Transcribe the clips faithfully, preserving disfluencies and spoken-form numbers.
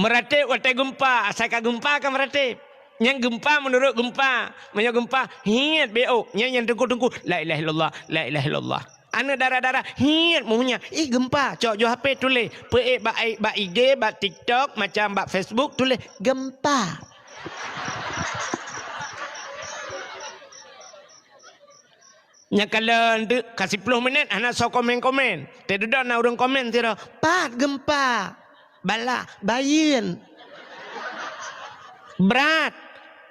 Meuratéb watée geumpa, asai ka geumpa ka meuratéb. Nyang geumpa meunurot geumpa. Meunyoe geumpa, hiet bék ôk. Nyang, nyang teungku-teungku, "La ilaha illallah, la ilaha illallah." Aneuk dara-dara, hiet meuhunya. Ih, geumpa. Cok ju H P tuléh. Peuék bak, bak I G, bak TikTok, macam bak Facebook, tuléh, "Geumpa." Nyang kalon teuk ka siploh minét hana soe komen-komen. Teududoe na ureuëng komen sidroe, "Pat geumpa?" "Balah, bayeuen." "Brat,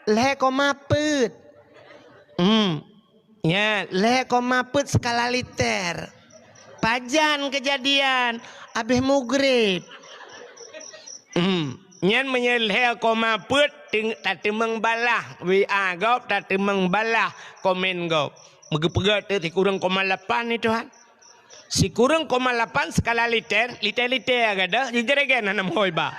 lhée koma peuet." Hmm. Ya, lhée koma peuet skala liter. Pajan keujadian, abéh mugreb. Hmm. Nyan meunyoe lhée koma peuet, teung-, tateumeung balah, W A gob, tateumeung balah komen gob. Meugeupeugét teuk sikureueng koma lapan ni, Tuhan. Sikureueng koma lapan skala liter, liter-liter gadôh, jijeuregen hana meuhôi ba.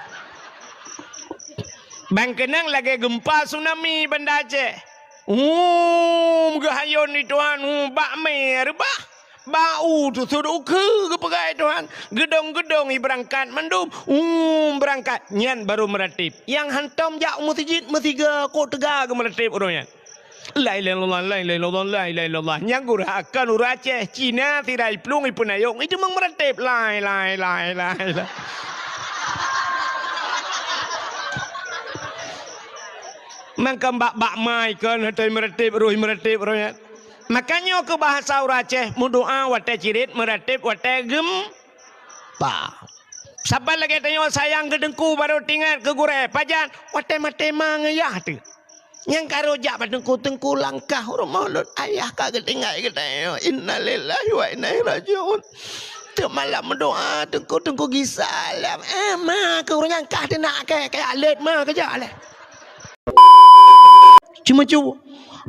Ban keunong lagée geumpa tsunami Banda Aceh. Hum, geuhayôn ni, Tuhan, hum, bak mé reubah. Bau teusut ukeue geupeugah, Tuhan. Geudong-geudong ibeurangkat mandum. Hum, beurangkat. Nyan barô meuratéb. Nyang hantom jak u meuseujid meusiga, kok teuga geumeuratéb uroe nyan. La ilaha illallah, la ilaha illallah, la ilaha illallah. Nyang gurah akan ureuëng Aceh, Cina, sira iplueng, ipeunayong, iteumeung meuratéb. La ilaha, la ilaha, la ilaha. Mangkam bak-bak mai kon, hatôi meuratéb, roh meuratéb, roh nyan. Makanya keu bahasa ureuëng Aceh, meudoá watée cirit, meuratéb watée gem- pa. Saban lagée tanyoe sayang keu teungku barô teuingat keu gurée. Pajan? Watée maté ma ngon yah teuh. Nyang ka rhot jak bak teungku, "Teungku, langkah u rumoh lôn, ayah ka geuteuingat keu tanyoe. Innalillahi wa inna ilaihi rajiun." Teuk malam meudoá, "Teungku, teungku gisa lam." Eh, ma keu ureuëng nyang kah teunak kée, kaya lét ma keujak lé. Cuma cu.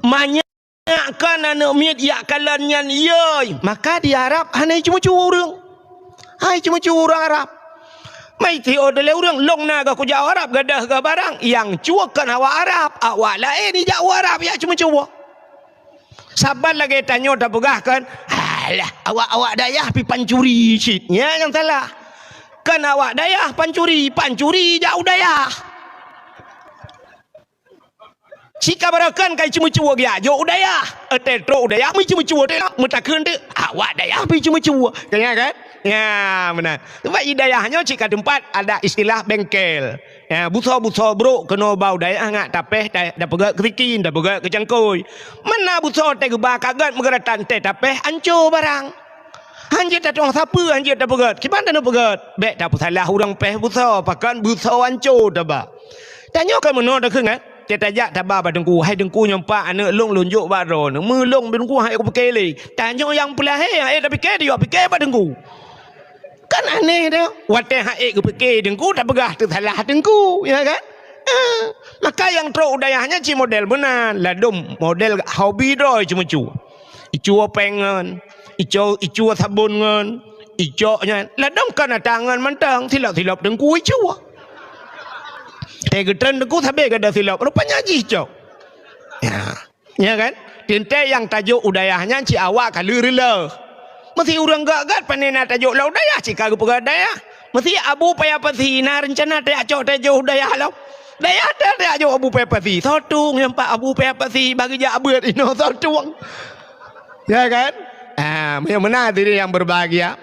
Manya Nyak kon aneuk miet jak kalon nyan, yoi, maka di Arab hana jiceumeucue ureuëng. Hai ceumeucue ureuëng Arab. Mai tiôk lé ureuëng, lôn na geuh kujak u Arab, gadôh geuh barang, nyang cue kon awak Arab, awak laén jijak u Arab jak ceumeucue. Saban lagée tanyoe tapeugah kon, "Alah, awak-awak dayah pi pancuri cit." Nyan nyang salah. Kon awak dayah pancuri, pancuri jak u dayah. Cit ka barokon ka jiceumeucue geujak jok u dayah. Watée trok u dayah meuceumeucue teuk, meutakheun teuk, awak dayah pi ceumeucue. Ka nyan kan? Ya, meunan. Sebab di dayah nyoe cit ka teumpat ada istilah bengkel. Ya, busoe-busoe brok keunoe ba u dayah ngat tapéh, ta-, tapeugét keu sikin, tapeugét keu cangkôi. Meunan busoe teuh geuba ka gét meugeuratan teuh tapéh, anco barang. Hanjeuet tatueng sapeue, hanjeuet tapeugét. Kiban taneuk peugét? Bék tapeusalah ureuëng péh busoe, pakon busoe anco taba. Tanyoe ka meunoe takheun, eh? Teuh tajak taba bak teungku, "Hai teungku, nyoe pat aneuk lôn, lôn jok bak droeneuh." Meulôn bak teungku, "Hai kupike lé." Tanyoe nyang peulahé, hai tapike, dijak pike bak teungku. Kan aneh teuh. Watée hai geupike teungku, tapeugah teusalah teungku, ya kan? Eh, maka nyang trok u dayah nyan cit model meunan, ladom model hobi droe ceumeucue. Icue péng ngon, icue, icue sabon ngon, icok nyan. Ladom kan ata ngon mantong, silop-silop teungku icue. Eh, geutreun teungku sabe gada silop, rupanya jih cok. Ya. Ya kan? Teuntée nyang tajok u dayah nyan cit awak ka lheueh reuloh. Meusi ureuëng gét-gét pane na tajok lom u dayah cit ka geupeugah dayah. Meusi Abu Paya Pasi na reuncana tajak cok tajok u dayah lom. Dayah teuh tajak jok Abu Paya Pasi. Soe tueng nyang pat Abu Paya Pasi bagi jak beuet inoe soe tueng. Ya kan? Ah, meunyoe meunan hadirin yang berbahagia.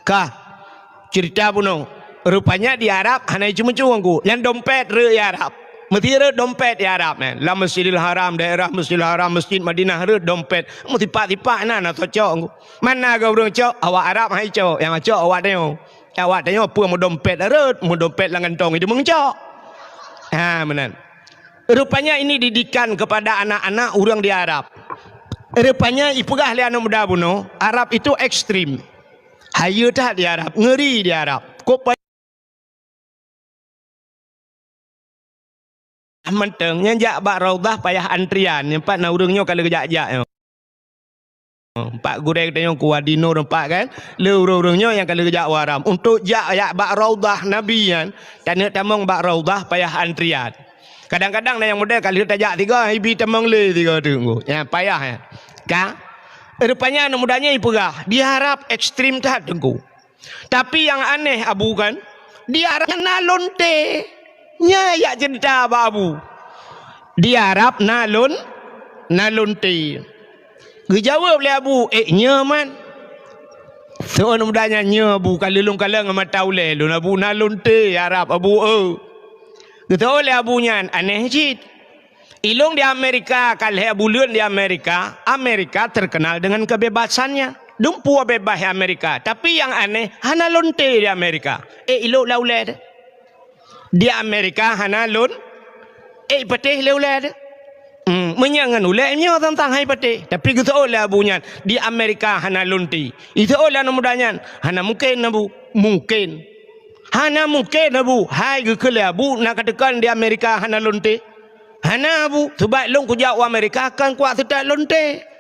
Ka. Cerita bunoe. Rupanya di Arab hana jiceumeucue ngon ku. Nyan dompet rhot di Arab. Meusi rhot dompet di Arab nyan. Lam Masjidil Haram, daerah Masjidil Haram, Masjid Madinah rhot dompet. Meusipak-sipak na, na soe cok ngon ku. Mana geuh ureuëng cok, awak Arab hai cok. Nyang cok awak tanyoe. Awak tanyoe peue meudompet rhot, meudompet lam kantong itu meucok. Ha, meunan. Rupanya ini didikan kepada anak-anak ureuëng di Arab. Rupanya ipeugah lé aneuk muda bunoe, Arab itu ekstrim. Hayeue that di Arab, ngeri di Arab. Kok pa-, mantong, nyang jak bak Raudhah payah antrian, nyang pat na ureuëng nyoe ka lheueh jak-jak nyoe. Empat gurée geutanyoe ku Wadi Nur empat kan. Le ureuëng-ureuëng nyoe nyang ka lheueh jak u Haram. Untuk jak, jak bak Raudhah Nabi nyan, taneuk tamong bak Raudhah payah antrian. Kadang-kadang na nyang model ka lheueh tajak tiga, ibi tamong lé tiga teungku. Ya, payah ya. Ka? Rupanya aneuk muda nyan ipeugah, di Arab ekstrim that teungku. Tapi nyang aneh Abu kan, Di Arab na lonte. Nyan jak ceurita bak Abu. Di Arab na lon-, na lonte. Geujaweueb lé Abu, "Eh, nyoe man." Soe muda nyan, "Nyoe Abu, ka lôn kalon ngon mata ulée lôn, Abu, na lonte Arab, Abu, eu." Geuseuôt lé Abu nyan, "Aneh cit. Ilôn di Amerika, ka lhée buleuen di Amerika, Amerika terkenal dengan kebebasannya. Dumpeue bebas di Amerika, tapi nyang aneh, hana lonte di Amerika." Eh, ilôn lam ulée teuh. Di Amerika hana lon-, eh, patéh lé ulée teuh. Hmm, meunyoe ngon ulée nyoe teuntang hai patéh. Tapi geuseuôt lé Abu nyan, di Amerika hana lonte. Iseuôt lé aneuk muda nyan, "Hana mungken, Abu." "Mungken." "Hana mungken, Abu." "Hai geukheun lé Abu, na kateukan di Amerika hana lonte?" "Hana, Abu. Sabab lôn kujak u Amerika kon kuat seutôt lonte."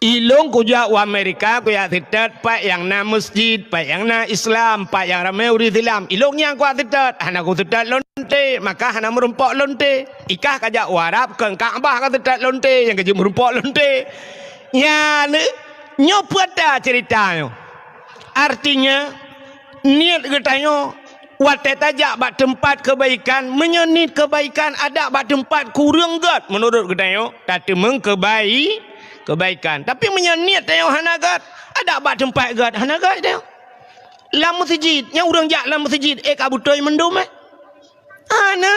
Ilôn kujak u Amerika, kujak seutôt pat nyang na meuseujid, pat nyang na Islam, pat nyang ramé ureuëng Islam. Ilôn nyang kuat seutôt, hana kuseutôt lonte, maka hana meurumpok lonte. Ikah kajak u Arab, kon Ka'bah kaseutôt lonte, nyang kajak meurumpok lonte. Nyan, nyoe peue ata ceurita nyoe. Artinya, niet geutanyoe watée tajak bak teumpat keubaikan, meunyoe niet keubaikan adak bak teumpat kureueng gét meunurot geutanyoe, tateumeung keubai-, keubaikan. Tapi meunyoe niet tanyoe hana gét, adak bak teumpat gét hana gét tanyoe. Lam meuseujid, nyang ureuëng jak lam meuseujid, eh, ka beutôi mandum, eh? Hana.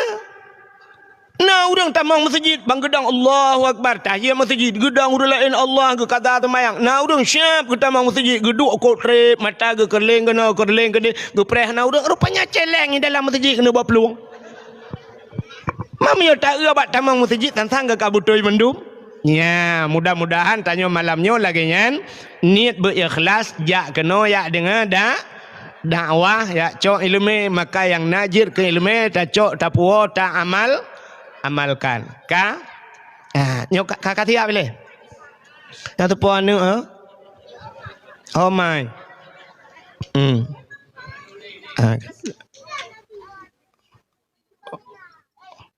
Na ureuëng tamong meuseujid, ban geudong Allahu Akbar, tahiyat meuseujid, geudong ureuëng laén Allah geukata teumayang. Na ureuëng siab geutamong meuseujid, geuduek kot treb, mata geukeureuléng keunoe, keureuléng keudeh, geupreh na ureuëng, rupanya celeng di dalam meuseujid keuneuk bak plueng. Meunyoe taeu bak tamong meuseujid, sang-sang geuka beutôi mandum. Nya, mudah-mudahan tanyoe malam nyoe lagée nyan, niet beu-ikhlas, jak keunoe jak deungoe dak-, dakwah, jak cok iéleumé, maka nyang na jeuet keu iéleumé tacok, tapuwoe, taamal-, amalkan. Ka? Ah, nyoe ka, ka, ka siap lé? Nyang teupeue aneuk, eh? Oh my. Hmm. Ah.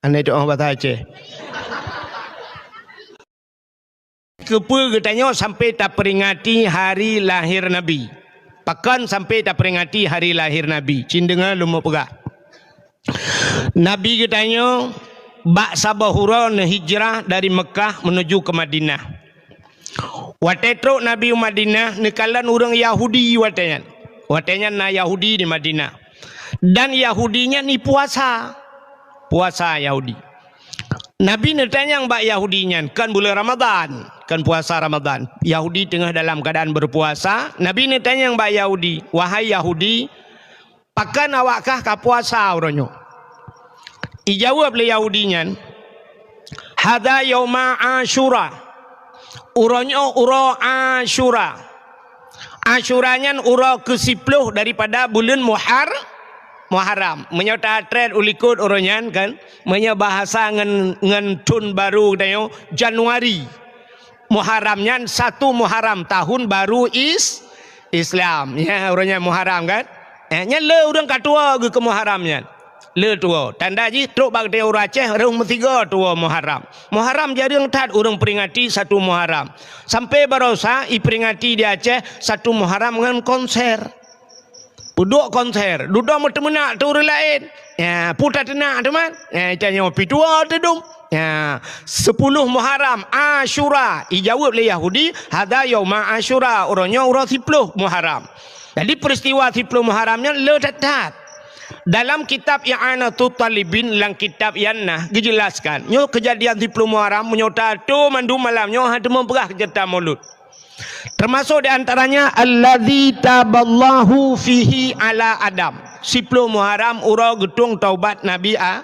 Andai doa bahasa Aceh. Keupeue geutanyoe sampai taperingati hari lahir Nabi? Pakon sampai taperingati hari lahir Nabi? Cit deungoe lôn meupeugah. Nabi geutanyoe bak saboh uroe neuhijrah dari Meukah meunuju ke Madinah. Watée trok Nabi u Madinah, neukalon ureuëng Yahudi watée nyan. Watée nyan na Yahudi di Madinah. Dan Yahudi nyan ipuasa. Puasa Yahudi. Nabi neutanyong bak Yahudi nyan, kon buleuen Ramadhan, kon puasa Ramadhan. Yahudi teungoh dalam keuadaan beupuasa. Nabi neutanyong bak Yahudi, "Wahai Yahudi, pakon awak kah ka puasa uroe nyoe?" Ijaweueb lé Yahudi nyan, "Hadza yauma Asyura." Uroe nyoe uroe Asyura. Asyura nyan uroe keusiploh daripada buleuen Muhar-, Muharram. Meunyoe tatrét u likot uroe nyan kan, meunyoe bahasa ngon, ngon thon barô geutanyoe, Januari. Muharram nyan satu Muharram, tahun baru Is-, Islam. Ya, uroe nyan Muharram kan? Eh, nyan le ureuëng ka tuwoe geuh keu Muharram nyan. Le tuwoe. Tanda jih trok bak geutanyoe ureuëng Aceh, rhöh meusigoe tuwoe Muharram. Muharram jareueng that ureuëng peringati satu Muharram. Sampai barosa iperingati di Aceh satu Muharram ngon konser. Peuduek konser, dudoe meuteumeunak teu ureuëng laén. Ya, peue tateunak teuma? Ya, tanyoe pih tuwoe teudum. Ya, siploh Muharram, Asyura. Ijaweueb lé Yahudi, "Hadza yauma Asyura." Uroe nyoe uroe siploh Muharram. Jadi, peristiwa siploh Muharram nyan le that-that. Dalam kitab I'anatut Talibin, lam kitab nyan na geujelaskan, nyoe keujadian siploh Muharram, meunyoe tato mandum malam nyoe, han teuma peugah keu ceurita Maulud. Termasuk di antaranya, "Alladzi taballahu fihi ala Adam." Siploh Muharram uroe geutueng taubat Nabi A-,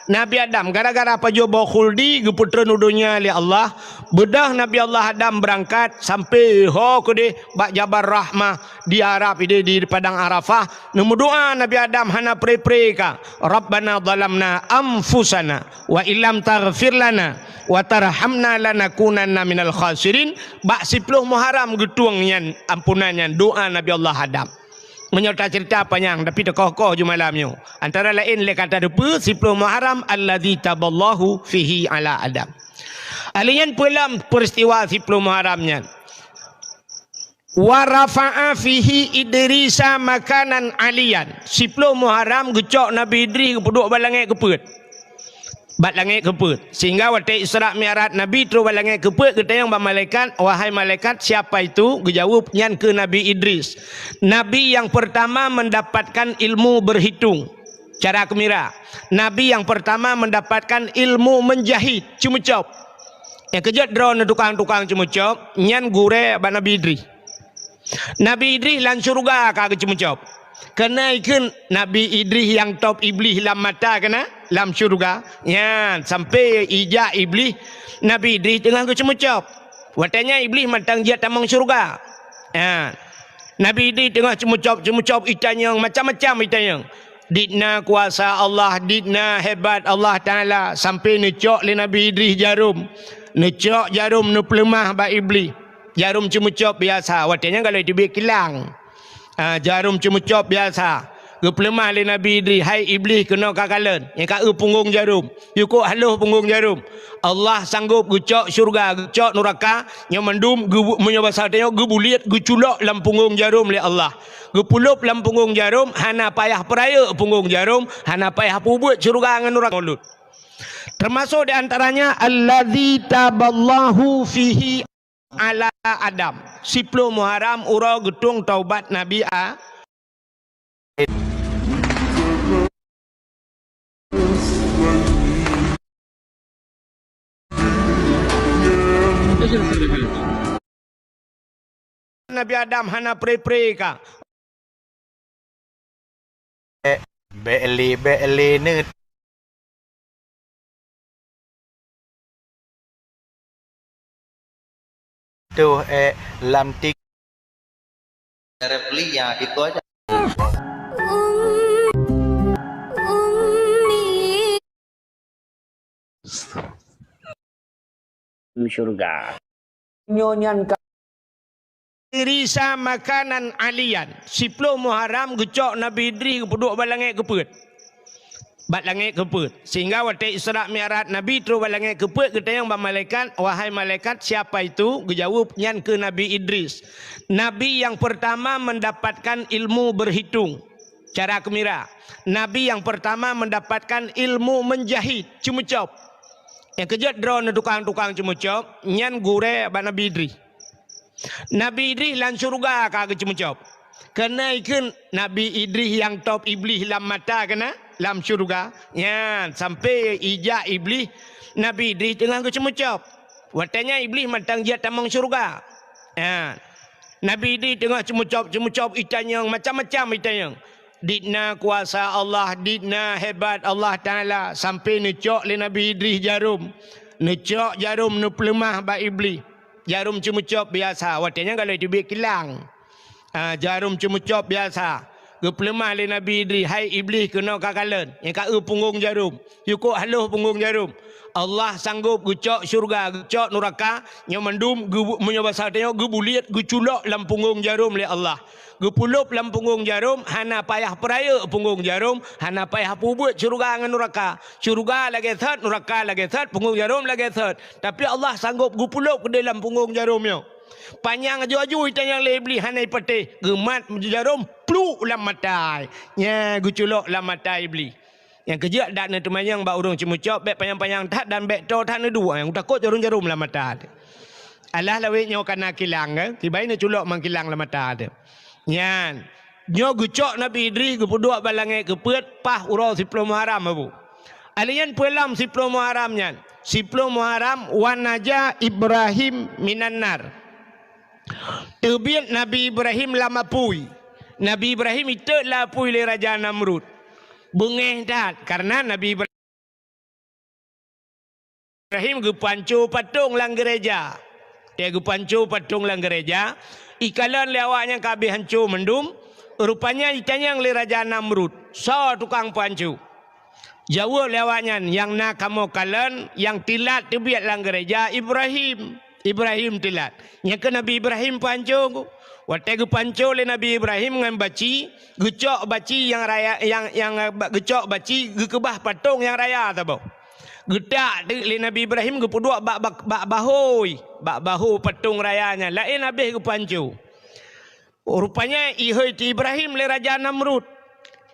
Nabi Adam, gara-gara pajoh boh khuldi geupeutreun u donya lé Allah, beudôh Nabi Allah Adam beurangkat sampai ho keudeh bak Jabal Rahmah di Arab, di, di Padang Arafah. Neumeudoa Nabi Adam hana pre-pre ka, "Rabbana zalamna anfusana wa illam taghfir lana wa tarhamna lanakunanna minal khasirin." Bak siploh Muharram geutueng nyan ampunan nyan doa Nabi Allah Adam. Meunyoe taceurita panyang, tapi teukoh-koh ju malam nyoe. Antara laén lé ka tateupeue siploh Muharram alladzi taballahu fihi ala Adam. Alheuh nyan peue lam peristiwa siploh Muharram nyan? Wa rafa'a fihi Idrisa makanan aliyan. Siploh Muharram geucok Nabi Idris geupeuduek bak langét keupeuet. Bak langét keupeuet. Sehingga watée Isra Mi'raj Nabi trok bak langét keupeuet, geutanyong bak malaikat, "Wahai malaikat, siapa itu?" Geujaweueb, "Nyan keuh Nabi Idris. Nabi yang pertama mendapatkan ilmu berhitung." Cara keumira. Nabi yang pertama mendapatkan ilmu menjahit, ceumeucop. Nyang keujeuet droeneuh tukang-tukang ceumeucop, nyan gurée bak Nabi Idris. Nabi Idris lam syeuruga ka geuceumeucop. Keuneuk ikheun Nabi Idris nyang top Iblih lam mata keunan lam syeuruga. Nyan, sampoe ijak Iblih, Nabi Idris teungoh geuceumeucop. Watée nyan Iblih mantong jeuet tamong syeuruga. Nyan. Nabi Idris teungoh ceumeucop-ceumeucop itanyong, macam-macam itanyong. Dit na kuasa Allah, dit na hebat Allah Taala, sampoe neucok lé Nabi Idris jarom. Neucok jarom, neupeuleumah bak Iblih. Jarom ceumeucop biasa, watée nyan galak teubiet kilang. Ah, jarom ceumeucop biasa. Geupeuleumah lé Nabi Idris, "Hai Iblih, keunoe kakalon, nyang ka eu punggong jarom. Yukok haloh punggong jarom. Allah sanggop geucok syeuruga, geucok nuraka, nyoe mandum geu-, meunyoe basa tanyoe geubuliet, geuculok lam punggong jarom lé Allah. Geupeulop lam punggong jarom, hana payah peurayeuk punggong jarom, hana payah peubuet syeuruga ngon nuraka." Maulud. Termasuk di antaranya, "Alladzi taballahu fihi ala Adam." Siploh Muharram uroe geutueng taubat Nabi A-, Nabi Adam hana pre-pre ka. Bèk lé, bèk lé neuh. Tuh, eh, lam tik. Repli ya, itu aja. Syurga. Nyoe nyan ka Idrisa makanan aliyan. Siploh Muharram geucok Nabi Idris geupeuduek bak langét keupeuet. Bak langét keupeuet. Sehingga watée Isra Mi'raj Nabi trok bak langét keupeuet, geutanyong bak malaikat, "Wahai malaikat, siapa itu?" Geujaweueb, "Nyan keuh Nabi Idris. Nabi yang pertama mendapatkan ilmu berhitung." Cara keumira. Nabi yang pertama mendapatkan ilmu menjahit, ceumeucop. Nyang keujeuet droeneuh tukang-tukang ceumeucop, nyan gurée bak Nabi Idris. Nabi Idris lam syeuruga ka geuceumeucop. Keuneuk ikheun Nabi Idris nyang top Iblih lam mata keunan lam syeuruga. Nyan, sampoe ijak Iblih, Nabi Idris teungoh geuceumeucop. Watée nyan Iblih mantong jeuet tamong syeuruga. Nyan. Nabi Idris teungoh ceumeucop-ceumeucop itanyong, macam-macam itanyong. Dit na kuasa Allah, dit na hebat Allah Taala, sampoe neucok lé Nabi Idris jarom. Neucok jarom, neupeuleumah bak Iblih. Jarom ceumeucop biasa, watée nyan galak teubiet kilang. Ah, jarom ceumeucop biasa. Geupeuleumah lé Nabi Idris, "Hai Iblih, keunoe kakalon, nyang ka eu punggong jarom. Yukok haloh punggong jarom. Allah sanggop geucok syeuruga, geucok nuraka, nyoe mandum geu-, meunyoe basa tanyoe geubuliet, geuculok lam punggong jarom lé Allah. Geupeulop lam punggong jarom, hana payah peurayeuk punggong jarom, hana payah peubuet syeuruga ngon nuraka. Syeuruga lagée that, nuraka lagée that, punggong jarom lagée that. Tapi Allah sanggop geupeulop keudeh lam punggong jarom nyoe." Panyang aju-aju itanyong lé Iblih hana ipatéh, geumat jarom pluk lam mata. Nyan geuculok lam mata Iblih. Nyang keujeuet dak neuteumanyong bak ureuëng ceumeucop, bék panyang-panyang that dan bék toe that neuduek, nyang takot jarom-jarom lam mata. Alah lawét nyoe kana kilang, kan? Kibai neuculok mang kilang lam mata teuh. Nyan, nyoe geucok Nabi Idris geupeuduek bak langét keupeuet paih uroe siploh Muharram, Abu. Alèh nyan peue lom siploh Muharram nyan? Siploh Muharram, "Wa naja Ibrahim minan nar." Teubiet Nabi Ibrahim lam apui. Nabi Ibrahim itot lam apui lé Raja Namrud. Beungéh that, karena Nabi Ibrahim Ibrahim geupanco patong lam gereja. Watée geupanco patong lam gereja, ikalon lé awaknyan ka habéh hanco mandum, rupanya itanyong lé Raja Namrud, "Soe tukang panco?" Jaweueb lé awaknyan, "Nyang na kamoe kalon, nyang teulat teubiet lam gereja Ibrahim." Ibrahim teulat. Nyan keuh Nabi Ibrahim panco. Watée geupanco lé Nabi Ibrahim ngon baci, geucok baci nyang raya, nyang, nyang, eh, geucok baci geukeubah patong nyang raya saboh. Geutak teuk lé Nabi Ibrahim geupeuduek bak, bak, bak bahôi, bak bahô patong raya nyan, laén habéh geupanco. Rupanya ihôi ti Ibrahim lé Raja Namrud.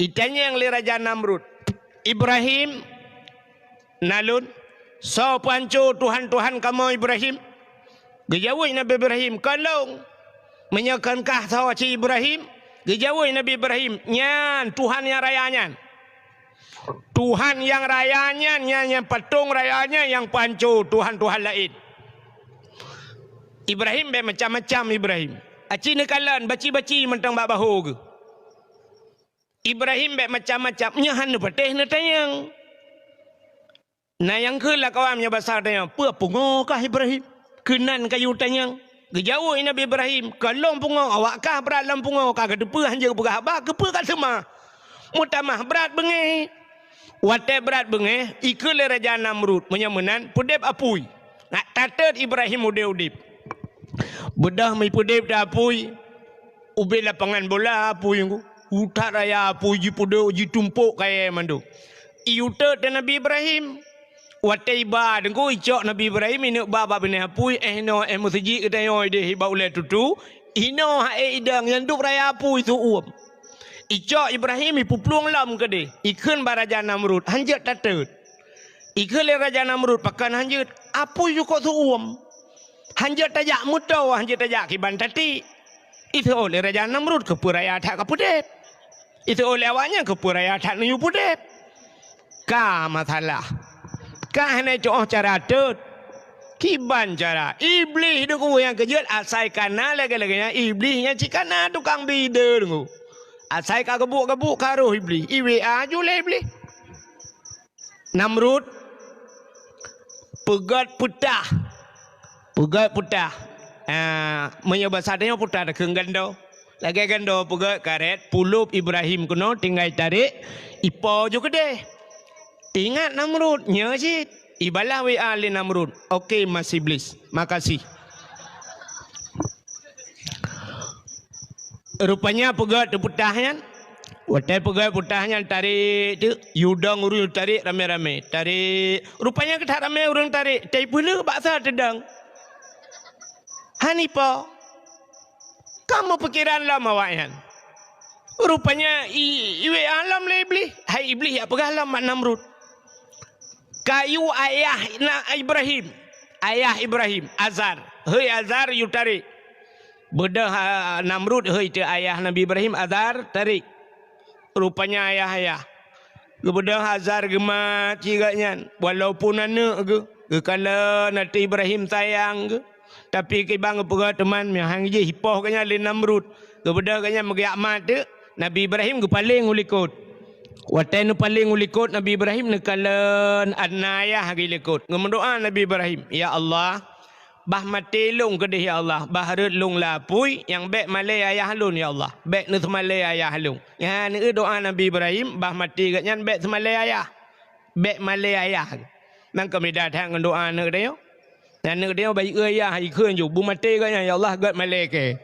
Itanyong lé Raja Namrud, "Ibrahim, na lôn, soe peuhanco tuhan-tuhan kamoe Ibrahim?" Geujaweueb Nabi Ibrahim, "Kon lôn." "Meunyoe kon kah soe cit Ibrahim," geujaweueb Nabi Ibrahim, "nyan tuhan nyang raya nyan." Tuhan nyang raya nyan, nyan, nyang patong raya nyan nyang peuhanco tuhan-tuhan laén. Ibrahim bèk macam-macam Ibrahim. Aci neukalon baci-baci mantong bak bahô geuh. Ibrahim bèk macam-macam, nyan hana patéh neutanyong. Na nyang kheun lam kawan meunyoe basa tanyong, "Peue pungo kah Ibrahim? Keunan kayue tanyong." Geujaweueb Nabi Ibrahim, "Kon lôn pungo, awak kah brat lam pungo, ka kateupeue hanjeuet peugah haba, keupeue ka seumah? Meutamah brat beungéh." Watèe brat beungéh, ikheun lé Raja Namrud, "Meunyoe meunan, peudép apui." Nak tatot Ibrahim udép-udép. Beudôh meupeudép teuh apui, ubé lapangan bola apui nyoe. Utat raya apui jipeudép, jitumpôk kayèe mandum. Iyue tot teuh Nabi Ibrahim. Watèe iba teungku icok Nabi Ibrahim ineuk ba bak binéh apui, eh inoe eh meuseujid geutanyoe idéh bak ulèe tutu, inoe hai idong nyang dub raya apui su uem. Icok Ibrahim ipeuplueng lom keudéh, ikheun bak Raja Namrud, "Hanjeuet tatot." Ikheun lé Raja Namrud, "Pakon hanjeuet? Apui jukôb su uem. Hanjeuet tajak meuto, hanjeuet tajak kiban tatiek." Iseuôt lé Raja Namrud, "Keupeue raya that ka peudép?" Iseuôt lé awaknyan, "Keupeue raya that neuyue peudép?" Ka masalah. Ka hana tu'oh cara tot. Kiban cara? Iblih deungoe nyang keujeuet asai kana lagèe-lagèe nyan. Iblih nyan cit kana tukang bi ide deungoe. Asai ka geubuek-geubuek ka roh Iblih. I W A ju lé Iblih. Namrud peugöt peutah. Peugöt peutah. Ah, meunyoe basa tanyoe peutah takheun gando. Lagèe gando peugöt karét, pulop Ibrahim keunoe tinggai tarek, ipo ju keudeh. Ingat Namrud, nyoe cit. Ibalah W A lé Namrud. Oke, Mas Iblis. Makasih. Rupanya peugöt teupeutah nyan. Watèe peugöt peutah nyan tarek teuk, yue dong ureueng tarek ramé-ramé. Tarek. Rupanya keuthat ramé ureueng tarek. Tapi peue le bak sa teudong. Hana ipo. Ka meupikeran lom awaknyan. Rupanya i, i W A lom lé Iblih. Hai Iblih, jak peugah lom bak Namrud. Kayue ayah na Ibrahim. Ayah Ibrahim, Azar. Hei Azar, yue tarek. Beudôh, ah, Namrud hei teuk ayah Nabi Ibrahim, Azar, tarek. Rupanya ayah-ayah. Geubeudôh Azar geumat cit gobnyan, walaupun aneuk geuh, geukalon até Ibrahim sayang geuh, tapi kiban geupeugah teuma meuhang jih ipoh gobnyan lé Namrud. Geubeudôh gobnyan meugeuyak mat teuk, Nabi Ibrahim geupaleng u likot. Watèe neupaleng u likot Nabi Ibrahim neukalon na ayah geuh likot. Geumeudoa Nabi Ibrahim, "Ya Allah, bah maté lôn keudeh ya Allah, bah rhot lôn lam apui, nyang bèk malèe ayah lôn ya Allah, bèk neuseumalèe ayah lôn." Nyan keuh doa Nabi Ibrahim, bah maté gobnyan bèk seumalèe ayah. Bèk malèe ayah. Nyan ka beda that ngon doa aneuk tanyoe. Nyan aneuk tanyoe bayeue ayah, ikheun ju, beumaté gobnyan ya Allah, göt malèe kèe.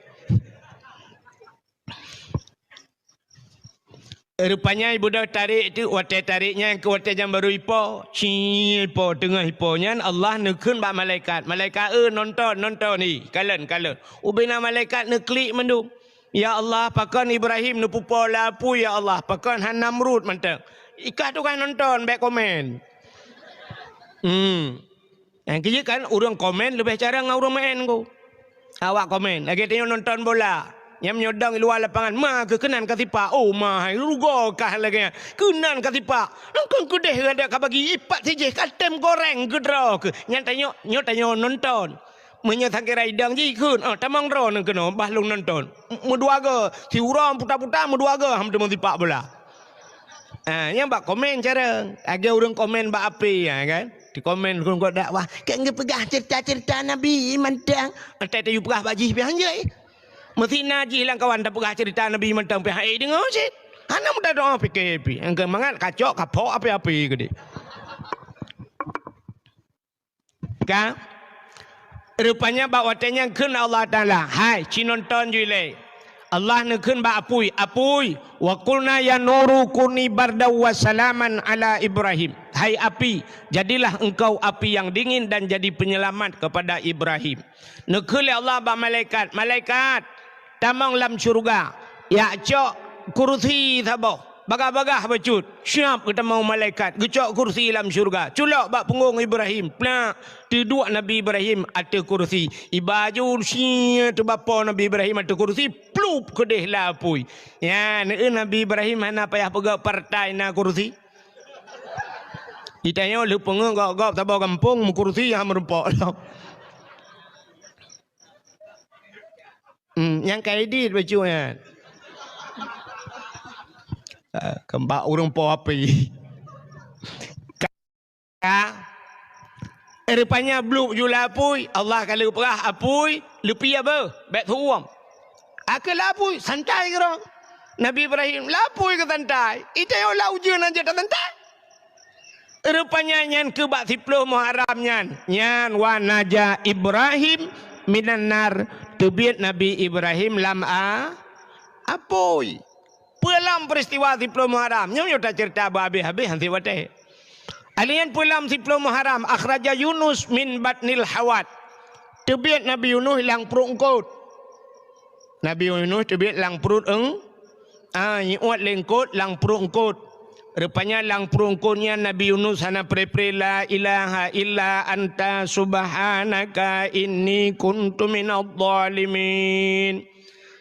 Rupanya ibeudôh tarek teuk, watèe tarek nyan keu watèe nyan barô ipo, ci ipo, teungoh ipo nyan Allah neukheun bak malaikat, "Malaikat, eu, nonton, nonton, hi, kalon, kalon." Ubena malaikat neuklik mandum. "Ya Allah, pakon Ibrahim neupeupo lam apui, ya Allah, pakon han Namrud mantong?" Ikah tugaih nonton, bèk komen. Hmm. Nyang keujeuet kan, ureueng komen leubeh carông ngon ureueng maén ko. Awak komen, lagèe tanyoe nonton bola. Nyang meunyoe dong i luwa lapangan, ma keuh keunan ka sipak. Oh, ma hai, rugoe kah lagèe nyan. Keunan ka sipak. Nyan kon keudeh gata ka bagi, ipat sijih ka tem goreng keudroe keuh. Nyan tanyoe, nyoe tanyoe nonton. Meunyoe sangkira idong jih ikheun, "Ah, tamong droeneuh keunoe, bah lôn nonton." M-, meudua goe, siuroe puta-puta meudua goe, han meuteumé sipak bola. Ah, nyan bak komen carông. Lagèe ureueng komen bak A P, ya kan? Dikomen ureueng buet dakwah, "Kèe geupeugah ceurita-ceurita Nabi mantong." Entah tayue peugah bak jih pih hanjeuet. Meusi na jih lam kawan tapeugah ceurita Nabi mantong pih han ék deungoe cit. Hana mudah doa pike pih. Nyang keu mangat kacok, kapok api-api keudeh. Ka? Rupanya bak watèe nyan kheun Allah Taala, "Hai, ci nonton ju ilèe." Allah neukheun bak apui, "Apui, wa qulna ya nuru kuni bardan wa salaman ala Ibrahim." "Hai api, jadilah engkau api yang dingin dan jadi penyelamat kepada Ibrahim." Neukheun lé Allah bak malaikat, "Malaikat, Tamong lam syeuruga, jak cok kursi saboh, bagah-bagah bacut, siap geutamong malaikat, geucok kursi lam syeuruga, culok bak punggong Ibrahim, plak, teuduek Nabi Ibrahim ateueh kursi. Iba aju sie teubapo Nabi Ibrahim ateueh kursi, plup keudeh lam apui. Nyan, eh, Nabi Ibrahim hana payah peugah partai na kursi. Di tanyoe lheueh peungeuh gob-gob saboh gampông meukursi hana meurumpok lom. Hmm, nyang ka idit bacut nyan. Ah, keubah ureueng po api. Ka. Rupanya bluek ju lam apui, Allah ka lheueh peugah apui, leupie beuh, bèk teuuem. Akhé lam apui, santai keudroe. Nabi Ibrahim, lam apui keu santai. Di tanyoe lam ujeuen aja tasantai. Rupanya nyan keu bak siploh Muharram nyan. Nyan wa naja Ibrahim minan nar, teubiet Nabi Ibrahim lam a-, apui. Peue lom peristiwa siploh Muharram? Nyoe, nyoe taceurita beuhabéh-habéh han sép watèe. Alèh nyan peue lom siploh Muharram, akhraja Yunus min batnil hawat. Teubiet Nabi Yunus lam pruet eungkôt. Nabi Yunus teubiet lam pruet eung-, ah, iuet lé eungkôt lam pruet eungkôt. Rupanya lam pruet eungkôt nyan Nabi Yunus hana pré-pré, "La ilaha illa anta subhanaka inni kuntu minadh dhalimin."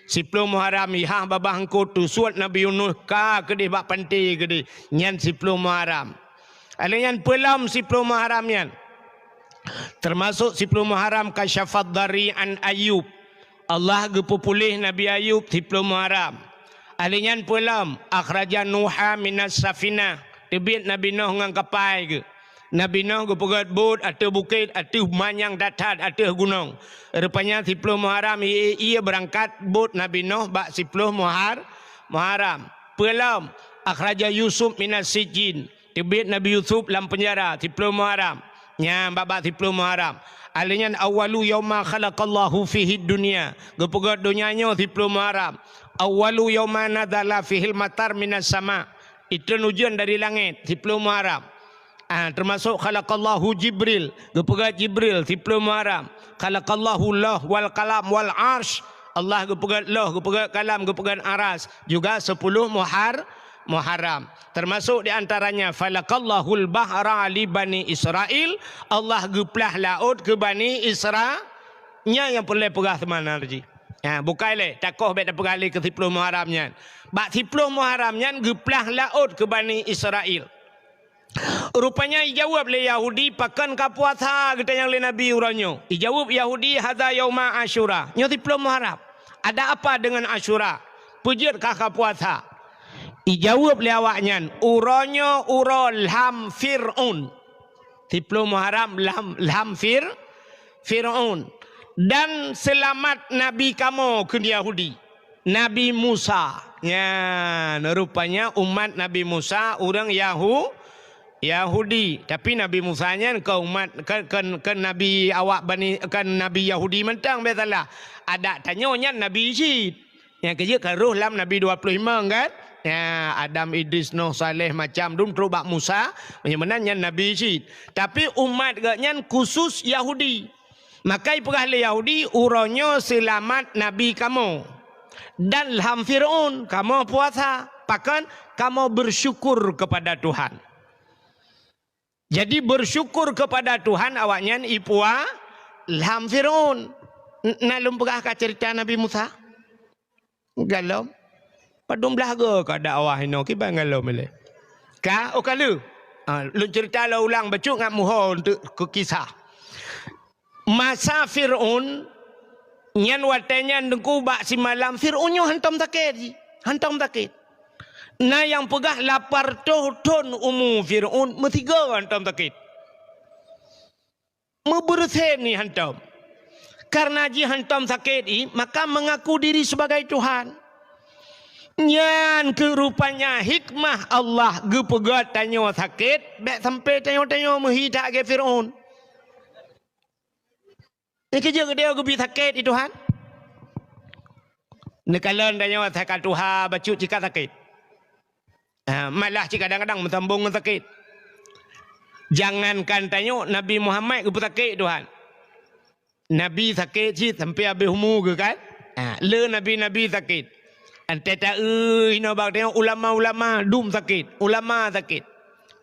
Siploh Muharram, ihah babah eungkôt teusuet Nabi Yunus ka keudeh bak panté keudeh. Nyan siploh Muharram. Alèh nyan peue lom siploh Muharram nyan. Teumasok siploh Muharram kasyafad dhari an Ayub. Allah geupeupuléh Nabi Ayub siploh Muharram. Alèh nyan peue lom, akhraja Nuha minas safinah. Teubiet Nabi Nuh ngon kapai geuh. Nabi Nuh geupeugöt bot ateueh bukét, ateueh manyang that-that, ateueh gunong. Rupanya siploh Muharram ie-ie beurangkat bot Nabi Nuh bak siploh Muhar-, Muharram. Peue lom, akhraja Yusuf minas sijjin. Teubiet Nabi Yusuf lam peunjara siploh Muharram. Nyan bak-bak siploh Muharram. Alèh nyan awwalu yauma khalaqallahu fihid dunya. Geupeugöt donya nyoe siploh Muharram. Awwalu yauma nazala fihil matar minas sama. Itreun ujeuen dari langét siploh Muharram. Ah, teumasok khalaqallahu Jibril, geupeugöt Jibril siploh Muharram. Khalaqallahu Lauh wal Qalam wal Arsy. Allah geupeugöt Lauh, geupeugöt Kalam, geupeugöt Aras. Juga sepuluh Muhar-, Muharram. Teumasok di antaranya falaqallahul bahra li Bani Israil, Allah geuplah laôt keu Bani Isra-, nyan nyang peureulèe peugah seumanal jih. Ha, bukai lé, takoh bèk tapeugah lé keu siploh Muharram nyan. Bak siploh Muharram nyan geuplah laôt keu Bani Israil. Rupanya ijaweueb lé Yahudi, "Pakon ka puasa geutanyoe lé Nabi uroe nyoe?" Ijaweueb Yahudi, "Hadza yauma Asyura." Nyoe siploh Muharram. Ada apa dengan Asyura? Peue jeuet ka, ka puasa? Ijaweueb lé awaknyan, "Uroe nyoe uroe lham Fir'aun." Siploh Muharram lham, lham Fir-, Fir'aun. "Dan seulamat nabi kamoe," kheun Yahudi. Nabi Musa. Nyan, rupanya umat Nabi Musa ureueng Yahu-, Yahudi. Tapi Nabi Musa nyan kon umat, kon, kon, kon nabi awak Bani, kon nabi Yahudi mantong, bèk salah. Adak tanyoe nyan nabi cit. Nyang keujeuet ka rôh lam nabi dua ploh limong kan? Ya, Adam, Idris, Nuh, Saleh, macam dum trok bak Musa, meunyoe meunan nyan nabi cit. Tapi umat geuh nyan khusus Yahudi. Maka ipeugah lé Yahudi, "Uroe nyoe seulamat nabi kamoe. Dan lham Fir'aun, kamoe puasa. Pakon? Kamoe bersyukur kepada Tuhan." Jadi, bersyukur kepada Tuhan awaknyan ipua-, lham Fir'aun. N-, na lôn peugah ka ceurita Nabi Musa? Galom. Padum blaih goe ka dakwah inoe, kiban galom ilèe. Ka, oh ka lheueh. Ha, lôn ceurita lôn ulang bacut ngat muho untuk keu kisah. Masa Fir'aun, nyan watèe nyan teungku bak simalam Fir'aun nyoe hantom sakét jih. Hantom sakét. Na nyang peugah lapan reutôh thon umu Fir'aun meusigoe hantom sakét. Meubeureusen jih hantom. Karena jih hantom sakét jih, maka mengaku diri sebagai Tuhan. Nyan keuh rupanya hikmah Allah geupeugöt tanyoe sakét, bèk sampoe tanyoe-tanyoe meuhi that lagèe Fir'aun. Nyang keujeuet geutanyoe geubi sakét di Tuhan. Neukalon tanyoe asai ka tuha bacut cit ka sakét. Ah, malah cit kadang-kadang meusambong ngon sakét. Jangankan tanyoe, Nabi Muhammad geupeusakét Tuhan. Nabi sakét cit sampoe habéh umu geuh kan? Ha, le nabi-nabi sakét. Antée taeu inoe bak tanyoe ulama-ulama dum sakét, ulama sakét.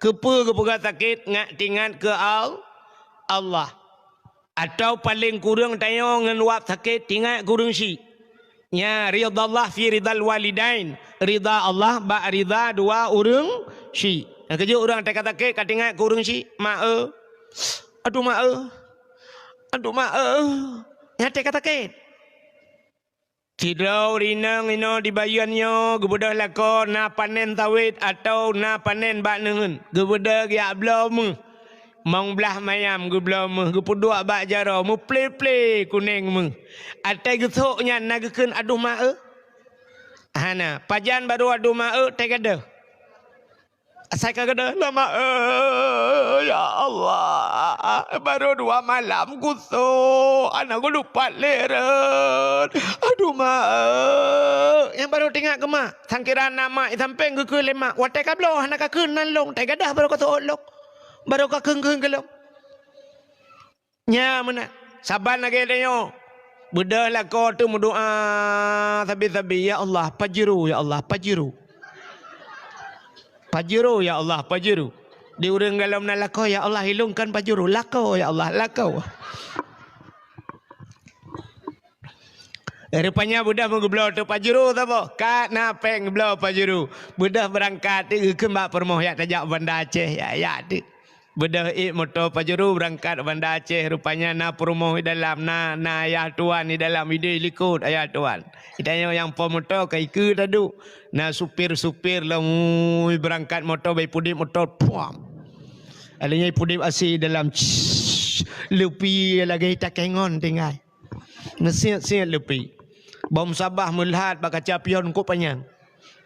Keupeue geupeugah sakét? Ngat teuingat keu Al-, Allah. Atawa paleng kureueng tanyoe ngon wab sakét teuingat keu ureueng syik. Nya, ridallah fi ridal walidain. Ridha Allah bak ridha dua ureueng syik. Nyang keujeuet ureueng teuka sakét ka teuingat keu ureueng syik, "Mak eu. Aduh mak eu. Aduh mak eu." Nyan teuka sakét. Sidroe ureueng inong inoe di Bayeuen nyoe geubeudôh lakoe na panen sawét atawa na panen bak neuheun. Geubeudôh geujak bloe méuh. Mong blaih mayam geubloe méuh, geupeuduek bak jaroe, meuple-ple kuneng méuh. Até geusok nyan na geukheun, "Aduh mak eu." Hana, pajan barô "Aduh mak eu", teugadôh. Asai ka gadôh, "Lama, eh, ya Allah, baru dua malam kusok, aneuk gulupat lé rot. Aduh, mak, eh." Nyang baru teuingat keu mak, sangkira na mak i sampéng geukheun lé mak, "Watée ka bloe hana kakheun nan lôn, teugadôh baru kasok lôn, baru kakheun-kheun keu lôn." Nya meunan. Saban lagée tanyoe. Beudôh lakoe teuh meudoá sabe-sabe, "Ya Allah, pajuru, ya Allah, pajuru. Pajuru, ya Allah, pajuru." Di ureueng galom na lakoe, "Ya Allah, ilungkan pajuru." Lakoe, "Ya Allah, lakoe." Rupanya beudôh meugeubloe teuh pajuru saboh. Ka na péng geubloe pajuru. Beudôh beurangkat teuh geukheun bak peurumoh, "Jak tajak Banda Aceh, jak, jak teuh." Beudôh ék moto pajuru beurangkat Banda Aceh, rupanya na peurumoh i dalam, na, na ayah tuan i dalam, ideh likot ayah tuan. Geutanyoe nyang po moto ka ikeue taduek. Na supir-supir lom, ui, beurangkat moto, bah ipeudeb moto, puam. Alèh nyan ipeudeb asèe i dalam, css, leupi lagèe takèe ngon tinggai. Meusiet-siet leupi. Boh musabah meulhat bak kaca pion kok panyang.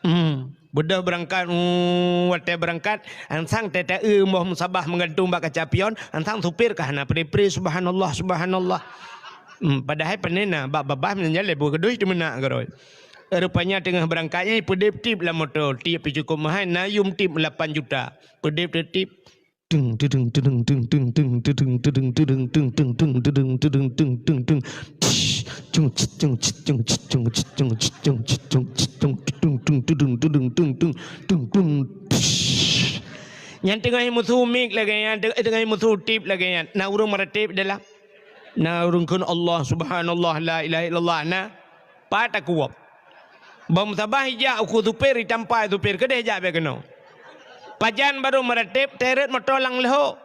Hmm, beudôh beurangkat, uh, watèe beurangkat, ansang teuh ta-eu boh musabah meugantung bak kaca pion, ansang supir ka hana pre-pre, "Subhanallah, subhanallah." Hmm, padahai pane na bak babah meunyoe lé boh keudeh teumeunak keudroe. Rupanya teungoh beurangkat nyan ipeudeb tip lam moto, tip pih cukôp meuhai, na yum tip lapan juta. Peudeb teuh tip. Teng, teng, teng. Nyan teungoh meusu mik lagèe nyan, teungoh meusu tip lagèe nyan. Na ureueng meuratéb dalam? Na ureueng kheun Allah, subhanallah, la ilaha illallah, na? Pat takuwob. Boh musabah ijak u keu supir, itampa supir, keudeh jak bèk keunoe. Pajan barô meuratéb, teuh rhot moto lam leuhô.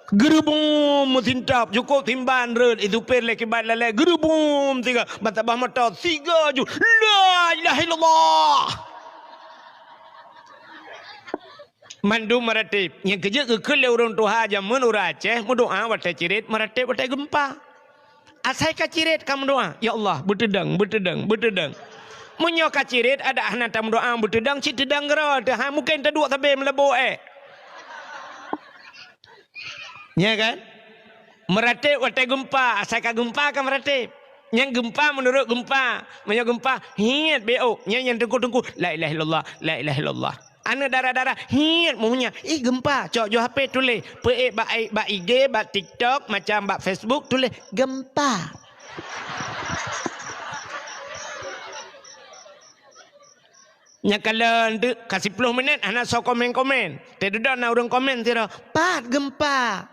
Geurubum meusintap, cukôp simban rhot, i supir lé kiban lalè, geurubum siga, ban sabah moto, siga ju, la ilaha illallah. Mandum meuratéb. Nyang keujeuet geukheun lé ureueng tuha jameun ureueng Aceh meudoá watèe cirét, meuratéb watèe geumpa. Asai ka cirét ka meudoá, "Ya Allah, beuteudong, beuteudong, beuteudong." Meunyoe ka cirét adak hana tameudoá beuteudong, cit teudong keudroe teuh, hai mungken taduek sabé meulabô èk. Nya kan? Meuratéb watèe geumpa, asai ka geumpa ka meuratéb. Nyang geumpa meunurot geumpa. Meunyoe geumpa, hiet beuôk. Nyan nyang teungku-teungku, "La ilaha illallah, la ilaha illallah." Aneuk dara-dara, hiet meuhnya. Ih, geumpa. Cok ju H P tuléh. Peuék bak, bak I G, bak TikTok, macam bak Facebook, tuléh, "Geumpa." Nyan kalon teuk ka siploh minèt hana soe komen-komen. Teuh dudoe na ureueng komen sidroe, "Pat geumpa?"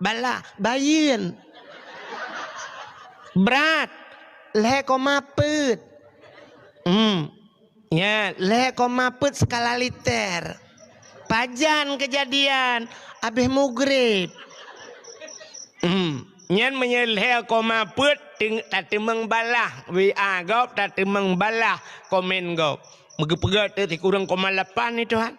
Balah, "Bayeuen." Brat, lhèe koma peuet. Hmm. Nya, lhèe koma peuet skala Richter. Pajan keujadian, abéh mugreb. Hmm. Nyan meunyoe lhèe koma peuet, teung-, tateumeung balah W A gob, tateumeung balah komen gob. Meugeupeugah teuh sikureueng koma lapan ni, Tuhan.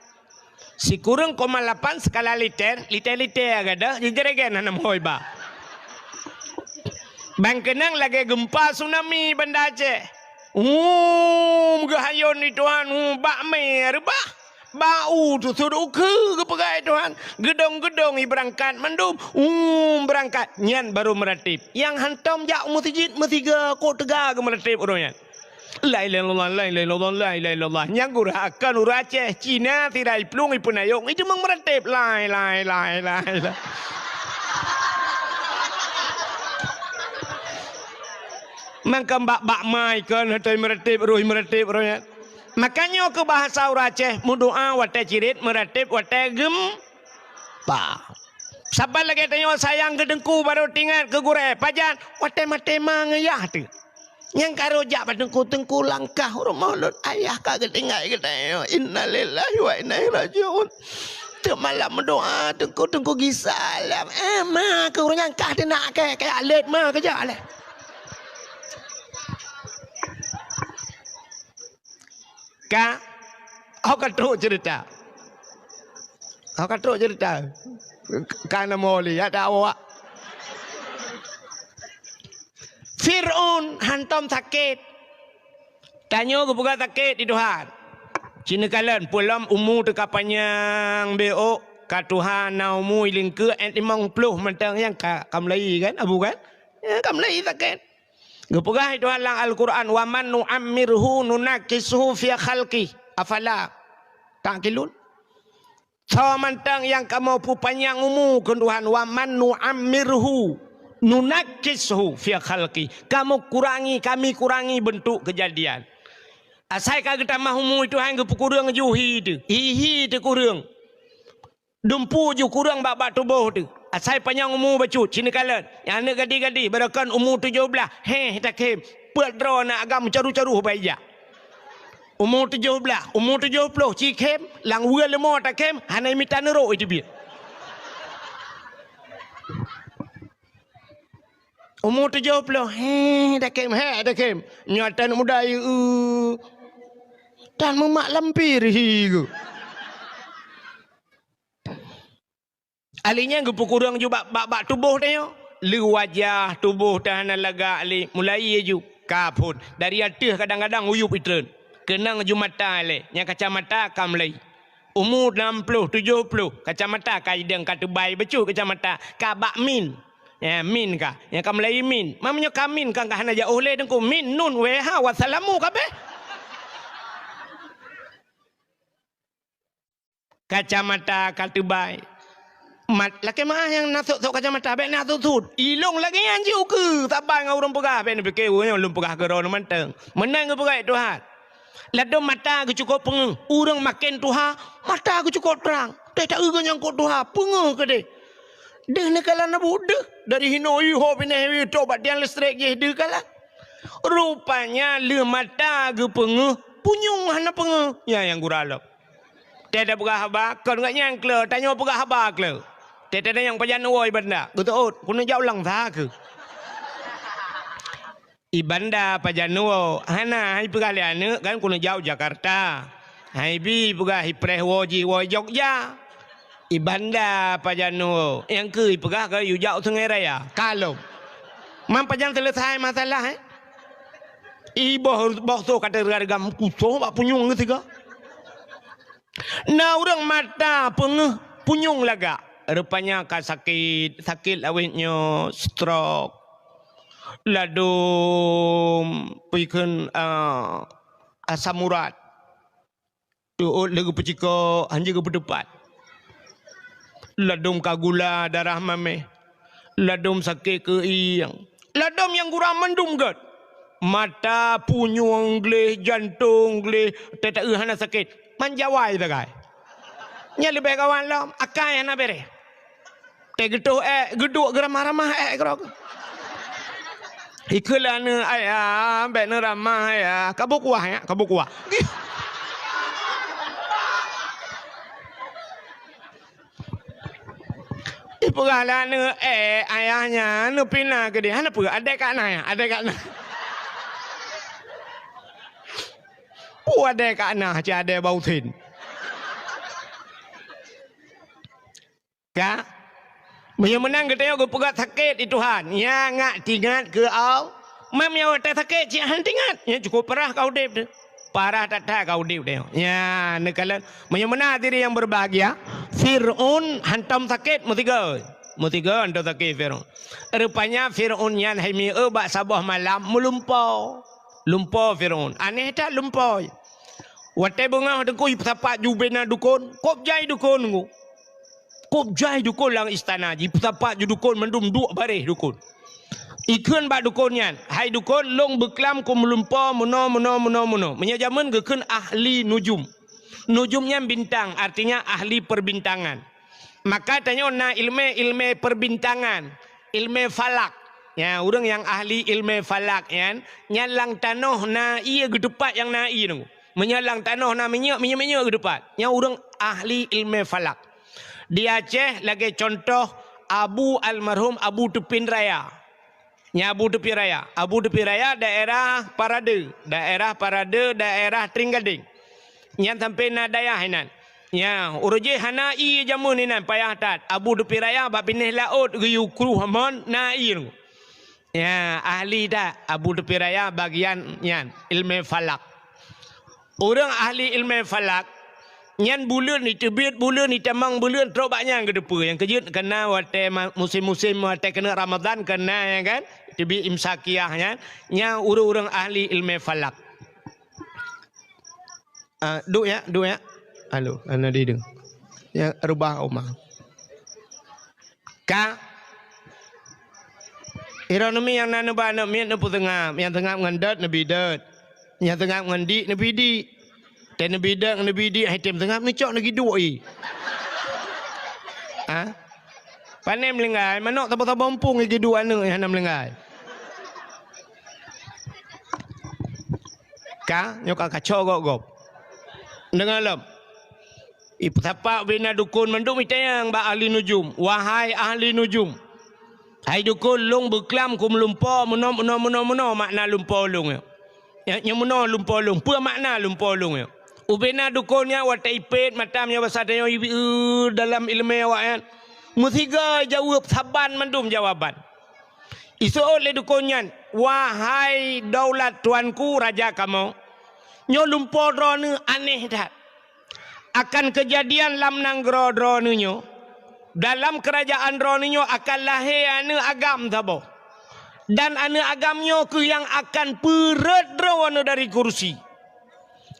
Sikureueng koma lapan skala Richter, Richter-Richter gadôh, jijregen hana meuhôi ba. Ban keunong lagèe geumpa tsunami Banda Aceh. Hum, geuhayôn di Tuhan, hum, bak mé reubah. Bak u teusut ukeue geupeugah di Tuhan. Geudong-geudong ibeurangkat mandum, hum, beurangkat. Nyan barô meuratéb. Nyang hantom jak u meuseujid meusiga kok teuga geumeuratéb uroe nyan. La ilaha illallah, la ilaha illallah, la ilaha illallah. Nyang gurah akan ureueng Aceh, Cina, sira iplueng, ipeunayong, iteumeung meuratéb. Lai, lai, lai, lai, lai. Mangkam bak-bak mai kon hotei meuratéb roh meuratéb roh nyan. Makanya keu bahasa ureuëng Aceh meudoa watée cirit meuratéb watée gem pa. Saban lagée tanyoe sayang keu teungku barô teuingat keu gurée pajan watée maté ma ngeuyah teuh. Nyang ka rhot jak bak teungku, "Teungku langkah u rumoh lôn, ayah ka geutinggai geutanyoe. Innalillahi wa inna ilaihi rajiun." Teuk malam meudoa, teungku, teungku gisa lam. Eh, ma keu ureuëng nyang kah teunak keu, keu alet ma keu jak leh. Ka, oh ka trok cerita. Oh ka trok cerita. Ka na moli, ya tak awak. Fir'aun hantom sakét. Tanyoe geupeugah sakét di Tuhan. Cina kalon, peulom umu teuka panyang beok ka Tuhan na umu ilingkeue et limong ploh mantong nyang ka, ka mulai kan, Abu kan? Ya, ka mulai sakét. Geupeugah di Tuhan lam Al-Quran, "Wa man nu'ammirhu nunakkishu fi khalqi, afala ta'qilun." Soe mantong nyang kamoe peupanyang umu keu Tuhan, "Wa man nu'ammirhu nunakkishu fi khalqi." Kamoe kurangi, kami kurangi beuntuk keujadian. Asai ka geutamah umu Tuhan geupeukureueng ju hi teuh. Hi-hi teuh kureueng. Dumpu ju kureueng bak-bak tuboh teuh. Asai panyang umu bacut, cina kalon. Nyang aneuk gadih-gadih, barokon umu tujoh blaih, héh takhem. Peuet droe na agam caru-caru bak ija. Umu tujoh blaih, umu tujoh ploh, ci khem, lam weue leumo takhem, hana mita neurok iteubiet. Umu tujoh ploh, héh takhem, héh takhem. Nyoe tan muda yeu. Tan meumak lampir hi geuh. Ahli nyan geupeukureueng ju bak, bak, bak tuboh tanyoe. Lé wajah tuboh teuh hana lagak lé, mulai ju ka phon. Dari ateueh kadang-kadang uyueb itreun. Keunong ju mata lé, nyang kacamata ka mulai. Umu nam ploh, tujoh ploh, kacamata ka idong ka teubai bacut kacamata, ka bak min. Ya, min ka. Nyang ka mulai min. Meunyoe ka min ka, ka hana jaoh lé teungku. Min, nun, weh, ha, wassalamu kabeh. Kacamata ka teubai. Mat, lakée meu'ah nyang na sot-sot kacamata, bék na sot-sot. Ilong lagée nyan jiukeue, saban ngon ureuëng peugah, bék neupike ureuëng nyan lôn peugah keudroe mantong. Meunan geupeugah Tuhan. Ladôm mata geucukôp peungeuh, ureuëng maken tuha, mata geucukôp trang. Teuh taeu geuh nyang kôp tuha, peungeuh keudeh. Deuh neukalon na buet deuh, dari hinoe ié ho binéh ié toh bak tiang leustrek jih deuh kalon. Rupanya lheueh mata geupeungeuh, punyueng hana peungeuh. Nyan nyang gura lom. Teuh tapeugah haba, kon geuh nyang kleu, tanyoe peugah haba kleu. Teuh tanyong pajan woe i Banda, geuteuôt, keuneuk jak u Langsa keuh. I Banda pajan woe, hana, hai peugah lé aneuk kan keuneuk jak u Jakarta. Hai bi peugah i preh woe jih woe Jogja. I Banda pajan woe, nyang keu i peugah ka yue jak u Sungai Raya. Ka lom. Man pajan seuleusai masalah, eh? I boh, boh soe ka teureugam kusoh bak punyueng geusigoe. Na ureuëng mata peungeuh punyueng lagak. Rupanya ka sakét, sakét awét nyoe stroke. Ladôm peue kheun, ah, asam urat. Teuôt lé geupeucikok, hanjeuet geupeuteupat. Ladôm ka gula darah maméh. Ladôm sakét keuieng. Ladôm nyang gura mandum gét. Mata, punyueng gleh, jantong gleh, teuh taeu hana sakét. Man jawai sagai. Nyan leubeh kawan lom, akai hana bereh. Teuh geutoh ék, geuduek geuramah-ramah ék keudroe. Ikheun lé aneuk, "Ayah, bék neuramah, Ayah. Kabu kuah, ya, kabu kuah." Ipeugah lé aneuk, "Eh, ayah nyan neupina keudeh." Hana peue, adèe ka na, ya, adèe ka na. Peue adèe ka na, cit adèe bak usen. Ka? Meunyoe meunan geutanyoe geupeugah sakét di Tuhan, nyan ngat tingat keu Allah. Mam nyang watèe sakét cit han tingat, nyan cukôp parah ka udép teuh. Parah that-that ka udép teuh. Nyan neukalon. Meunyoe meunan hadirin yang berbahagia, Fir'aun hantom sakét meusigoe. Meusigoe hantom sakét Fir'aun. Rupanya Fir'aun nyan hai mieu bak saboh malam meulumpoe. Lumpoe Fir'aun. Aneh that lumpoe. Watèe beungoh teungku jipeusapat ju bubena dukon, kôb jai dukon teungku. Kôb jai dukon lam istana, jipeusapat ju dukon mandum duek baréh dukon. Ikheun bak dukon nyan, "Hai dukon, lôn beuklam keu meulumpoe meunoe, meunoe, meunoe, meunoe." Meunyoe jameun geukheun ahli nujum. Nujum nyan bintang, artinya ahli perbintangan. Maka tanyoe na ileumèe, ileumèe perbintangan, ileumèe falak. Ya, ureuëng nyang ahli ileumèe falak nyan, nyan lam tanoh na ié geuteupat nyang na ié nyoe. Meunyoe lam tanoh na minyeuk, minyeuk-minyeuk geuteupat. Nyan ureuëng ahli ileumèe falak. Di Aceh lagèe contoh Abu almarhum Abu Teupin Raya. Nyan Abu Teupin Raya. Abu Teupin Raya daerah Parade, daerah Parade, daerah Tringgadeng. Nyan sampoe na dayah inan. Nyan, ureuëng jih hana ié jameun inan payah that. Abu Teupin Raya bak binéh laôt geuyue kruh amon na ié. Nyan, ahli that Abu Teupin Raya bagian nyan, ileumèe falak. Ureuëng ahli ileumèe falak, nyan buleuen jiteubiet, buleuen jitamong, buleuen trok bak nyan geuteupeue. Nyang keujeuet keuna watèe ma-, musém-musém, watèe keuneuk Ramadhan keuna, ya kan? Teubiet imsakiah nyan, nyan ureuëng-ureuëng ahli ileumèe falak. Ah, duek ya, duek ya. Halo, hana dideungo. Ya, reubah uma. Ka. Droeneuh miet nyang na neuba aneuk miet neupeuseungab, nyang seungab ngon dot neubi dot, nyang seungab ngon dik neubi dik. Teuh neubi dot neubi dik, hai tem seungab neucok neugiduek i. Ha? Pane meulinggai, manok saboh-saboh muphom i giduek aneuk nyang hana meulinggai. Ka, nyoe ka kaco gob-gob. Deungoe lom. Ipeusapat ubena dukon mandum itanyong bak ahli nujum, "Wahai ahli nujum, hai dukon, lôn beuklam keu meulumpoe meunoe, meunoe, meunoe, meunoe makna lumpoe lôn nyoe." Nyoe, nyoe meunoe lumpoe lôn, peue makna lumpoe lôn nyoe? Ubena dukon nyan watèe ipét mata meunyoe basa tanyoe ibi-, dalam ileumèe awaknyan, meusigoe jaweueb saban mandum jawaban. Iseuôt lé dukon nyan, "Wahai daulat tuanku, raja kamoe, nyoe lumpoe droeneuh aneh that. Akan keujadian lam nanggroe droeneuh nyoe, dalam keurajeuen droeneuh nyoe akan lahé aneuk agam saboh. Dan aneuk agam nyoe kheueh nyang akan peurhot droeneuh dari kursi,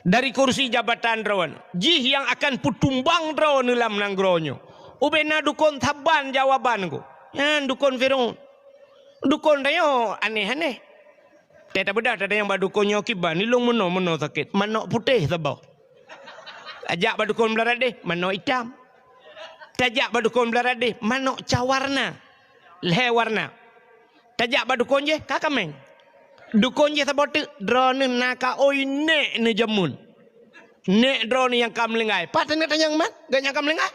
dari kursi jabatan droeneuh. Jih nyang akan peutumbang droeneuh lam nanggroe nyoe." Ubena dukon saban jawaban keu nyan dukon Firaun. Dukon tanyoe aneh-aneh. Teuh tabeudôh tatanyong bak dukon nyoe, "Kiban ilôn meunoe-meunoe sakét, manok putéh saboh." Tajak bak dukon Beularabdeh, manok itam. Tajak bak dukon Beularabdeh, manok ca warna. Lhèe warna. Tajak bak dukon jéh, ka kaméng. Dukon jéh saboh teuk, "Droeneuh na ka oi nèk neujameun. Nèk droeneuh nyang ka meulinggai." Pat teuneuk tanyong man, gobnyan ka meulinggai?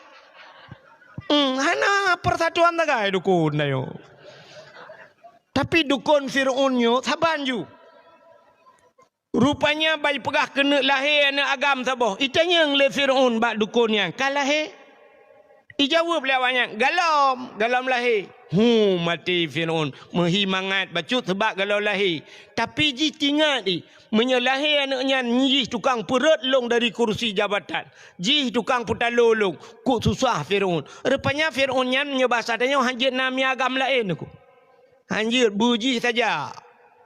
Hmm, hana persatuan sagai dukon tanyoe. Tapi dukon Firaun nyoe saban ju. Rupanya ban jipeugah keuneuk lahé aneuk agam saboh. Itanyong lé Firaun bak dukon nyan, "Ka lahé?" Ijaweueb lé awaknyan, "Galom, galom lahé." Hu, maté Firaun, meuhi mangat bacut seubab galom lahé. Tapi jih teuingat i, meunyoe lahé aneuk nyan jih tukang peurhot lôn dari kursi jabatan, jih tukang peutalo lôn, kok susah Firaun. Rupanya Firaun nyan meunyoe basa tanyoe hanjeuet na mié agam laén kok. Hanjeuet beujih saja.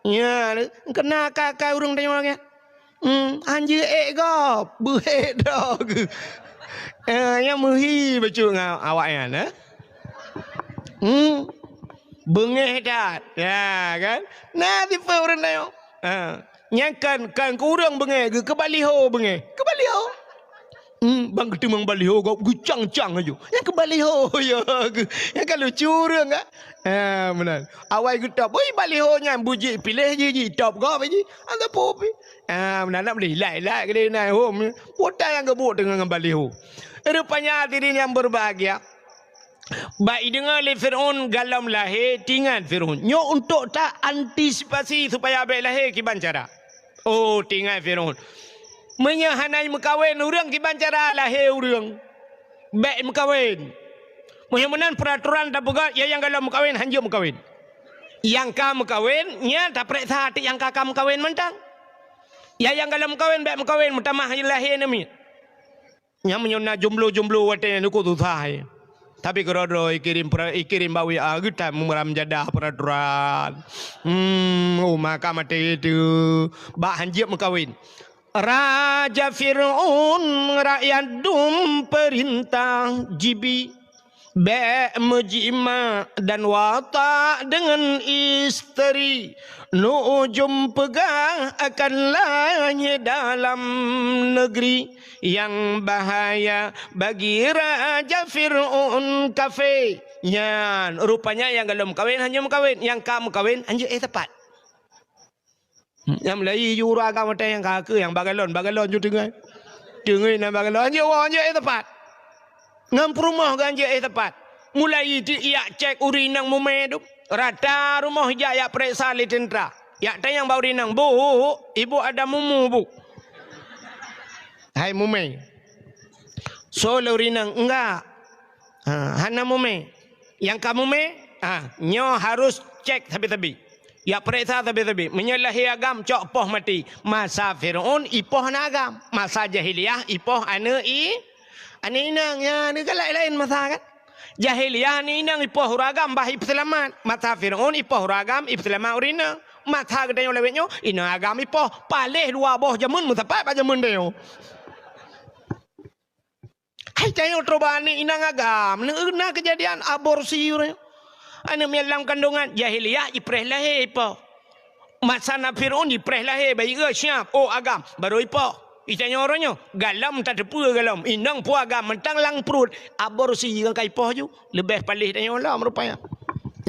Nyan, keuna ka-, ka ureuëng tanyoe nyan. Hmm, hanjeuet ék gob, beuék droe geuh. Eh, nyang meuhi bacut ngon awaknyan, eh? Hmm, beungéh that. Ya, kan? Na tipe ureuëng tanyoe. Ha. Nyan kan, kan keu ureuëng beungéh, geu-, keu baliho beungéh. Keu baliho. Hmm, ban geuteumong baliho gob geucang-cang laju. Nyan keu baliho, ya, geu-, nyan kan lucu ureuëng, kan? Ha, meunan. Awai geutôb, ui, baliho nyan beujih piléh jih, jitôb gob jih. Ataupun pi. Ha, meunan nak beli, lai-lai keudéh na hom. Putai nyang geubuet teungoh ngon baliho. Rupanya hadirin yang berbahagia, bak ideungoe lé Firaun galom lahé, teuingat Firaun. Nyoe untuk ta antisipasi supaya bék lahé kiban cara. Oh, teuingat Firaun. Meunyoe hana meukawen ureuëng, kiban cara lahé ureuëng. Bék meukawen. Meunyoe meunan peuraturan tapeugah, ya nyang galom meukawen, hanjeuet meukawen. Nyang ka meukawen, nyan tapeuriksa até nyang ka, ka meukawen mantong. Ya nyang galom meukawen, bék meukawen, meutamah lahé aneuk miet. Nyan meunyoe na jomblo-jomblo watée nyan, nyoe kok susah, eh. Tapi keudroe-droe ikirém pra-, ikirém bak W A geutan meuram jadah peuraturan. Hmm, oh, maka maté teuh bak hanjeuet meukawen. Raja Fir'aun rakyat dum peurintah jibi. Bék meujimak dan watak deungon isteri, nu'ujum peugah akan lahé dalam neugri. Nyang bahaya bagi Raja Fir'aun kafé. Nyan, rupanya nyang golom kawen hanjeuet meukawen, nyang ka meukawen hanjeuet éh teumpat. Nyang mulai ju ureueng agam watèe nyang ka keu nyang bak galon, bak galon ju teungoh. Teungoh nyang bak galon, hanjeuet woe, hanjeuet éh teumpat. Ngon peurumoh geuh hanjeuet éh teumpat. Mulai ti-, jak cèk ureueng inong mumè tu. Rata rumoh jak, jak peuriksa lé teuntra. Jak tanyong bak ureueng inong, "Bu, ibu ada mumu, Bu?" Hai mumè. Soe lé ureueng inong, "Enggak." Ha, hana mumè. Nyang ka mumè, ha, nyoe harus cèk sabe-sabe. Jak peuriksa sabe-sabe. Meunyoe lahé agam, cok poh maté. Masa Fir'aun, ipoh aneuk agam. Masa jahiliyah, ipoh aneuk i-, aneuk inong. Nyan, nyan kan laén-laén masa kan. Jahiliyah aneuk inong ipoh ureueng agam bah ipeuseulamat. Masa Fir'aun ipoh ureueng agam ipeuseulamat ureueng inong. Masa geutanyoe lawét nyoe, inong agam ipoh. Paléh dua boh jameun meusapat bak jameun tanyoe. Hai tanyoe troh bak aneuk inong agam, na keujadian aborsi uroe nyoe. Aneuk miet lam kandungan, jahiliyah ipreh lahé ipoh. Masa na Fir'aun ipreh lahé, bayi geuh siap, oh agam, barô ipoh. Itanyoe uroe nyoe, galom tateupeue galom, inong peue agam mantong lam pruet, aborsi nyang ka ipoh ju, leubeh paléh tanyoe lom rupanya.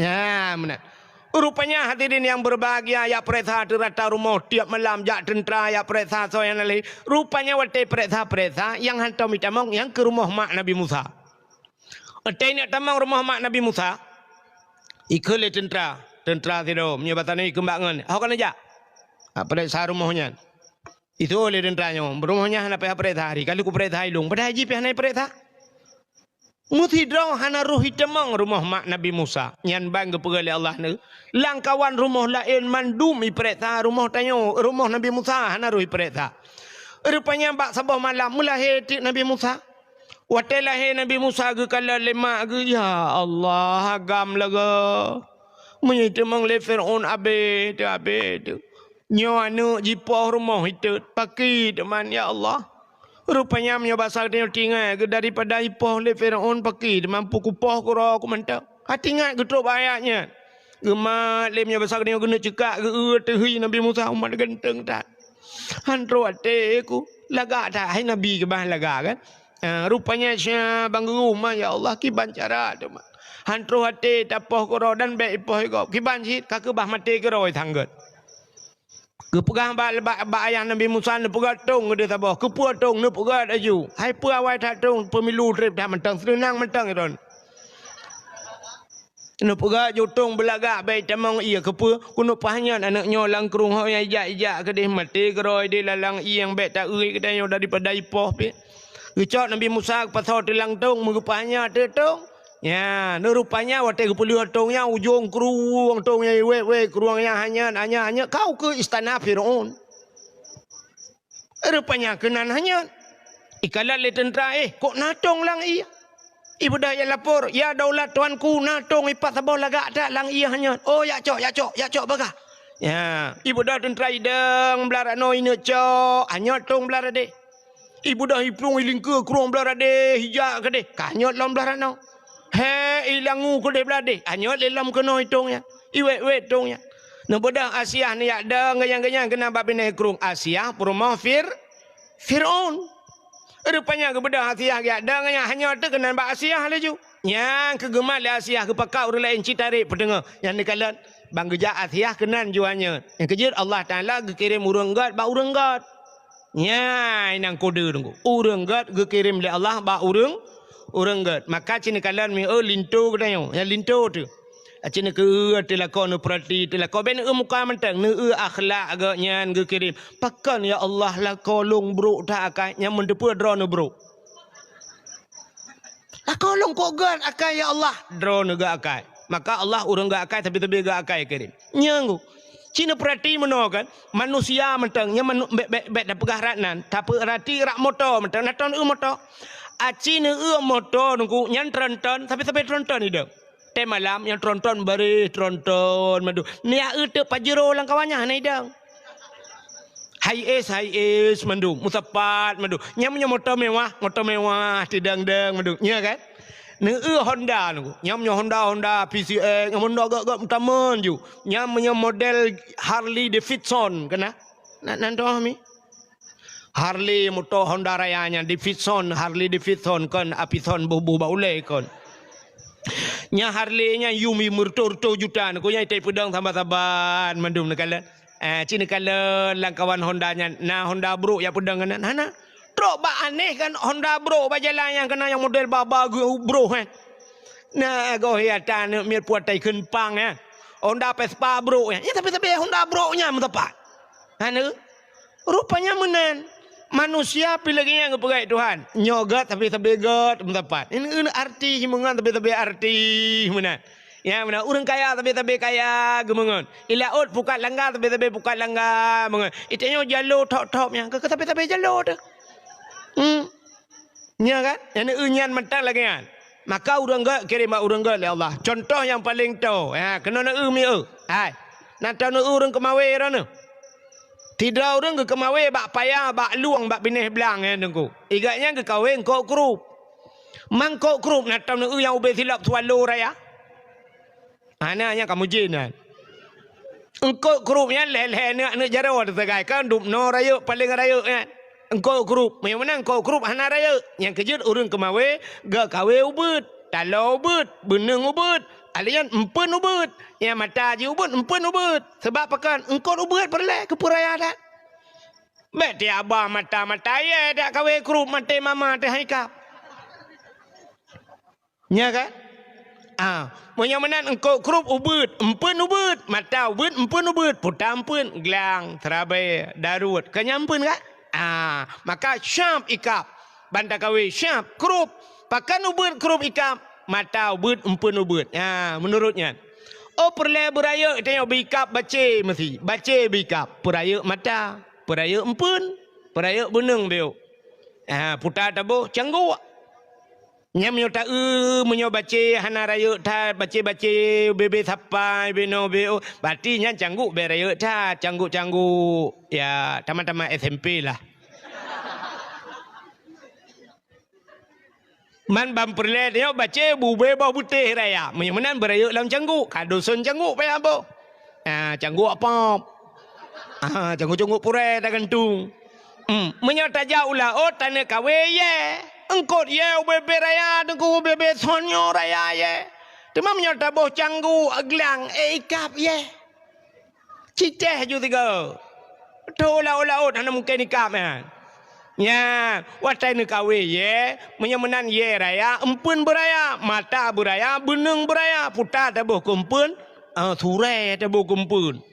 Nyan meunan. Rupanya hadirin yang berbahagia, jak peuriksa di rata rumoh tiep malam, jak teuntra jak peuriksa soe nyang na lahé. Rupanya watèe peuriksa-peuriksa, nyang hantom itamong nyang keu rumoh mak Nabi Musa. Watèe neuk tamong rumoh mak Nabi Musa, ikheun lé teuntra, teuntra sidroe, meunyoe basa nyoe ikheun bak ngon, "Ho keuneuk jak?" "Ah, peuriksa rumoh nyan." Itu'oh lé teuntra nyoe, "Rumoh nyan hana payah peuriksa, hari ka lheueh kupeuriksa i lôn." Padahai jih pih hana peuriksa. Meusidroe hana roh itamong rumoh mak Nabi Musa. Nyan ban geupeugah lé Allah neu, "Lam kawan rumoh laén mandum ipeuriksa, rumoh tanyoe, rumoh Nabi Musa hana roh ipeuriksa." Rupanya bak saboh malam meulahé teuk Nabi Musa. Watèe lahé Nabi Musa geukalon lé mak geuh, ya Allah, agam lagèe. Meunyoe itamong lé Fir'aun abéh teuh, abéh teuh. Nyoe aneuk jipoh rumoh itot, pakri teuma, ya Allah. Rupanya meunyoe basa geutanyoe tinggai geuh daripada ipoh lé Fir'aun, pakri teuma, peue kupoh keudroe ku mantong. Hati ingat geutrok bak ayat nyan. Geumat lé meunyoe basa geutanyoe geuneuk ceukak geu-eu teuh hi Nabi Musa, umat ganteng that. Han troh até ku, lagak that, hai Nabi keubah lagak kan. Ah, rupanya sia ban geugeuh, "Ma, ya Allah, kiban cara teuma. Han troh até tapoh keudroe dan bèk ipoh gob. Kiban cit, ka keubah maté keudroe tanggot." Geupeugah bak, bak, bak ayah Nabi Musa, neupeugah tong keudéh saboh. Keupeue tong? Neupeugah laju. Hai peue awai that tong, peumilu trép that mantong, seunang mantong droen. Neupeugah jutông beulagak bèk tamong ié, keupeue? Keuneuk paih nyan aneuk nyoe lam krueng ho nyang ijak-ijak keudéh maté keudroe di lalang ié nyang bèk ta-eu geutanyoe daripada ipoh pih. Geucok Nabi Musa geupasoe teulang tông, meugeupaih nyan teuk tông. Nyan, rupanya watèe geupeulheueh tông nyan, ujông krueng tông nyan iwèt-wèt, krueng nyan hanyot, hanyot, hanyot, ka ukeue istana Fir'aun. Rupanya keunan hanyot. Ikalon lé teuntra, "Eh, kok na tông lam ié?" Ibeudôh ijak lapor, "Ya daulat tuanku, na tông ipat saboh lagak that lam ié hanyot." "Oh, jak cok, jak cok, jak cok bagah." Ya, ibeudôh teuntra idong blah ranoe ineuk cok, hanyot tông blah radeh. Ibeudôh iplueng ilingkeue krueng blah radeh, ijak keudéh, ka hanyot lom blah ranoe. Hé, ilangu keudéh blah deh, hanyot lé lom keunoe tông nyan. Iwèt-wèt tông nyan. Neubeudôh Asiah neujak dong geunyang-geunyang keunan bak binéh krueng. Asiah peurumoh Fir-, Fir'aun. Rupanya geubeudôh Asiah geujak dong geunyang, hanyot teuk keunan bak Asiah laju. Nyang keu geumat lé Asiah geupakat ureueng laén cit tarek peuteungoh. Nyang neukalon ban geujak Asiah keunan ju hanyot. Nyang keujeuet Allah Taala geukirém ureueng gèt bak ureueng gèt. Nyan nyang kode teungku. Ureueng gèt geukirém lé Allah bak ureueng, ureueng gèt. Maka ci neukalon miseue linto geutanyoe, nyang linto teuh. Aci neukeu-eu teuh lakoe, neupeurati teuh lakoe, bèk neu-eu muka mantong, neu-eu akhlak gèt nyan geukirém. Pakon ya Allah lakoe lôn brok that akai, nyan meuteupeue droeneuh brok. Lakoe lôn kok gèt akai ya Allah, droeneuh gèt akai. Maka Allah ureueng gèt akai, tapi-tapi gèt akai kirém. Nyan teungku. Ci neupeurati meunoe kan, manusia mantong, nyan manu-, bèk, bèk, bèk tapeugah rot nan, tapeurati rot moto mantong, na tron eu moto. Aci neu-eu moto teungku, nyan tronton, sabe-sabe tronton idong. Tém malam, nyan tronton bareh, tronton mandum. Neujak eu teuk Pajero lam kawan nyan hana idong. Hiace, Hiace mandum, meusapat mandum. Nyan meunyoe moto mewah, moto mewah, teudong-dong mandum. Nyan kan? Neu-eu Honda nyoe. Nyam nyoe Honda, Honda P C X, nyam Honda gak-gak meutamon ju. Nyam nyoe model Harley Davidson kena. Nak nan toh mi. Harley moto Honda raya nyan Davidson, Harley Davidson kon, Apison boh-boh bak ulée kon. Nya Harley nyan yum yum reutôh-reutôh juta nyoe, nyang itai peudong saban-saban mandum neukalon. Eh, ci neukalon lam kawan Honda nyan, na Honda brok jak peudong keunan. Hana. Trok bak aneh kan Honda brok bak jalan nyang keunan nyang model baba geu brok, eh. Na goh ya ta aneuk miet puatai kheun pang, eh. Honda Vespa brok, eh. Ya tapi-tapi Honda brok nyan meusapat. Hana. Rupanya meunan. Manusia pih lagée nyan geupeugah Tuhan. Nyoe gét tapi-tapi gét meusapat. Ini, ini arti himungan tapi-tapi arti meunan. Ya, meunan ureuëng kaya tapi-tapi kaya geumeungon. Ilaôt pukat langga tapi-tapi pukat langga meungon. Itanyoe jalo thop-thop nyang ke tapi-tapi jalo tu. Hmm. Nya kan? Nyang neu nyan mantang lagée nyan. Maka ureuëng gét kirém bak ureuëng gét lé Allah. Contoh nyang paleng toe. Ha, keunoe neu mieu. Hai. Nan tahu neu ureuëng keumawe droeneuh. Sidroe ureuëng geukeumawé bak paya, bak lueng, bak binéh blang, eh, Teungku. Igat nyan geukawé eungkôt krup. Mangkôt krup na tom neu nyang ubé silop swallow raya. Hana nyang kamu jén nyan. Eungkôt krup nyan lhée-lhée aneuk-aneuk jaroe teusagai, kan dum noe rayeuk paleng rayeuk nyan. Eungkôt krup, meunyoe meunan eungkôt krup hana rayeuk. Nyang keujeuet ureuëng keumawé geukawé ubeuet, taloe ubeuet, beuneueng ubeuet, alèh nyan empeuen ubeuet. Nyang mata jih ubeuet, empeuen ubeuet. Sabab pakon? Eungkôt ubeuet peureulée keu peuraya that. Bék tiaba mata-mata yé dak kawé krup maté mama teuh hai kap. Nya kan? Ah, meunyoe meunan eungkôt krup ubeuet, empeuen ubeuet, mata ubeuet, empeuen ubeuet, puta empeuen, glang, seurabai, daruet, ka nyan empeuen kan? Ah, maka syab ikab. Ban takawé syab, krup. Pakon ubeuet krup ikab, mata ubeuet, empeuen ubeuet. Ha, meunurot nyan. Oh, peureulée beurayeuk tanyoe beu ikab bacé meusi. Bacé beu ikab. Peurayeuk mata, peurayeuk empeuen, peurayeuk beuneueng beu. Ha, puta taboh cangguk. Nyan meunyoe ta-eu, meunyoe bacé hana rayeuk that, bacé-bacé bebe sapai, beno beo, berarti nyan cangguk beu rayeuk that, cangguk-cangguk, ya, tamat-tamat S M P lah. Man ban peureulée tanyoe bacé bube boh butéh raya. Meunyoe meunan beurayeuk lam cangguk, ka duson cangguk payah boh. Ah, cangguk apam. Ah, cangguk-cangguk purée tagantung. Hmm, meunyoe tajak u laôt taneuk kawé yé. Eungkôt yé ubé-bé raya teungku ubé-bé sonyo raya yé. Teuma meunyoe taboh cangguk glang, eh, ikab yé. Cicéh ju tiga. Tho laôt-laôt hana mungken ikab nyan. Nya, watée neukawé yé, meunyoe meunan yé raya, empeuen beuraya, mata beuraya, beuneueng beuraya, puta taboh keu empeuen, ah, surée taboh keu empeuen.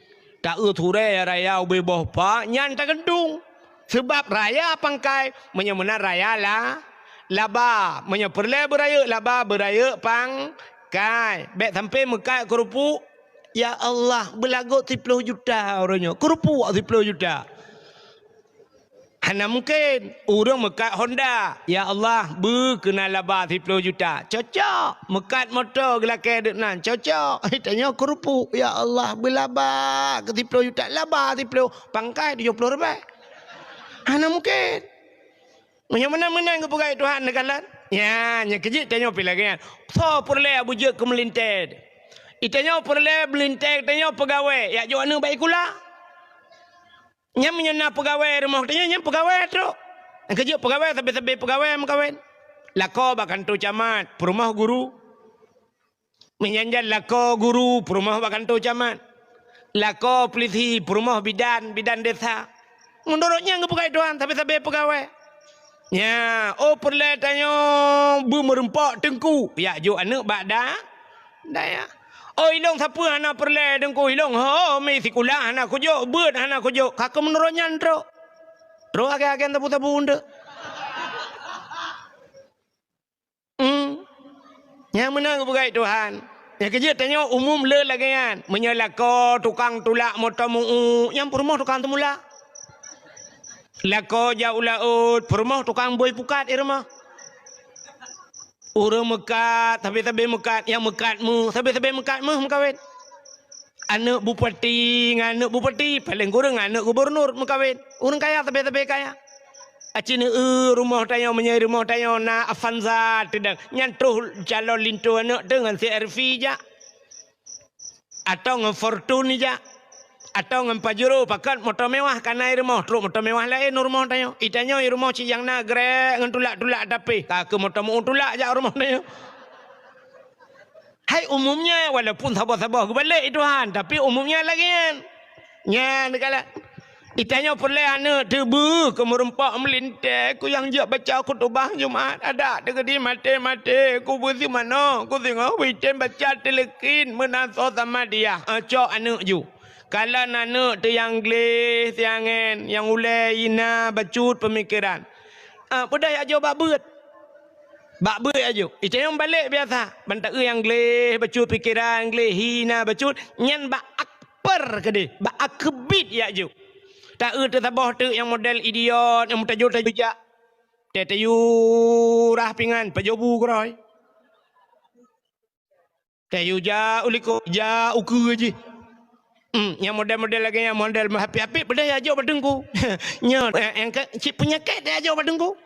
Ta-eu surée raya ubé boh pa, nyan tagantung. Sabab raya pangkai, meunyoe meunan raya la, laba. Meunyoe peureulée beurayeuk laba, beurayeuk pangkai. Bék sampoe meukat keurupuk, Ya Allah, beulagot siploh juta uroe nyoe. Keurupuk siploh juta. Hana mungken. Ureuëng meukat Honda. Ya Allah, beu keunan laba siploh juta. Cocok. Meukat moto geulakée deuek nan. Cocok. Tanyoe keurupuk. Ya Allah, beulaba keu siploh juta. Laba siploh. Pangkai tujoh ploh ribée. Hana mungken. Meunyoe meunan-meunan geupeugah Tuhan neukalon. Nya, nyang keujeuet tanyoe pih lagée nyan. Soe peureulée beujeuet keu meulintée? Itanyoe peureulée meulintée tanyoe peugawée, jak jok aneuk bak sikula. Nyan meunyoe na peugawée rumoh tanyoe, nyan peugawée trok. Nyang keujeuet peugawée sabe-sabe peugawée meukawen. Lakoe bak kantô camat, peurumoh guru. Meunyan jan lakoe guru peurumoh bak kantô camat. Lakoe peulisi peurumoh bidan, bidan desa. Meunurot nyang geupeugah Tuhan sabe-sabe peugawée. Nya, oh peureulée tanyoe beumeureumpok teungku, jak jok aneuk bak da-, dayah. Oh ilong sapeue hana peureulée teungku ilong, ho mi sikula hana kujok, beuet hana kujok, ka keu meunurot nyan trok. Trok agen-agen sabu-sabu eunteuk. Hmm. Nyang meunan geupeugah Tuhan. Nyang keujeuet tanyoe umum le lagée nyan. Meunyoe lakoe tukang tulak moto meu-u, nyan peurumoh tukang teumulak. Lakoe jak u laôt, peurumoh tukang bôi pukat i rumoh. Ureuëng meukat, sabe-sabe meukat, nyang meukat méuh, sabe-sabe meukat méuh meukawen. Aneuk bupati ngon aneuk bupati, paleng kureueng aneuk gubunur meukawen. Ureuëng kaya sabe-sabe kaya. Aci neu rumoh tanyoe, meunyoe rumoh tanyoe na Avanza teudang, nyan troh calon linto aneuk teuh ngon C R V jak. Atau ngon Fortuner jak. Atau ngon Pajero, pakat moto mewah ka na i rumoh, trok moto mewah laén u rumoh tanyoe. I tanyoe i rumoh cit nyang na grek ngon tulak-tulak tapi, ka keu moto meu tulak jak u rumoh tanyoe. Hai umumnya, walaupun saboh-saboh geubalek i Tuhan, tapi umumnya lagèe nyan. Nyan kala. I tanyoe peureulèe aneuk teuh beuh keu meureumpok meulintèe, keu nyang jeuet baca khutubah Jumat, adak teukeudi maté-maté, keu beuh si manoe, keu singoh beuh item baca teuleukin meunan soe sama dia. Eh, cok aneuk ju. Kalon aneuk teuh nyang gleh, siangén, nyang ulèe, hina, bacut peumikeran. Ah, peudeh jak jok bak beuet. Bak beuet jak jok. I tanyoe balek biasa. Ban taeu nyang gleh, bacut pikeran, gleh, hina, bacut. Nyan bak akbar keudeh. Bak akbit jak jok. Taeu teuh saboh teuk nyang model idiot, nyang meutajô-tajô jak. Teu tayue rah pingan, pajoh bu keurôi. Tayue jak u likôt, jak u keue jih. Hmm, nyang model-model lagèe nyan, model meuhapit-hapit, peudeh jak jok bak teungku. Nyoe, eh, nyang ka cit peunyakét jak jok bak teungku.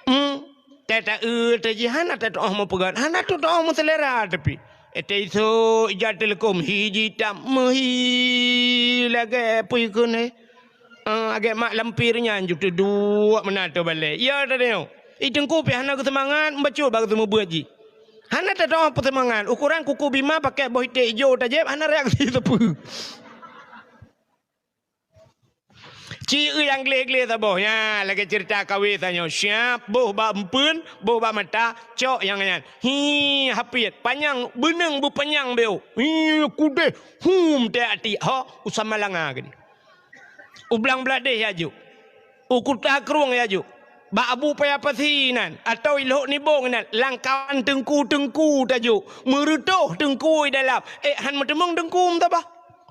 Hmm, teu taeu teuh jih hana tatu'oh meupeugöt, hana tatu'oh meuseulera tapi. Eh, teu isôk ija teuleukom, hi jitam meuhi lagèe peue keuneuk. Ah, agèe mak lampir nyan ju teuduek meunan ateueh balèe. Ya, teudeungoe. I teungku pih hana geuseumangat, meubacut bak seumeubeuet jih. Hana tatu'oh peuseumangat. Ukoran kuku bima pakèk boh iték ijo tajép, hana reaksi sapeue. Ci eu nyang gleh-gleh saboh. Nyan, lagèe ceurita kawé tanyoe. Siap, boh bak empeuen, boh bak mata, cok nyang nyan. Hi, hapit. Panyang, beuneueng beupanyang beu. Hi, kudeh. Hum, teu atik. Ho, u Samalanga keudeh. U Blang Bladeh jak jok. U Kuta Krueng jak jok. Bak Abu Paya Pasi nan, atau i Lhok Nibong nan, lam kawan teungku-teungku tajok. Meureutoh teungku i dalam. Eh, han meuteumeung teungku meutabah.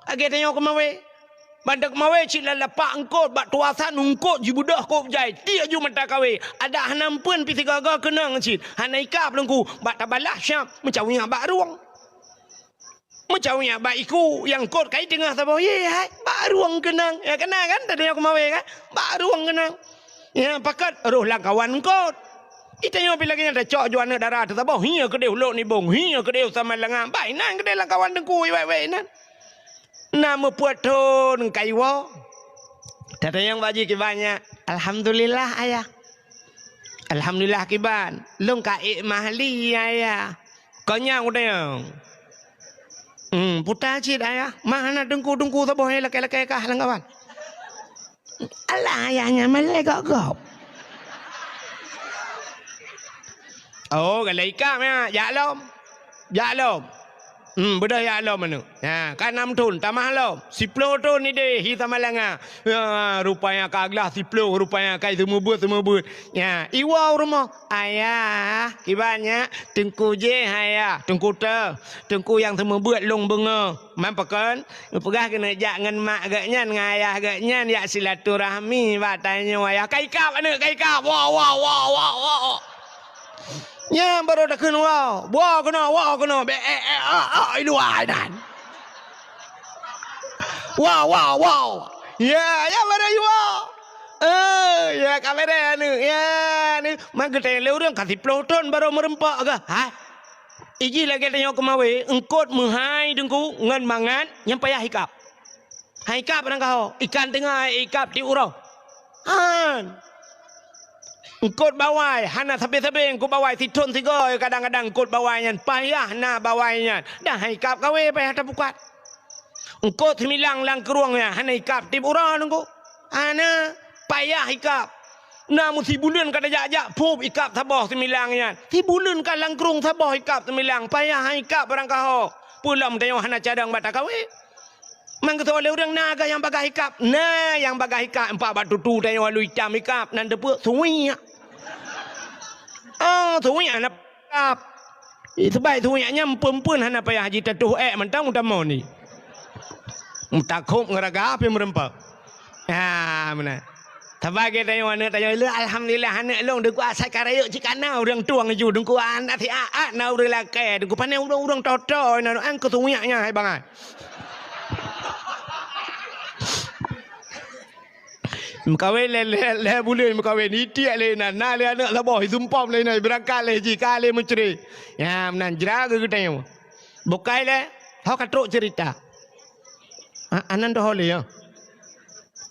Lagèe tanyoe keumawé. Ban teuk keumawé cit lam lapak eungkôt, bak tuasan eungkôt jibeudôh kôb jai. Tiek ju mata kawé. Adak hana empeuen pih sigoe-goe keunong cit. Hana ikab teungku. Bak tabalah siap. Meucawiyak bak rueng. Meucawiyak bak iku nyang eungkôt kai teungoh saboh, ye hai, bak rueng keunong. Ya, keunong kan? Tadi aku mawe kan? Bak rueng keunong. Ya, pakat roh lam kawan eungkôt. I tanyoe pih lagèe nyan tacok ju aneuk dara teuh saboh. Hi keudeh u Lhok Nibong, hi keudeh u Samalanga. Bah inan keudeh lam kawan teungku, wai-wai inan. Na meupeuet thon kaiwoe. Tatanyong bak jih kiban nyan, "Alhamdulillah, Ayah." "Alhamdulillah kiban, lôn ka ék mahli, Ayah." Kon nyan kutanyong. Hmm, puta cit, Ayah. Mah hana teungku-teungku saboh nyang lakèe-lakèe kah lam kawan. Alah, Ayah nyan malèe gop-gop. Oh, galak ikab nyan, jak lom. Jak lom. Hmm, beudôh jak lom aneuk. Ha, ka nam thon, tamah lom. Siploh thon idéh, hi Samalanga. Ya, rupanya ka glah siploh, rupanya ka seumeubeuet-seumeubeuet. Ya, iwoe u rumoh. "Ayah, kiban nyan, teungku jih, Ayah. Teungku teuh. Teungku nyang seumeubeuet lôn beungoh." Man pakon? Geupeugah keuneuk jak ngon mak geuh nyan, ngon ayah geuh nyan, jak silaturahmi bak tanyoe, Ayah. Ka ikab aneuk, ka ikab. Woe, woe, woe. Nyan barô takheun woe. Woe keunoe, woe keunoe. Bèk, eh, eh, ah, ah, i luwa inan. Woe, woe, woe. Ya, ya, barô i woe. Eh, ya, ka bèrèh aneuk. Ya, aneuk. Man geutanyong lé ureueng ka siploh thon barô meureumpok geuh. Ha? Ijih lagèe tanyoe keumawé, eungkôt meuhai teungku ngon mangat nyang payah ikab. Han ikab barangkaho, ikan teungoh ikab tiep uroe. Han. Eungkôt bawai, hana sabe-sabe eungkôt bawai, sithon sigoe kadang-kadang eungkôt bawai nyan, payah na bawai nyan. Dan han ikab kawé payah tapukat. Eungkôt seumilang lam krueng nyan, hana ikab tiep uroe teungku. Hana, payah ikab. Na meusibuleuen ka tajak-jak, phup ikab saboh seumilang nyan. Sibuleuen ka lam krueng saboh ikab seumilang, payah han ikab barangkaho. Peue lom tanyoe hana cadang bak takawé. Mangkeusok lé ureueng na geuh nyang bagaih ikab. Na nyang bagaih ikab, empat bak tutu tanyoe lalu itam ikab, nan teupeue suwiek. Oh, suwiek na ikab. Eh, seubab suwiek nyan empeuen-empeuen hana payah jitatuh ék mantong utamong ni. Meutakhob ngon raga pih meureumpok. Ha, meunan. Sabagai tanyoe aneuk tanyoe, "Alhamdulillah aneuk lôn, Teungku, asai ka rayeuk cit ka na ureueng tueng ju, Teungku, aneuk siat-at na ureueng lakèe, Teungku, pane ureueng-ureueng toto inan, an keu suwiek nyan hai bangai." Meukawen lé, lé, lé buleuen meukawen, itiek lé inan, na lé aneuk saboh, isumpom lé inan, beurangkat lé jih, ka lé meucre. Nyan meunan jra geutanyoe. Bukai lé, ho ka trok ceurita. Ha, anan doh lé, ya.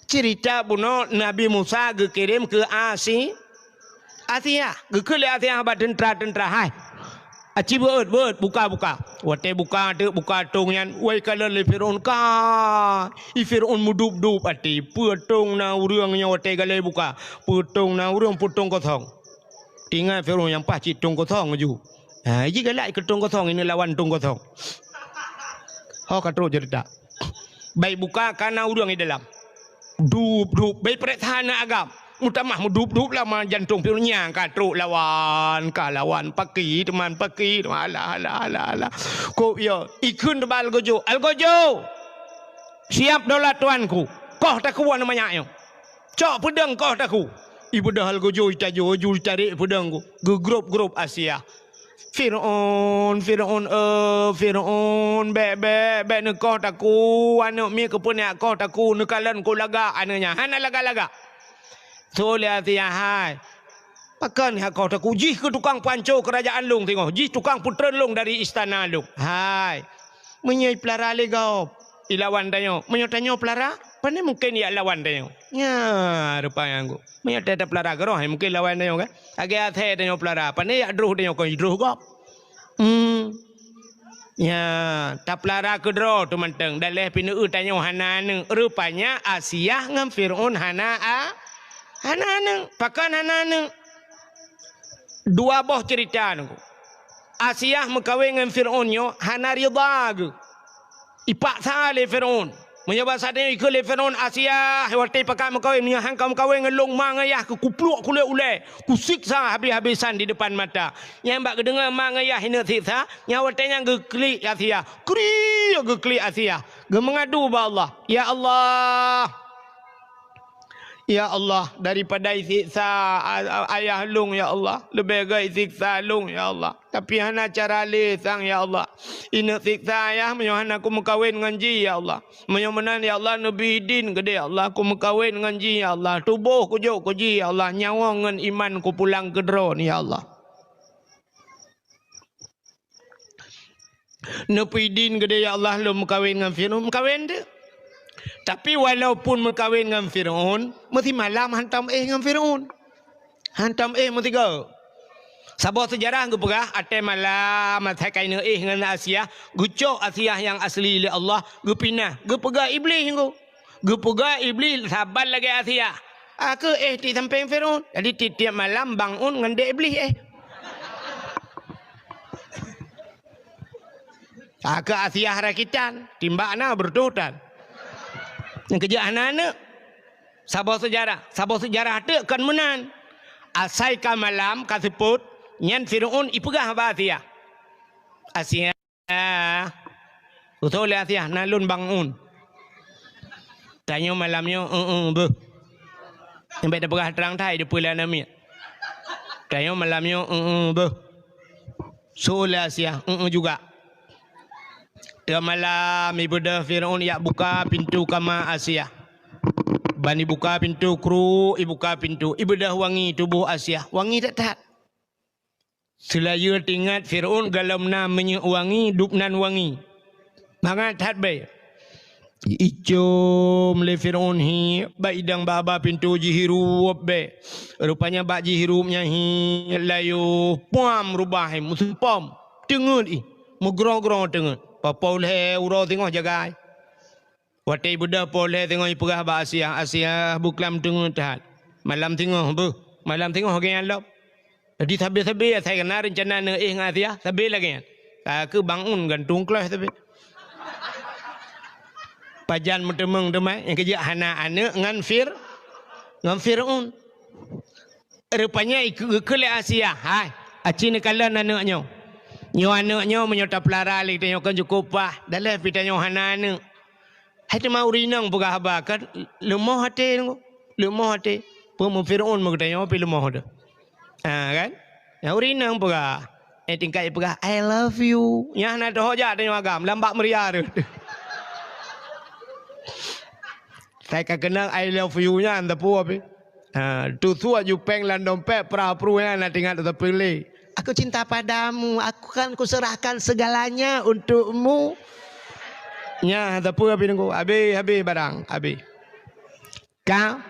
Ceurita bunoe Nabi Musa geukirém keu Asi-, Asiah. Geukheun lé Asiah bak teuntra-teuntra, "Hai, aci beuet, beuet, buka, buka." Watée buka, teuk buka tong nyan, wai kalon lé Firaun, ka. I Firaun meudub-dub até, peue tong na ureuëng nyoe watée galai buka. Peue tong na ureuëng, peue tong kosong. Teuingat Firaun nyang paih cit tong kosong ju. Ha, ji galak keu tong kosong, ini lawan tong kosong. Ho ka trok ceurita. Bai buka ka na ureuëng di dalam. Dub-dub, bai preksa na agam. Meutamah meudub-dub lama jantong Firaun nyan ka trok lawan, ka lawan paki teuma paki teuma, alah, alah, alah, alah. Kok yo, ikheun teuba algojo, "Algojo! Siap daulat tuanku. Koh takue aneuk manyak nyoe. Cok peudeueng koh takue." Ibeudôh algojo itajo, ju itarek peudeueng ku. Geugrôp-grôp Asiah. "Firaun, Firaun, eh, Firaun, bèk, bèk, bèk neukoh takue, aneuk miet keupeue neukoh takue, neukalon ku lagak aneuk nyan." Hana lagak-lagak. Tho lé Asiah, "Hai, pakon neukoh takue? Jih keu tukang panco keurajaan lôn singoh, jih tukang peutreun lôn dari istana lôn. Hai, meunyoe ipeulara lé gob, ilawan tanyoe. Meunyoe tanyoe peulara, pane mungken ijak lawan tanyoe." Nya, rupa nyang ku. Meunyoe ta-, tapeulara keudroe, mungken lawan tanyoe kan? Lagèe asèe tanyoe peulara, pane jak droh tanyoe kon jidroh gob. Hmm. Nya, tapeulara keudroe teumantong, dan lheuh pineue tanyoe hana aneuk. Rupanya Asiah ngon Firaun hana a-, hana aneuk. Pakon hana aneuk? Dua boh ceurita nyoe. Asiah meukawen ngon Firaun nyoe hana ridha geuh. Ipaksa lé Firaun. Meunyoe basa tanyoe ikheun lé Firaun, "Asiah, watèe pakat meukawen, meunyoe han ka meukawen ngon lôn, ma ngon yah keu kupluek kulét ulèe, kusiksa habéh-habésan di depan mata." Nyang bak geudeungoe ma ngon yah ineuk siksa, nyang watèe nyan geuklik Asiah. Kriek geuklik Asiah. Geumeungadu bak Allah, "Ya Allah, ya Allah, daripada isiksa a-, a-, ayah lôn, ya Allah, leubeh gèt isiksa lôn, ya Allah. Tapi hana cara lé sang, ya Allah. Ineuk siksa ayah meunyoe hana kumeukawen ngon jih, ya Allah. Meunyoe meunan, ya Allah, neubri idin keudéh, ya Allah, kumeukawen ngon jih, ya Allah. Tuboh kujok keu jih, ya Allah. Nyawöng ngon iman kupulang keu Droeneuh, ya Allah." Neupeuidin keudéh, "Ya Allah, lôn meukawen ngon Firaun." Meukawen teuh. Tapi walaupun meukawen ngon Firaun, meusimalam hantom éh ngon Firaun. Hantom éh meusigoe. Saboh seujarah geupeugah, watèe malam, asai ka ineuk éh ngon Asiah, geucok Asiah nyang asli lé Allah, geupinah, geupeugah Iblih nyoe. Geupeugah Iblih saban lagèe Asiah. Ka kheueh éh di sampéng Firaun. Jadi tiep-tiep malam bangun ngon dek Iblih éh. Ka kheueh Asiah rakitan, timbak na beureutoh tan. Nyang keujeuet hana aneuk. Saboh seujarah, saboh seujarah teuk kon meunan. Asai ka malam, ka seupôt, nyan Firaun ipeugah bak Asiah. Asiah. Ah, usoe lé Asiah, na lôn bangun. Tanyoe malam nyoe, eu-eu, beuh. Nyang bèk tapeugah trang that, dipeue lé aneuk miet. Tanyoe malam nyoe, eu-eu, beuh. Soe lé Asiah, eu-eu juga. Teuma malam, ibeudôh Firaun jak buka pintoe kama Asiah. Ban ibuka pintoe, kruk, ibuka pintoe, ibeudôh wangi tuboh Asiah. Wangi that-that. Seulayeue teuingat Firaun golom na minyeuk wangi, dub nan wangi. Mangat that bèe. Icom lé Firaun hi, bak idang bak-bak pintoe jihirup bèe. Rupanya bak jihirup nyan hi, layoh, puam rubah hi, meuseupom. Teungeut ih, meugroe-groe teungeut. Poh-poh lhèe uroe singoh jagai. Watèe ibeudôh poh lhèe singoh ipeugah bak Asiah, "Asiah, beuklam teungeut that. Malam singoh beuh, malam singoh lagèe nyan lom." Jadi sabé-sabé asai ka na reuncana neuéh ngon Asiah, sabé lagèe nyan. Ka kheueh bangun gantung kleuh sabé. Pajan meuteumeung teuma, nyang keujeuet hana aneuk ngon Fir-, ngon Firaun. Rupanya ikeu-, geukheun lé Asiah, "Hai, aci neukalon aneuk nyoe. Nyoe aneuk nyoe meunyoe tapeulara lé tanyoe kon cukôp paih, dan lheuh pih tanyoe hana aneuk." Hai teuma ureueng inong peugah haba kan leumoh até, leumoh até. Peue meu Firaun meu geutanyoe pih leumoh teuh. Ha kan? Nyang ureueng inong peugah, eh, tingkat peugah, "I love you." Nyan hana teuho jak tanyoe agam, lam bak meuria teuh. Sai ka keunong I love you nyan teupeu pih. Ha, tusuak jupeng lam dompet, prah pruh nyan na tingat teupeu lé. Aku cinta padamu, aku kan kuserahkan segalanya untukmu. Nya, teupeu pih nunggu. Habéh, habéh barang, habéh. Ka.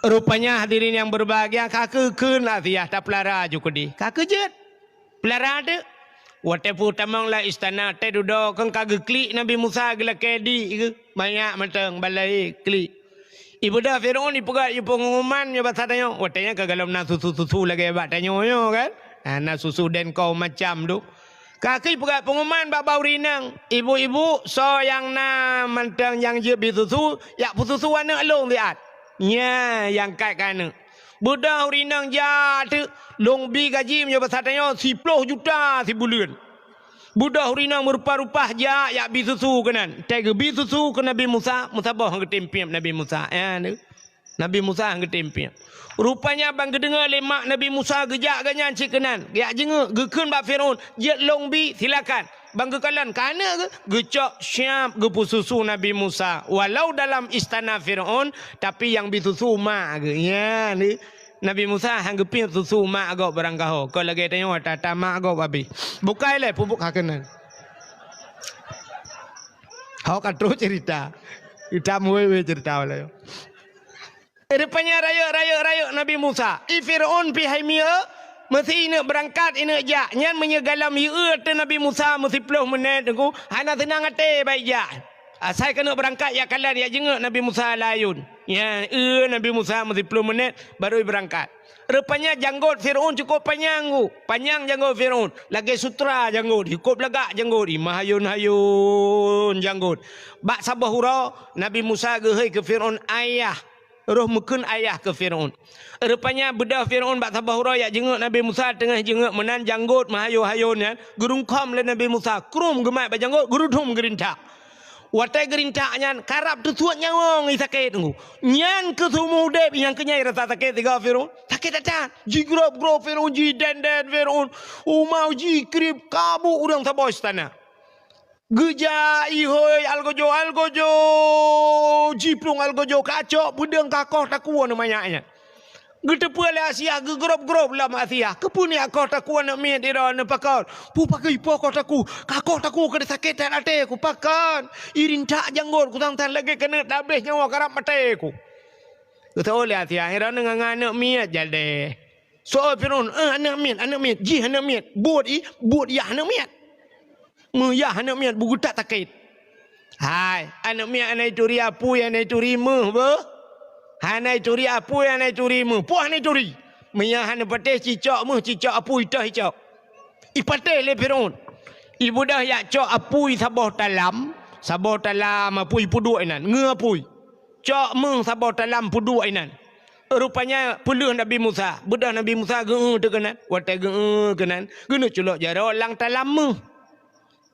Rupanya hadirin yang berbahagia, ka keu kheun Asiah tapeulara ju keudeh. Ka keu jeuet. Peulara teuk. Watée peutamong lam istana, teuh dudoe kheun ka geuklik Nabi Musa geulakée di geuh. Manyak mantong balai klik. Ibeudôh Firaun ipeugah ié peunguman nyoe basa tanyoe. Watée nyan ka gohlom na susu-susu lagée bak tanyoe nyoe kan. Ha, na susu dan kaum macam tu. Ka keuh ipeugah peunguman bak bak ureuëng inong, "Ibu-ibu, soe nyang na mantong nyang jeuet bi susu, jak peususu aneuëk lôn siat." Nya nyang kat keu aneuëk. Beudôh ureuëng inong jak teuk, lôn bi gaji meunyoe basa tanyoe siploh juta sibuleuen. Beudôh ureuëng inong meurupa-rupa jak, jak bi susu keunan. Teuh geubi susu keu Nabi Musa, meusaboh geutem piep Nabi Musa. Ya, tu. Nabi Musa geutem piep. Rupanya ban geudeungoe lé mak Nabi Musa geujak geuh nyan cit keunan. Jak jingeuk, geukheun bak Firaun, "Jeuet lôn bi, silakan." Ban geukalon keu aneuëk geuh, geucok siab geupeususu Nabi Musa. Walau dalam istana Firaun, tapi nyang bi susu mak geuh. Nya, ni. Nabi Musa han geupiep susu mak gob barangkaho. Kon lagée tanyoe ata-ata mak gob habéh. Bukai lé pupuk ka keunan. Ho ka trok cerita. Kita muwe-we cerita wala. Rupanya rayeuk, rayeuk, rayeuk Nabi Musa. I Firaun pih hai mieu, meusi ineuk beurangkat, ineuk jak. Nyan meunyoe gohlom ieu teuh Nabi Musa meusiploh meunét teungku, hana seunang até bak jak. Asai keuneuk beurangkat jak kalon, jak jingeuk Nabi Musa lam ayun. Ya, eu Nabi Musa meusiploh meunét baru beurangkat. Rupanya janggot Firaun cukup panyang, ku. Panyang janggot Firaun. Lagée sutra janggot, cukup lagak janggot, i meuhayun-hayun janggot. Bak saboh uroe, Nabi Musa geuhôi keu Firaun, "Ayah." Roh meukheun ayah keu Firaun. Rupanya beudôh Firaun bak saboh uroe jak jingeuk Nabi Musa, teungoh jingeuk meunan janggot meuhayun-hayun nyan, geurungkhom lé Nabi Musa, krum geumat bak janggot, geurudum geurintak. Watée geurintak nyan, karab teusuet nyawöng i sakét teungku. Nyan keuh seumeu udeb nyang keunyai rasa sakét sigoe Firaun. Sakét that-that. Jigrob-grob Firaun, jiden-den Firaun. Uma jikrieb, kabuk ureuëng saboh istana. Geujak ihôi algojo-algojo, jiplueng algojo, kacok peudeueng kakoh takue aneuk manyak nyan. Geuteupeue lé Asiah, geugrob-grob lom Asiah. Keupeue nyak koh takue aneuk miet droeneuh pakon? Peue pakri poh koh takue? Kakoh takue keu sakét that até ku pakon? Irintak janggot ku sang-sang lagée keuneuk tabléh nyawa karab maté ku. Geuteupeue lé Asiah, droeneuh ngon aneuk miet jadeh. Soe Firaun, "Eh, aneuk miet, aneuk miet, jih aneuk miet, buet i, buet yah aneuk miet." Meuyah aneuk miet beugeutak sakét. Hai, aneuk miet hana ituri apui, hana ituri méuh beuh. Hana ituri apui, hana ituri méuh. Poh hana ituri. Meuyah hana patéh cicok méuh, cicok apui toh icok. Ipatéh lé Firaun. Ibeudôh jak cok apui saboh talam, saboh talam apui peuduek inan, ngeue apui. Cok méuh saboh talam peuduek inan. Rupanya peuleueh Nabi Musa. Beudôh Nabi Musa geu-eu teuh keunan. Watée geu-eu keunan, geuneuk culok jaroe lam talam méuh.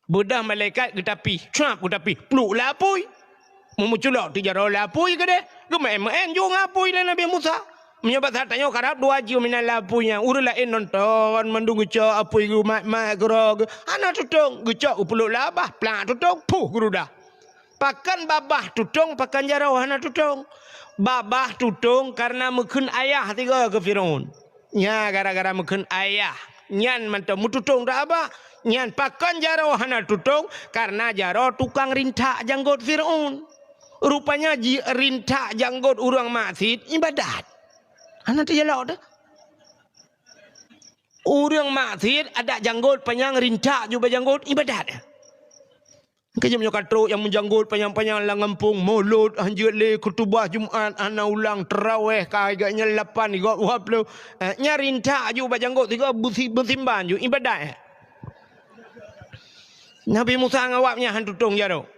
Beudôh malaikat geutapi, cuap geutapi, pluek lam apui. Meumeuculok teuh jaroe lam apui keudeh, geumeuén-meuén ju ngon apui lé Nabi Musa. Meunyoe bak saat tanyoe karab dua jeuem inan lam apui nyan, ureuëng laén nonton mandum geucok apui geumat-mat keudroe geu-, hana tutong, geucok geupluek lam babah, plak tutong, puh geurudah. Pakon babah tutong, pakon jaroe hana tutong? Babah tutong kareuna meukheun ayah sigoe keu Firaun. Nya gara-gara meukheun ayah, nyan mantong meututong dak babah. Nyan pakon jaroe hana tutong, kareuna jaroe tukang rintak janggot Firaun. Rupanya jirintak janggot ureuëng maksiet ibadat. Hana teujalok teuh. Ureuëng maksiet adak janggot panyang, rintak ju bak janggot ibadat. Keujeuet nyoe ka trok nyang meujanggot panyang-panyang lam gampông, mulod han jeuet lé, khutubah Jumat hana ulang, teurawéh ka gobnyan lapan, gob dua ploh. Eh, nyan rintak ju bak janggot sigoe beusi-, beusimban ju ibadat. Nabi Musa ngon awaknyan han tutong jaroe.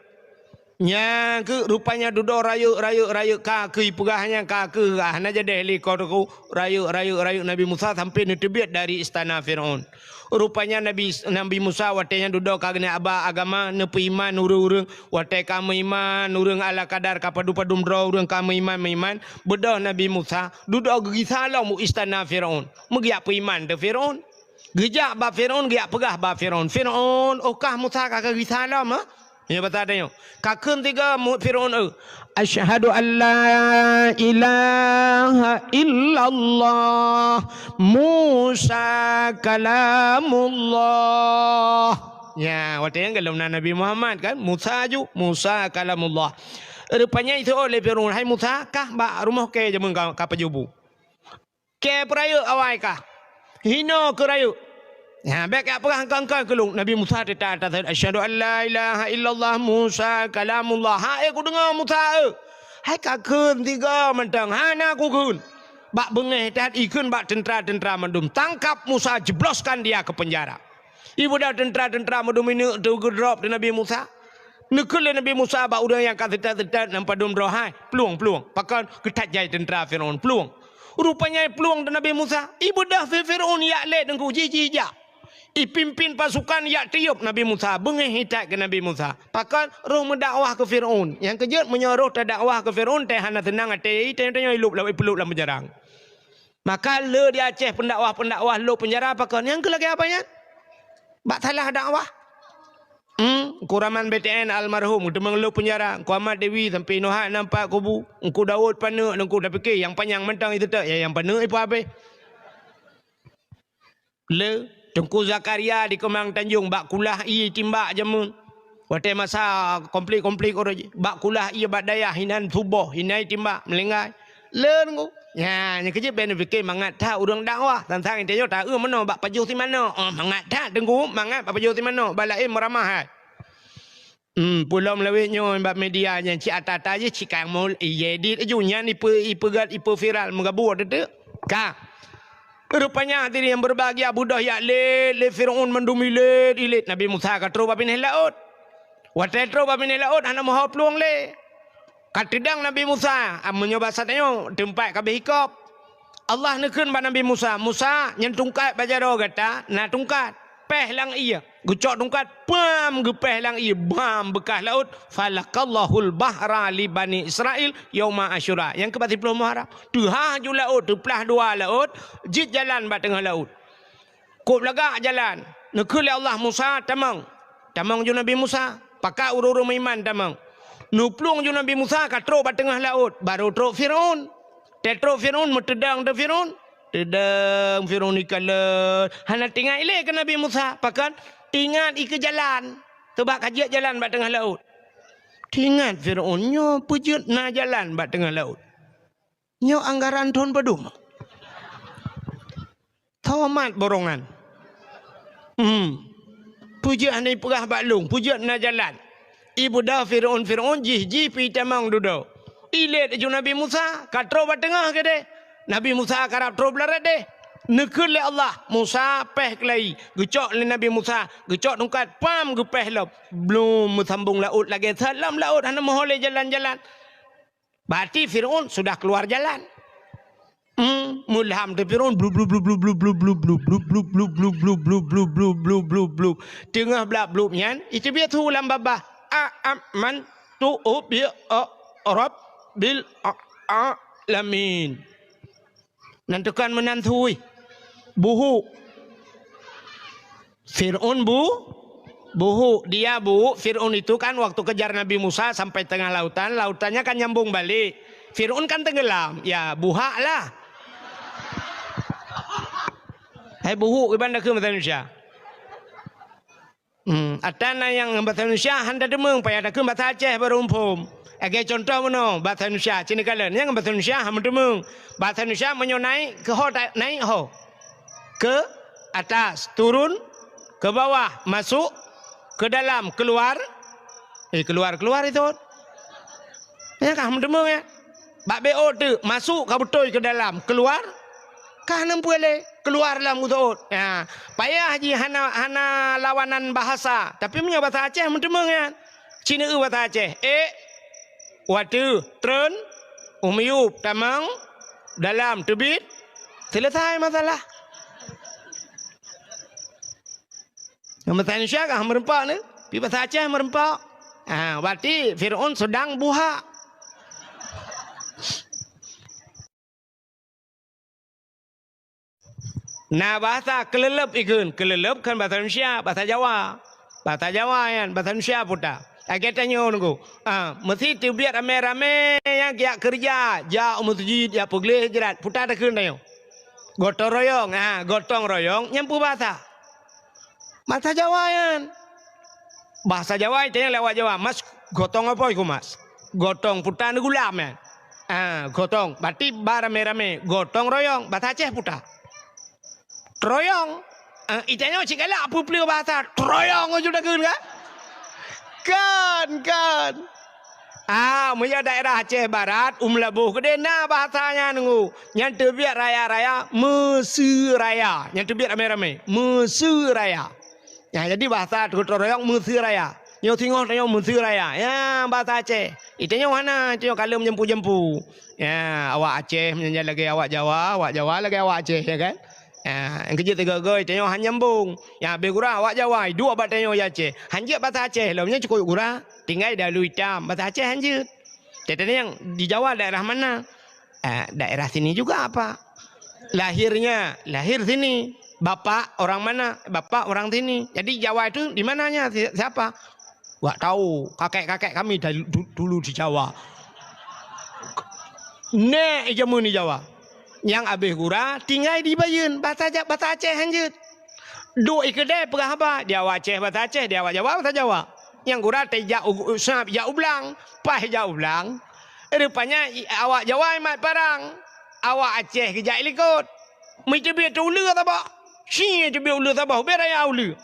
Nyang keuh rupanya dudoe rayeuk, rayeuk, rayeuk ka keuh ipeugah nyan ka keuh hana jadeh lé koh takue. Rayeuk, rayeuk, rayeuk Nabi Musa sampai neuteubiet dari istana Firaun. Rupanya Nabi, Nabi Musa watée nyan dudoe ka geuneuk aba agama, neupeuiman ureuëng-ureuëng. Watée ka meuiman ureuëng ala kadar, ka padum-padum droe ureuëng ka meuiman, meuiman. Beudôh Nabi Musa dudoe geugisa lom u istana Firaun. Meugeuyak peuiman teuh Firaun. Geujak bak Firaun, geujak peugah bak Firaun, "Firaun, oh kah Musa ka geugisa lom, ha?" Meunyoe basa tanyoe, ka kheun tiga mu-, Firaun, eh, "Asyhadu an la ilaha illallah, Musa kalamullah." Nya, watée nyan gohlom na Nabi Muhammad kan, Musa ju, Musa kalamullah. Rupanya iseuôt lé Firaun, "Hai Musa, kah bak rumoh kèe jameun ka, ka pajoh bu." Kèe peurayeuk awai kah? Hinoe keu rayeuk. Nyan, bèk jak peugah engkai-engkai keu lôn. Nabi Musa teutab atas, "Asyhadu an la ilaha illallah, Musa kalamullah." "Hai, kudeungoe Musa, eh." "Hai ka kheun tiga mantong, hana kukheun." Bak beungéh that ikheun bak teuntra-teuntra mandum. "Tangkap Musa, jebloskan dia ke penjara." Ibeudôh teuntra-teuntra mandum ineuk teugeudrop di Nabi Musa. Neukheun lé Nabi Musa bak ureuëng nyang ka seutôt-seutôt lam padum droe, "Hai, plueng, plueng." Pakon? Geuthat jai teuntra Firaun, plueng. Rupanya plueng di Nabi Musa. Ibeudôh Firaun jak lé teungku, jih-jih jak. Ipimpin pasukan jak tiôp Nabi Musa, beungéh that keu Nabi Musa. Pakon? Roh meudakwah keu Firaun. Nyang keujeuet meunyoe roh tadakwah keu Firaun, teuh hana seunang até, tanyoe-tanyoe ilôp lam, ipeulôp lam penjara. Maka le di Aceh pendakwah-pendakwah lôp penjara pakon? Nyang keu lagée apa nyan? Bak salah dakwah. Hmm, Teungku Raman B T N almarhum, teumang lôp penjara. Teungku Ahmad Dewi sampai inoe hana nampak kubu. Teungku Daud paneuk, teungku tapike nyang panyang mantong iseutôt, ya nyang paneuk ipeuhabéh. Le, Teungku Zakaria di Keumang Tanjong bak kulah ié timbak jameun. Watée masa konflik-konflik uroe jih, bak kulah ié bak dayah inan suboh, inan timbak meulinggai. Le teungku. Nyan, nyang keujeuet bèk neupike mangat that ureuëng dakwah. Sang-sang tanyoe taeu meunoe bak pajoh si manok. Oh, mangat that teungku, mangat bak pajoh si manok. Bak laén meuramah hai. Hmm, peulom lawét nyoe bak media nyan cit ata-ata jih cit ka mul, ié dit aju nyan ipe, ipeugét, ipeviral meugabur teuk. Ka. Rupanya hadirin yang berbahagia, beudôh jak lét lé Firaun mandum ilét-ilét. Nabi Musa ka trôk bak binéh laôt. Watée trôk bak binéh laôt hana meuho plueng lé. Ka teudong Nabi Musa, a, meunyoe basa tanyoe teumpat ka beuhikop. Allah neukheun bak Nabi Musa, "Musa, nyan tungkat bak jaroe gata na tungkat, péh lam ié." Geucok tungkat, pam, geupéh lam ié, bam, beukah laôt. "Falaqallahul bahra li Bani Israil yauma Asyura." Nyang keubat siplôh Muharram. Teuhah ju laôt, teuplah dua laôt, jeuet jalan bak teungoh laôt. Kôb lagak jalan. Neukheun lé Allah Musa, "Tamong." Tamong ju Nabi Musa. Pakat ureuëng-ureuëng meuiman tamong. Neuplueng ju Nabi Musa ka trôk bak teungoh laôt, barô trôk Firaun. Teutrôk Firaun, meuteudong teuk Firaun. Teudong Firaun ikalon. Hana teuingat ilée keu Nabi Musa. Pakon? Teuingat ikeu jalan. Sabab ka jeuet jalan bak teungoh laôt. Teuingat Firaun nyoe peue jeuet na jalan bak teungoh laôt. Nyoe anggaran thon padum? Tomat borongan. Hmm. Peue jeuet hana ipeugah bak lôn, peue jeuet na jalan. Ibeudôh Firaun-Firaun jih, jih pih tamong dudoe. Ilét ju Nabi Musa, ka trôk bak teungoh keudeh. Nabi Musa karab trôk bak larat deh. Neukheun lé Allah, "Musa, péh keulayi." Geucok lé Nabi Musa, geucok tungkat, pam, geupéh lom. Blum meusambong laôt lagée that lom laôt, hana meuho lé jalan-jalan. Berarti Firaun sudah keluar jalan. Hmm, meulham teuh Firaun blub blub blub. Teungoh blab blub nyan, iteubiet su lam babah. A-, amantu bi, a-, rabbil a-, alamin. Nan tukang meunan thui. Buhuk. Firaun bu-, buhuk. Dia bu-, Firaun itu kan waktu kejar Nabi Musa sampai tengah lautan, lautannya kan nyambung balik. Firaun kan tenggelam. Ya, buhak lah. Hai buhuk iban dakeu masa Indonesia. Hmm, ata na nyang ngon basa Indonesia han tateumeung, payah takheun basa Aceh barô muphom. Lagée cuntoh meunoe, basa Indonesia, ci neukalon, nyang ngon basa Indonesia han meuteumeueng. Basa Indonesia meunyoe naik, keu ho ta-, naik ho. Ke atas, turun, ke bawah, masuk, ke dalam, keluar. Eh, keluar, keluar itu. Nyan ka han meuteumeueng, ya. Bak B O teuk, masuk ka beutôi ke dalam, keluar ka hana peue lé, keluar lam utot. Ha, payah jih hana, hana lawanan bahasa. Tapi meunyoe basa Aceh meuteumeueng nyan. Ci neueu basa Aceh. Ék, wateuh, treun, u miyueb, tamong, dalam, teubiet, selesai masalah. Ngon basa Indonesia ka han meureumpok ni, pi basa Aceh meureumpok. Ha, berarti Firaun sedang buhak. Na basa keuleuleub ikheun, keuleuleub kan basa Indonesia, basa Jawa. Basa Jawa nyan, basa Indonesia puta. Lagèe tanyoe nunggu. Ah, meusi teubiet ramé-ramé nyang jak keureuja, jak u meuseujid, jak peugleh jrat, puta takheun tanyoe. Gotong royong, ah, gotong royong nyan peue bahasa? Bahasa Jawa nyan. Bahasa Jawa tanyoe lewat Jawa, "Mas, gotong apa iku, Mas?" Gotong puta neugulam nyan. Ah, gotong, berarti ba ramé-ramé, gotong royong, bahasa Aceh puta. Troyong. Ah, itanyoe cit galak peue-peue bahasa. Troyong aju takheun kan? Kan, kan. Ah, meunyo daerah Aceh Barat, u Meulaboh keudéh na bahasa nyan nunggu. Nyan teubiet raya-raya, meuseuraya. Nyan teubiet ramé-ramé, meuseuraya. Ya, jadi bahasa gotong royong meuseuraya. Nyoe singoh tanyoe meuseuraya. Ya, bahasa Aceh. Itanyoe hana, itanyoe kalon jampu-jampu. Ya, awak Aceh meunyan lagèe awak Jawa, awak Jawa lagèe awak Aceh, ya kan? Ya, nyang keujeuet sigoe-goe tanyoe han nyambong. Ya, abéh gura awak Jawa, iduek bak tanyoe di Aceh. Han jeuet bahasa Aceh lom, nyan cukôp gura. Tinggai dalu itam, bahasa Aceh han jeuet. Teuntèe nyang di Jawa daerah mana? Eh, daerah sini juga apa? Lahirnya, lahir sini. Bapak orang mana? Bapak orang sini. Jadi Jawa itu di mananya? Si-, siapa? Wak tahu, kakek-kakek kami dah du-, dulu di Jawa. Nèk jameun di Jawa. Nyang abéh gura tinggai di Bayeuen, bahasa Ja-, bahasa Aceh han jeuet. Duek i keudè peugah haba, di awak Aceh bahasa Aceh, di awak Jawa bahasa Jawa. Nyang gura teuh jak u, u, sab jak u blang, paih jak u blang. Rupanya i, awak Jawa imat parang, awak Aceh geujak i likot. Meuteubiet teuh uleue saboh. Ci teubiet uleue saboh, ubé raya uleue.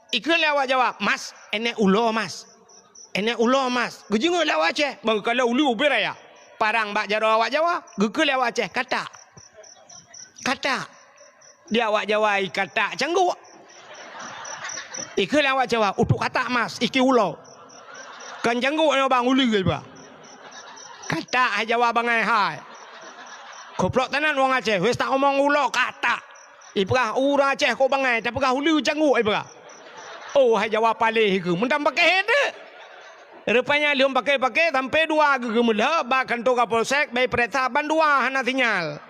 Ikheun lé awak Jawa, "Mas, enèk ulo, Mas." Enèk ulo, Mas. Geujeungeuk lé awak Aceh, bang geukalon uleue ubé raya. Parang bak jaroe awak Jawa, geukheun lé awak Aceh, "Katak." Katak. Di awak Jawa i katak cangguk. Ikheun lé awak Jawa, "Utok katak, Mas, iki ulo." Kan cangguk nyoe bang uleue iba. Katak hai Jawa bangai hai. Goblok tenan wong Aceh, wes tak omong ulo katak. Ipeugah ureueng Aceh kok bangai, tapeugah uleue cangguk ipeugah. Oh, hai Jawa paléh keu, meutam pakéh teuh. Rupanya lheueh pakéh-pakéh sampai dua geuh geumeulheueh bak kantô Kapolsek, bai peuriksa ban dua hana sinyal.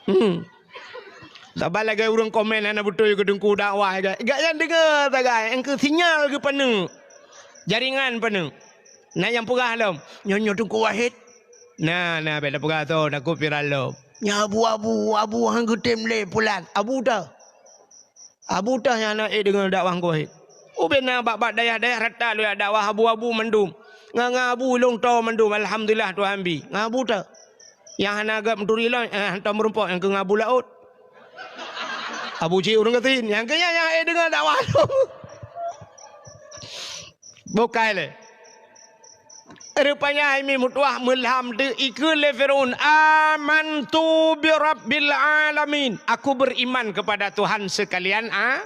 Hmm. Saban lagèe ureueng komen hana beutôi keu teungku dakwah, gak, gak nyan deungoe sagai, engkeu sinyal geupaneuk. Jaringan paneuk. Na nyang peugah lom, "Nyoe, nyoe Teungku Wahid." Na, na, bèk tapeugah soe, takot viral lom. "Nyoe Abu, Abu, Abu han geutem lé pulan." Abu teuh. Abu teuh nyang na ék deungoe dakwah Teungku Wahid. Ubé na bak-bak dayah-dayah rata lôn jak dakwah abu-abu mandum. Ngon, ngon abu lôn toe mandum, alhamdulillah Tuhan bi. Ngon abu teuh. Nyang hana gèt meuturi lôn, eh, hantom meurumpok nyang keu ngon abu laôt. Abu cit ureueng gasien, nyang keu nyan nyang ék deungoe dakwah lôn. Bukai lé. Rupanya hai mi meutuah meulham teu ikheun lé Firaun, "Amantu bi rabbil alamin." Aku beriman kepada Tuhan sekalian a-,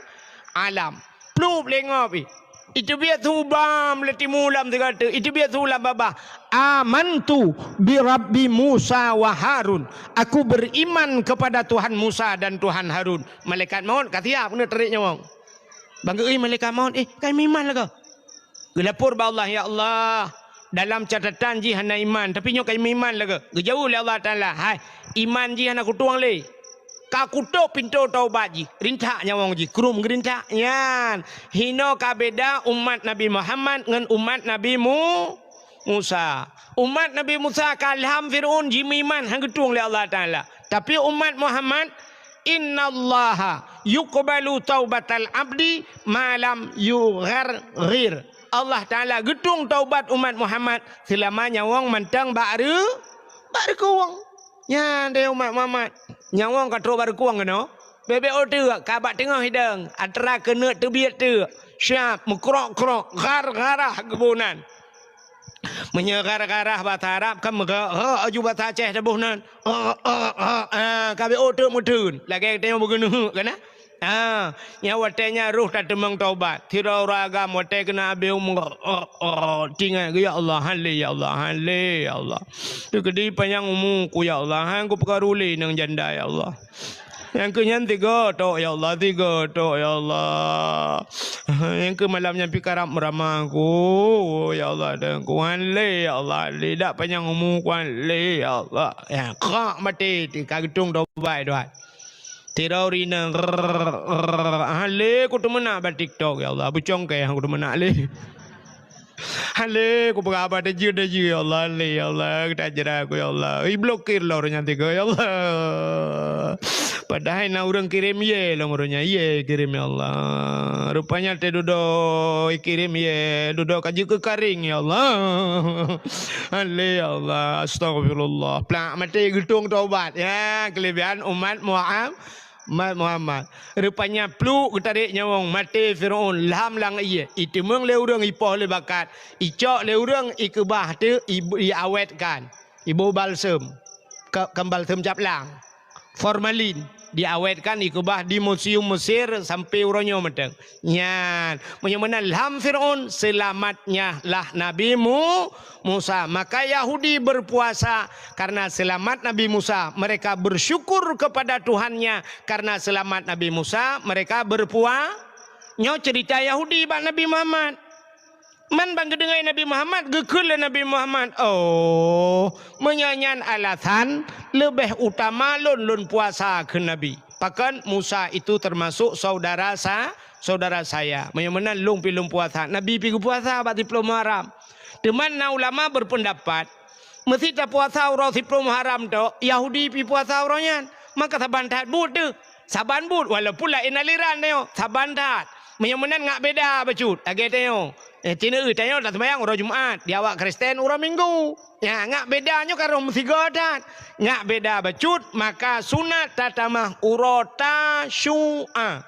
alam. Plup lé ngop ih. Iteubiet su bam lé timu lam sigoe teuk, iteubiet su lam babah. "Amantu bi rabbi Musa wa Harun." Aku beriman kepada Tuhan Musa dan Tuhan Harun. Malaikat maut ka siap keuneuk tarék nyawöng. Bang geuh malaikat maut, "Eh, kai meuiman lagoe." Geulapor bak Allah, "Ya Allah, dalam catatan jih hana iman, tapi nyoe kai meuiman lagoe." Geujaweueb lé Allah Taala, "Hai, iman jih hana kutueng lé. Ka kutôp pintoe taubat jih, rintak nyawöng jih, krum geurintak." Nyan, hinoe ka beda umat Nabi Muhammad ngon umat Nabi Mu-, Musa. Umat Nabi Musa ka lham Firaun jimeuiman han geutueng lé Allah Taala. Tapi umat Muhammad, "Innallaha yuqbalu taubatal abdi ma lam yugharghir." Allah Taala geutueng taubat umat Muhammad seulama nyawöng mantong bak reu-, bak reukueng. Nyan deh umat Muhammad. Nyawöng ka trok bak reukueng keunoe. Bèk-bèk ôh teuk ka bak teungoh idong, atra keuneuk teubiet teuk. Siap meukrok-krok, ghar-gharah geuboh nan. Meunyoe ghar-gharah basa Arab kan meugha-, ha, aju basa Aceh taboh nan. Ha, ha, ha, ha, ka bèk ôh teuk meuteun. Lagèe tanyoe beugeuneuk kan, ha? Ha, nyan watèe nyan roh tateumeung taubat. Sidroe ureueng agam watèe keuneuk abéh umu, ha, ha, ha, tingat geuh, "Ya Allah, han lé, ya Allah, han lé, ya Allah. Teukeudi panyang umu ku, ya Allah, han kupeukaru lé inong janda, ya Allah." Nyang keu nyan tiga tok, ya Allah, tiga tok, ya Allah. Nyang keu malam nyan pih karab meurama ku, ya Allah, dan ku han lé, ya Allah, lé dak panyang umu ku han lé, ya Allah. Ya, krak maté, ti ka geutueng dobai doai. Tirau rina, han lé ku teumeunak bak TikTok, ya Allah, beucongkée han ku teumeunak lé. Alé, kupeugah haba tajeuet-tajeuet, ya Allah, alé, ya Allah, geutajra ku, ya Allah. Iblokir lom ureuëng nyan tiga, ya Allah. Padahai na ureuëng kirém yé lom ureuëng nyan, yé kirém, ya Allah. Rupanya teududoe kirém yé, dudoe ka jeuet keu karéng, ya Allah. Alé, ya Allah, astagfirullah. Plak maté geutong taubat. Ya, keulebihan umat Muhammad. Mat Muhammad. Rupanya pluek geutarek nyawöng maté Firaun lham lam ié. Iteumeung lé ureuëng ipoh lé bakat. Icok lé ureuëng ikeubah teuk i-, iawetkan. Iboh balsem. Ka-, kan balsem cap lang. Formalin. Diawetkan ikeubah di museum Mesir sampai uroe nyoe mantong. Nyan. Meunyoe meunan lham Firaun, seulamatnya lah Nabi Mu-, Musa. Maka Yahudi berpuasa karena selamat Nabi Musa. Mereka bersyukur kepada Tuhannya karena selamat Nabi Musa. Mereka berpua-, nyoe cerita Yahudi bak Nabi Muhammad. Man ban geudeungoe Nabi Muhammad, geukheun lé Nabi Muhammad, "Oh, meunyoe nyan alasan, leubeh utama lôn, lôn puasa," kheun Nabi. Pakon Musa itu termasuk saudara sa-, saudara saya. Meunyoe meunan lôn pih lôn puasa. Nabi pih geupuasa bak siplôh Muharram. Teuma na ulama berpendapat, meusi tapuasa uroe siplôh Muharram tok, Yahudi pih puasa uroe nyan. Maka saban that buet teuh. Saban buet, walaupun laén aliran tanyoe, saban that. Meunyoe meunan ngak beda bacut, lagée tanyoe. Eh, ci neueu tanyoe taseumayang uroe Jumat, di awak Kristen uroe Minggu. Ya, ngak beda nyoe ka rhom sigoe that. Ngak beda bacut, maka sunat tatamah uroe Tasyu'a.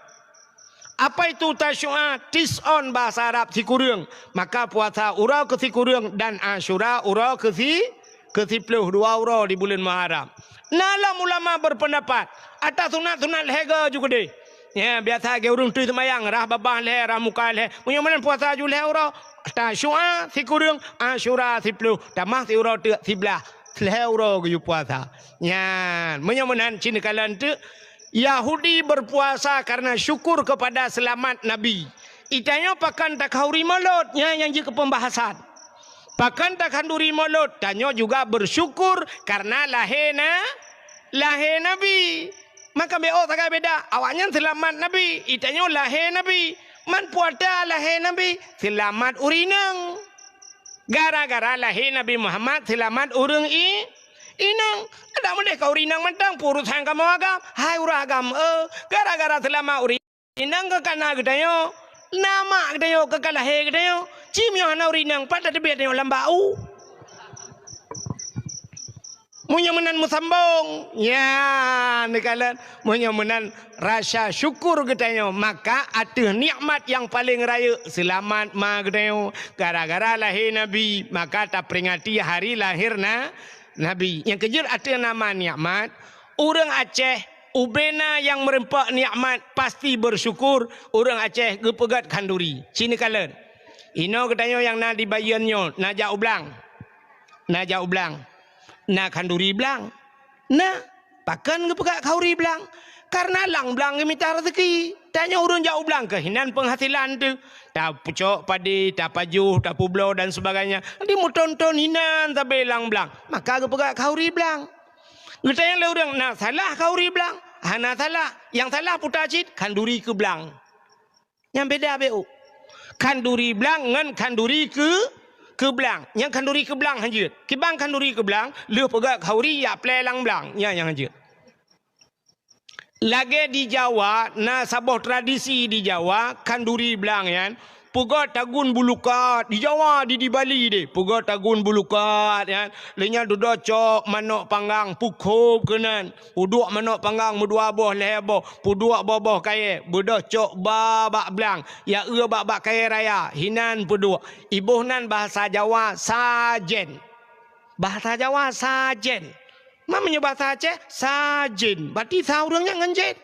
Apa itu Tasyu'a? Tis'on bahasa Arab sikureueng. Maka puasa uroe keu sikureueng dan Asyura uroe keu si-, keu siplôh, dua uroe di buleuen Muharram. Na lom ulama berpendapat, ata sunat-sunat lhée goe ju keudeh. Ya, biasa lagée ureuëng tui seumayang, rhah babah lhée, rhah muka lhée. Meunyoe meunan puasa ju lhée uroe, Tasyu'a sikureueng, Asyura siplôh, tamah siuroe teuk siblaih, lhée uroe geuyue puasa. Nyan, meunyoe meunan ci neukalon teuk, Yahudi berpuasa karena syukur kepada selamat Nabi. Itanyoe pakon takhanduri Molot, nyan nyang jeuet keu pembahasan. Pakon takhanduri Molot, tanyoe juga bersyukur karena lahé na-, lahé Nabi. Maka bék sagai beda, awaknyan seulamat Nabi, itanyoe lahé Nabi. Man peue ata lahé Nabi, seulamat ureuëng inong. Gara-gara lahé Nabi Muhammad, seulamat ureuëng i-, inong. Adak meudeh ka ureuëng inong mantong, peurusan kamoe agam, hai ureuëng agam, eh, gara-gara seulamat ureuëng inong ka kana geutanyoe, na mak geutanyoe, ka ka lahé geutanyoe. Ci meunyoe hana ureuëng inong, pat tateubiet tanyoe lam bak u. Meunyoe meunan meusambong, ya, neukalon. Meunyoe meunan rasa syukur geutanyoe, maka ateueh nikmat nyang paleng rayeuk, seulamat ma geutanyoe, gara-gara lahé Nabi, maka taperingati hari lahé na-, Nabi. Nyang keujeuet ateueh nama nikmat, ureuëng Aceh, ubena nyang meureumpok nikmat, pasti bersyukur, ureuëng Aceh geupeugét khanduri. Ci neukalon. Inoe geutanyoe nyang na di Bayeuen nyoe, na jak u blang. Na jak u blang. Na khanduri blang. Na, pakon geupeugét khanduri blang? Karena lam blang geumita rezeki. Tanyoe ureuëng jak u blang keuh hinan penghasilan teuh. Tapeucok padé, tapajoh, tapubloe dan sebagainya. Di meuton-ton hinan sabe lam blang. Maka geupeugét khanduri blang. Geutanyoe lé ureuëng na salah khanduri blang? Hana salah. Nyang salah puta cit khanduri keu blang. Nyang beda bék. Khanduri blang ngon khanduri keu, keu blang. Nyang khanduri keu blang hanjeuet. Kiban khanduri keu blang, lheueh peugét khanduri jak plè lam blang. Nyan nyang hanjeuet. Lagée di Jawa, na saboh tradisi di Jawa, khanduri blang nyan, peugét tagun bulukat. Di Jawa, di, di Bali deh, peugét tagun bulukat nyan. Lheueh nyan dudoe cok manök panggang, peukhop keunan. Peuduek manök panggang meudua boh, lhée boh, peuduek boh-boh kayée, beudôh cok ba bak blang, ya eu bak-bak kayée raya, hinan peuduek. Iboh nan bahasa Jawa sajen. Bahasa Jawa sajen. Ma meunyoe bahasa Aceh, sajen. Berarti sa ureuëng nyan ngon jen.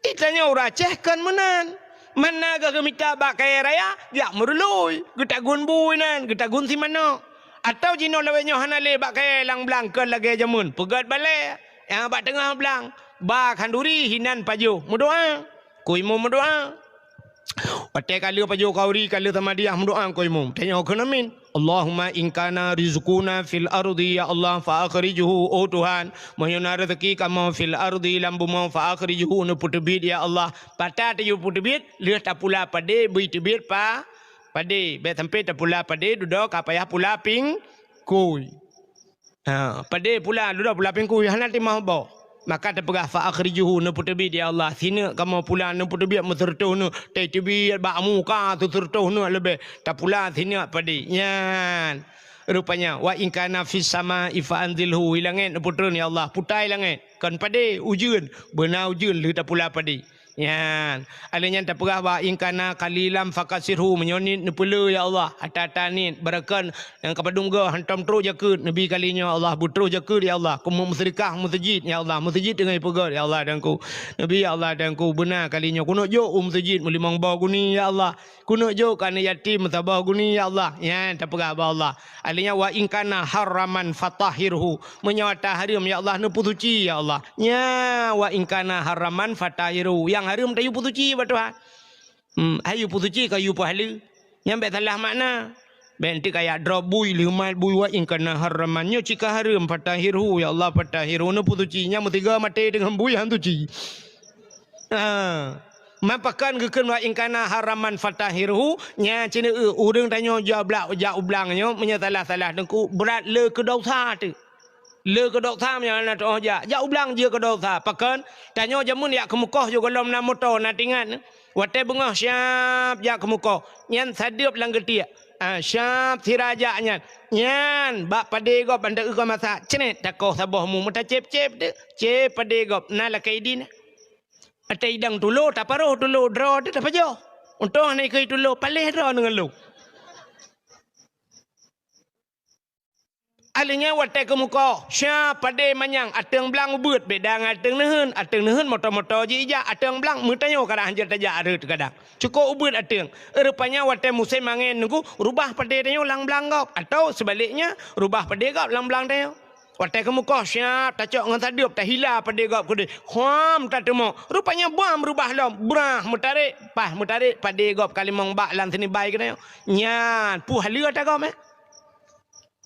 Itanyoe ureuëng Aceh kon meunan. Mana geuh geumita bak kayée raya, jak meurului, geutagun bui nan, geutagun si manök. Atawa jinoe lawét nyoe hana lé bak kayée lam blang kon lagée jameun, peugét balée, nyang bak teungoh blang, ba khanduri hinan pajoh, meudoá. Ku imum meudoá. Watée ka lheueh pajoh khanduri, ka lheueh samadiah meudoá ku imum. Tanyoe kheun amin. Allahumma in kana rizquna fil ardi, ya Allah, fa akhrijhu, oh Tuhan, meunyoe na rezeki kamoe fil ardi, lam bumoe, fa akhrijhu, neupeuteubiet, ya Allah. Pat tapeuteubiet, lheueh tapula padé beu teubiet pa padé, bèk sampai tapula padé dudoe ka payah pula pingkui. Ha, padé pula dudoe pula pingkui hana timoh boh. Maka tapeugah, "Fa akhrijuhu," neupeuteubiet ya Allah, sineuk kamoe pula neupeuteubiet meuseureutoh neuk, tateubiet bak muka seuseureutoh neuk leubeh, tapula sineuk padé. Nyan. Rupanya, "Wa in kana fis sama'i fa anzilhu," i langét neupeutreun ya Allah, putai langét, kon padé, ujeuen, beuna ujeuen lheueh tapula padé. Nyan, alèh nyan tapeugah, "Wa in kana qalilan fakasirhu," meunyoe niet neupeule ya Allah, ata-ata niet, beureukon nyang ka padum goe hantom troh jakeuet, neubi kali nyoe Allah beutroh jakeuet ya Allah, keumeung meuseudeukah meuseujid ya Allah, meuseujid teungoh ipeugöt ya Allah Tuhanku. Neubi ya Allah Tuhanku, beuna kali nyoe keuneuk jok u meuseujid meulimong boh guni ya Allah, keuneuk jok keu aneuk yatim meusaboh guni ya Allah. Nyan tapeugah bak Allah. Alèh nyan, "Wa in kana haraman fatahhirhu," meunyoe ata hareuem ya Allah neupeusuci ya Allah. Nya, "Wa in kana haraman fatahhirhu," nyang hareuem tayue peusuci bak Tuhan. Hmm, hayue peusuci ka yue peuhaleue. Nyan bèk salah makna. Bèk enteuk kajak drob bui, lheuh mat bui, "Wa in kana haraman," nyoe cit ka hareuem, "fatahhirhu," ya Allah, "fatahhirhu," neupeusuci. Nyan meusigoe maté deungon bui han suci. Ha. Man pakon geukheun, "Wa in kana haraman fatahhirhu," nyan cit, ureueng tanyoe jak blang, jak u blang nyoe, meunyoe salah-salah teungku, brat le keu desya teuk. Le keu desya meunyoe hana teu'oh jak. Jak u blang jeuet keu desya. Pakon? Tanyoe jameun jak keumeukoh yoh gohlom na moto, na tingat. Watèe beungoh siab jak keumeukoh. Nyan sadeueb lam geutiek. Ah, siab sira jak nyan. Nyan bak padé gob ban ta-eu kon masak. Cret takoh saboh mu meutacép-cép teuk. Cép padé gob na lakèe idin. Ata idang tulo, taparoh tulo, droe teuk tapajoh. Untông hana ikheun tulo, paléh droe deungon lôn. Alèh nyan watèe keumeukoh, siab padé manyang, ateueng blang ubeuet, beda ngon ateueng neuheun. Ateueng neuheun moto-moto jih ijak, ateueng blang meutanyoe kadang hanjeuet tajak rhot kadang. Cukôp ubeuet ateueng. Rupanya watèe musém angèn nunggu, rubah padé tanyoe lam blang gob, atau sebaliknya, rubah padé gob lam blang tanyoe. Watèe keumeukoh siab tacok ngon sadeueb, tahila padé gob keudeh. Huam tateumok. Rupanya buam reubah lom, brah meutarek, paih meutarek padé gob ka limong bak lam sinibai keunoe. Nyan, peue haleue ata gob, eh?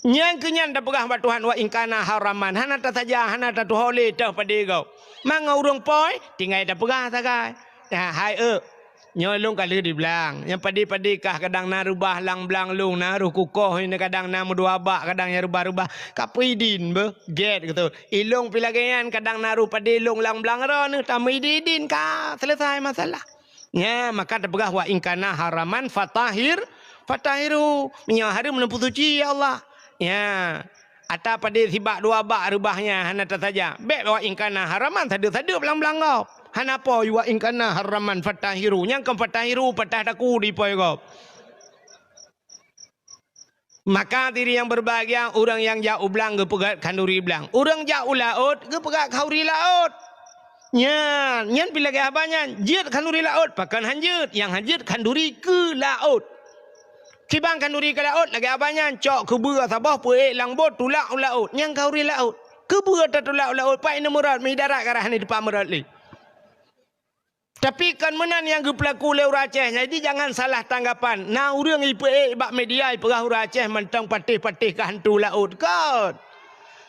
Nyan keuh nyan tapeugah bak Tuhan, "Wa in kana haraman," hana tasaja, hana tatuho lé teuh padé gob. Mangat ureueng poi, tinggai tapeugah sagai. Nah, hai eu, nyoe lôn ka lheueh di blang. Nyang padé-padé kah kadang na reubah lam blang lôn, na roh kukoh, kadang na meudua bak, kadang nyang reubah-reubah. Ka peuidin beuh, gét keutu. Ilôn pih lagèe nyan kadang na roh padé lôn lam blang droeneuh, tameuidin-idin ka selesai masalah. Nya, maka tapeugah, "Wa in kana haraman fatahhir, fatahhirhu." Meunyoe hareuem neupeusuci, ya Allah. Nya, ata padé sibak dua bak reubah nyan hana tasaja. Bèk "Wa in kana haraman" sadeueb-sadeueb lam blang gob. Hana po "Wa in kana haraman fatahhirhu." Nyang kon "fatahhirhu" patah taku di poi gob. Maka diri nyang berbahagia, ureueng nyang jak u blang geupeugöt khanduri blang. Ureueng jak u laôt geupeugöt khanduri laôt. Nyan, nyan pih lagèe haba nyan, jeuet khanduri laôt, pakon han jeuet, nyang han jeuet khanduri keu laôt. Kiban khanduri keu laôt lagèe haba nyan, cok keubeue saboh peuék lam bot tulak u laôt, nyan khanduri laôt. Keubeue tatulak u laôt, pat ineuk meurot, meudarat ka rhah ni teumpat meurot lé. Tapi kon meunan nyang geupeulaku lé ureueng Aceh, jadi jangan salah tanggapan. Na ureueng ipeuék bak media ipeugah ureueng Aceh mantong patéh-patéh keu hantu laôt, kon.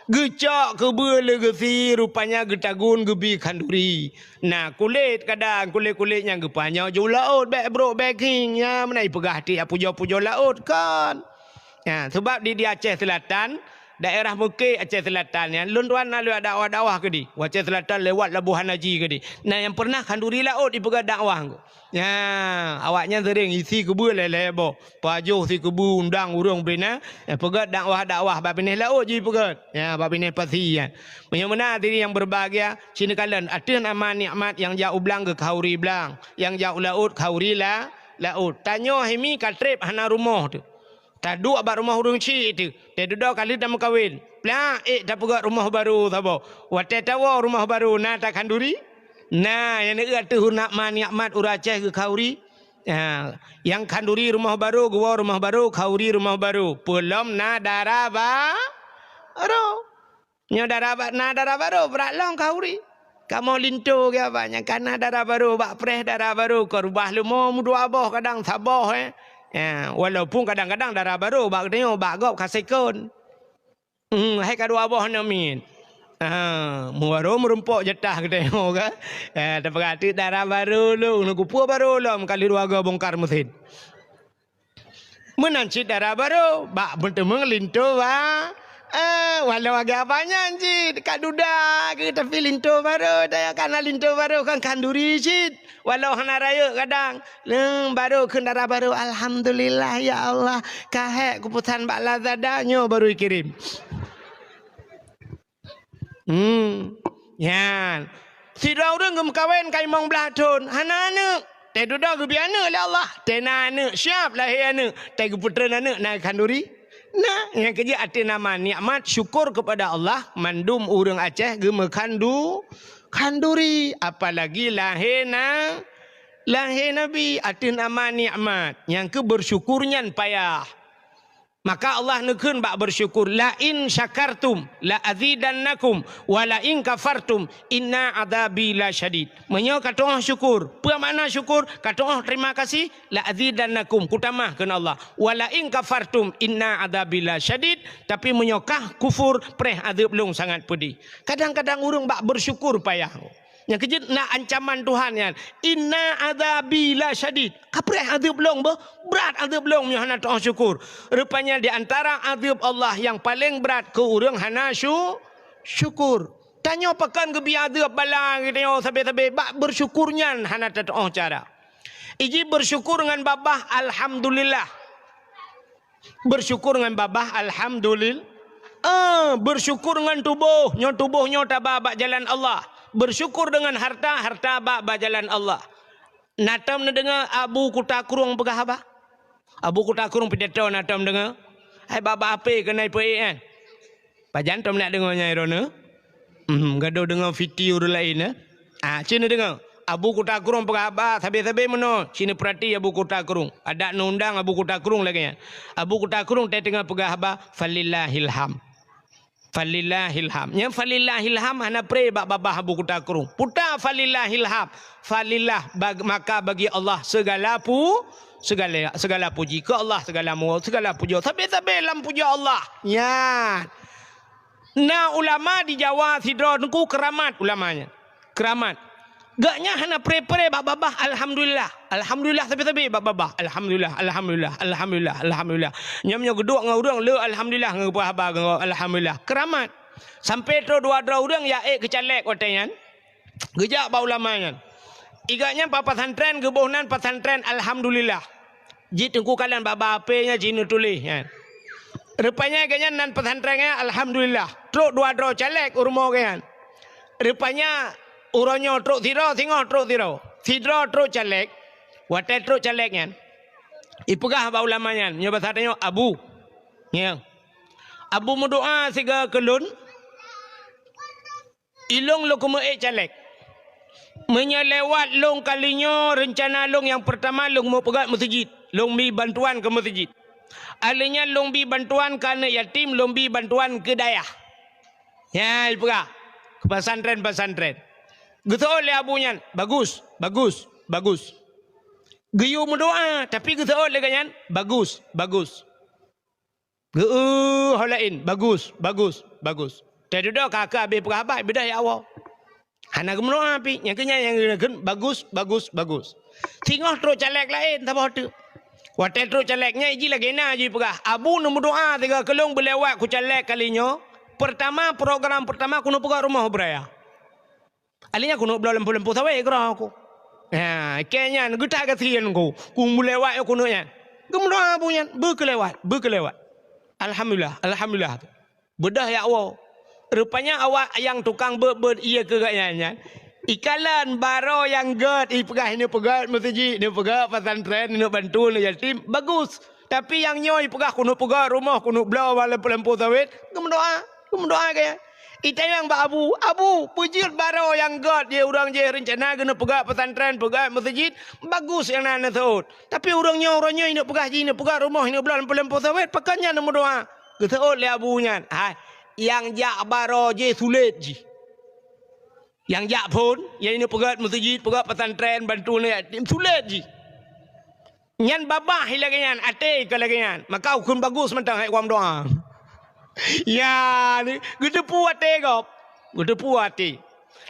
Geucok keubeue lé geusie, rupanya geutagun geubi khanduri. Na kulét kadang, kulét-kulét nyang geupajoh ju laôt, bèk brôk, bèk khieng, nyan meunan ipeugah tiep pujoe-pujoe laôt, kon. Nya, seubab di, di Aceh Selatan, daerah Mukè Aceh Selatan nyan, lôn tuan na lewat dakwah-dakwah keudeh. U Aceh Selatan lewat Labuhan Haji keudeh. Na nyang pernah khanduri laôt ipeugöt dakwah ngon. Nya, awaknyan sering isi keubeue lhèe-lhèe boh. Pajoh si keubeue undang ureueng bri na, nya, peugöt dakwah-dakwah bak binéh laôt jih peugöt. Nya, bak binéh pasi nyan. Meunyoe meunan diri nyang berbahagia, ci neukalon ateueh nama nikmat nyang jak u blang geukhanduri blang, nyang jak u laôt khanduri la-, laôt. Tanyoe himi ka trép hana rumoh teuh. Taduek bak rumoh ureueng chik teuh, teududoe ka lheueh tameukawen. Plak ék tapeugöt rumoh barô saboh. Watèe tawoe rumoh barô na takhanduri? Na, nyang neueu ateueh nama nikmat ureueng Aceh geukhanduri. Ha, nyang khanduri rumoh barô, geuwoe rumoh barô, khanduri rumoh barô. Peulom na dara ba-, barô. Nyoe dara ba-, na dara barô, brat lom khanduri. Kamoe linto geuh abah nyan, ka na dara barô, bak preh dara barô, ka reubah leumo meudua boh kadang saboh, eh. Ya, walaupun kadang-kadang dara barô bak geutanyoe, bak gob ka sekon. Hmm, hai ka dua boh aneuk miet. Ha, meubarô meurumpok jatah geutanyoe ka. Ya, tapeugah teuk dara barô lôn, keupeue barô lom ka lheueh dua goe bongkar meusén. Meunan cit dara barô, bak meuteumé linto ba, eh, walau agak banyak cit, ka duda keu tapi linto barô, daya kana linto barô kan khanduri cit. Walau hana rayeuk kadang, leueng barô kheun dara barô, "Alhamdulillah ya Allah, ka hék kupesan bak Lazada nyoe barô ikirém." Hmm. Nyan. Sidroe ureuëng geumeukawen ka limong blaih thon, hana aneuëk. Teududoe geubri aneuëk lé Allah. Tena aneuëk, siap lahé aneuëk. Teugeupeutrön aneuëk na khanduri. Nah, nyang keujeuet ateueh nama nikmat syukur kepada Allah, mandum ureuëng Aceh geumeukhandu-, khanduri. Apalagi lahé na, lahé Nabi ateueh nama nikmat. Nyang keu bersyukur nyan payah. Maka Allah neukheun bak bersyukur, "La in syakartum la azidannakum wa la in kafartum inna adzabi lasyadid." Meunyoe ka tu'oh syukur, peue makna syukur? Ka tu'oh terima kasih, la azidannakum, kutamah kheun Allah. Wa la in kafartum inna adzabi lasyadid, tapi meunyoe kah kufur, preh azeub lôn sangat peudeh. Kadang-kadang ureuëng bak bersyukur payah. Nyang keujeuet na ancaman Tuhan nyan, "Inna adzabi lasyadid." Kapreh azeub lôn beuh, brat azeub lôn meunyoe hana tu'oh syukur. Rupanya di antara azeub Allah nyang paleng brat keu ureuëng hana syu-, syukur. Tanyoe pakon geubri azeub bala geutanyoe sabe-sabe bak bersyukur nyan hana tatu'oh cara. Iji bersyukur ngon babah alhamdulillah. Bersyukur ngon babah, alhamdulil-, eh, bersyukur ngon tuboh, nyoe tuboh nyoe taba bak jalan Allah. Bersyukur deungon harta, harta bak, bak jalan Allah. Na tom neudeungoe Abu Kuta Krueng peugah haba? Abu Kuta Krueng pidato na tom deungoe? Hai bak-bak H P keuneuk peuék kan? Pajan tom nak deungoe nyang droeneuh? Hmm, gadôh deungoe fiti ureuëng laén, eh? Ah, ci neudeungoe. Abu Kuta Krueng peugah haba sabe-sabe meunoe, ci neupeurati Abu Kuta Krueng. Adak neuundang Abu Kuta Krueng lagée nyan. Abu Kuta Krueng teuh teungoh peugah haba, "Falillahil ham." Falillahil ham. Nyang falillahil ham hana pré bak babah Abu Kuta Krueng. Puta falillahil ham. Falillah bag-, maka bagi Allah segala pu-, segala, segala puji. Keu Allah segala mu-, segala pujoe. Sabe-sabe lam pujoe Allah. Nyan. Na ulama di Jawa sidroe teungku keramat ulama nyan. Keramat. Gak nyan hana pré-pré bak babah alhamdulillah. Alhamdulillah sabe-sabe bak babah. Alhamdulillah, alhamdulillah, alhamdulillah, alhamdulillah. Nyam nyoe geuduek ngon ureuëng le alhamdulillah ngon geupeugah haba ngon alhamdulillah. Keramat. Sampai trok dua droe ureuëng ya ék keu caleg watée nyan. Geujak bak ulama nyan. Iga nyan bak pesantren geuboh nan pesantren alhamdulillah. Jih teungku kalon bak-bak H P nyan jih neutuléh nyan. Rupanya gobnyan nan pesantren nyan alhamdulillah. Trok dua droe caleg u rumoh gobnyan. Rupanya uroe nyoe trok sidroe, singoh trok sidroe. Sidroe trok caleg. Watée trok caleg nyan, ipeugah bak ulama nyan, nyoe basa tanyoe Abu. Nyoe. Abu meudoa siga keu lôn. Ilong lôn keumeue ék caleg. Meunyoe lewat lôn kali nyoe, reuncana lôn nyang peurtama lôn meupeugét meuseujid, lôn bi bantuan keu meuseujid. Alheuh nyan lôn bi bantuan keu aneuëk yatim, lôn bi bantuan keu dayah. Nyan ipeugah keu pesantren-pesantren. Geuseuôt lé abu nyan, "Bagus, bagus, bagus." Geuyue meudoa, tapi geuseuôt lé gobnyan, "Bagus, bagus." Geu-, ho laén, "Bagus, bagus, bagus." Teududoe ka keu habéh peugah haba, beudôh ya Allah. Hana geumeudoa pih, nyang keu nyan nyang geukheun, "Bagus, bagus, bagus." Singoh trok caleg laén saboh teuk. Watée trok caleg nyan iji lagée na jih peugah, "Abu neumeudoa siga keu lôn beulewat keu caleg kali nyoe. Peurtama, program peurtama keuneuk peugét rumoh u Braya." Alheuh nyan keuneuk bloe lampôh-lampôh sawét keudroe ku. Ha, keu nyan geutak gasien ku. Ku meulewat nyoe keuneuk nyan. Geumeudoa abu nyan, beu keu lewat, beu keu lewat. Alhamdulillah, alhamdulillah. Beudôh ya Allah. Rupanya awak nyang tukang beuet-beuet ié keu gobnyan nyan, ikalon barô nyang gét ipeugah ineuk peugét meuseujid, ineuk peugét pesantren, ineuk bantu aneuk yatim, bagus. Tapi nyang nyoe ipeugah keuneuk peugét rumoh, keuneuk bloe lampôh-lampôh sawét, geumeudoa, geumeudoa gobnyan. Itanyong bak abu, "Abu, peue jeuet barô nyang gét jih ureuëng jih reuncana geuneuk peugét pesantren, peugét meuseujid, bagus nyang na neuseuôt. Tapi ureuëng nyoe, ureuëng nyoe ineuk peugah jih, ineuk peugét rumoh, ineuk bloe lampôh-lampôh sawét, pakon nyan neumeudoa?" Geuseuôt lé abu nyan, "Hai, nyang jak barô jih sulet jih. Nyang jak phon, nyang ineuk peugét meuseujid, peugét pesantren, bantu aneuk yatim, sulet jih. Nyan babah lagée nyan, até ka lagée nyan. Maka ukheun bagus mantong hai kuam doa." Ya, ni, geuteupeue até gob. Geuteupeue até.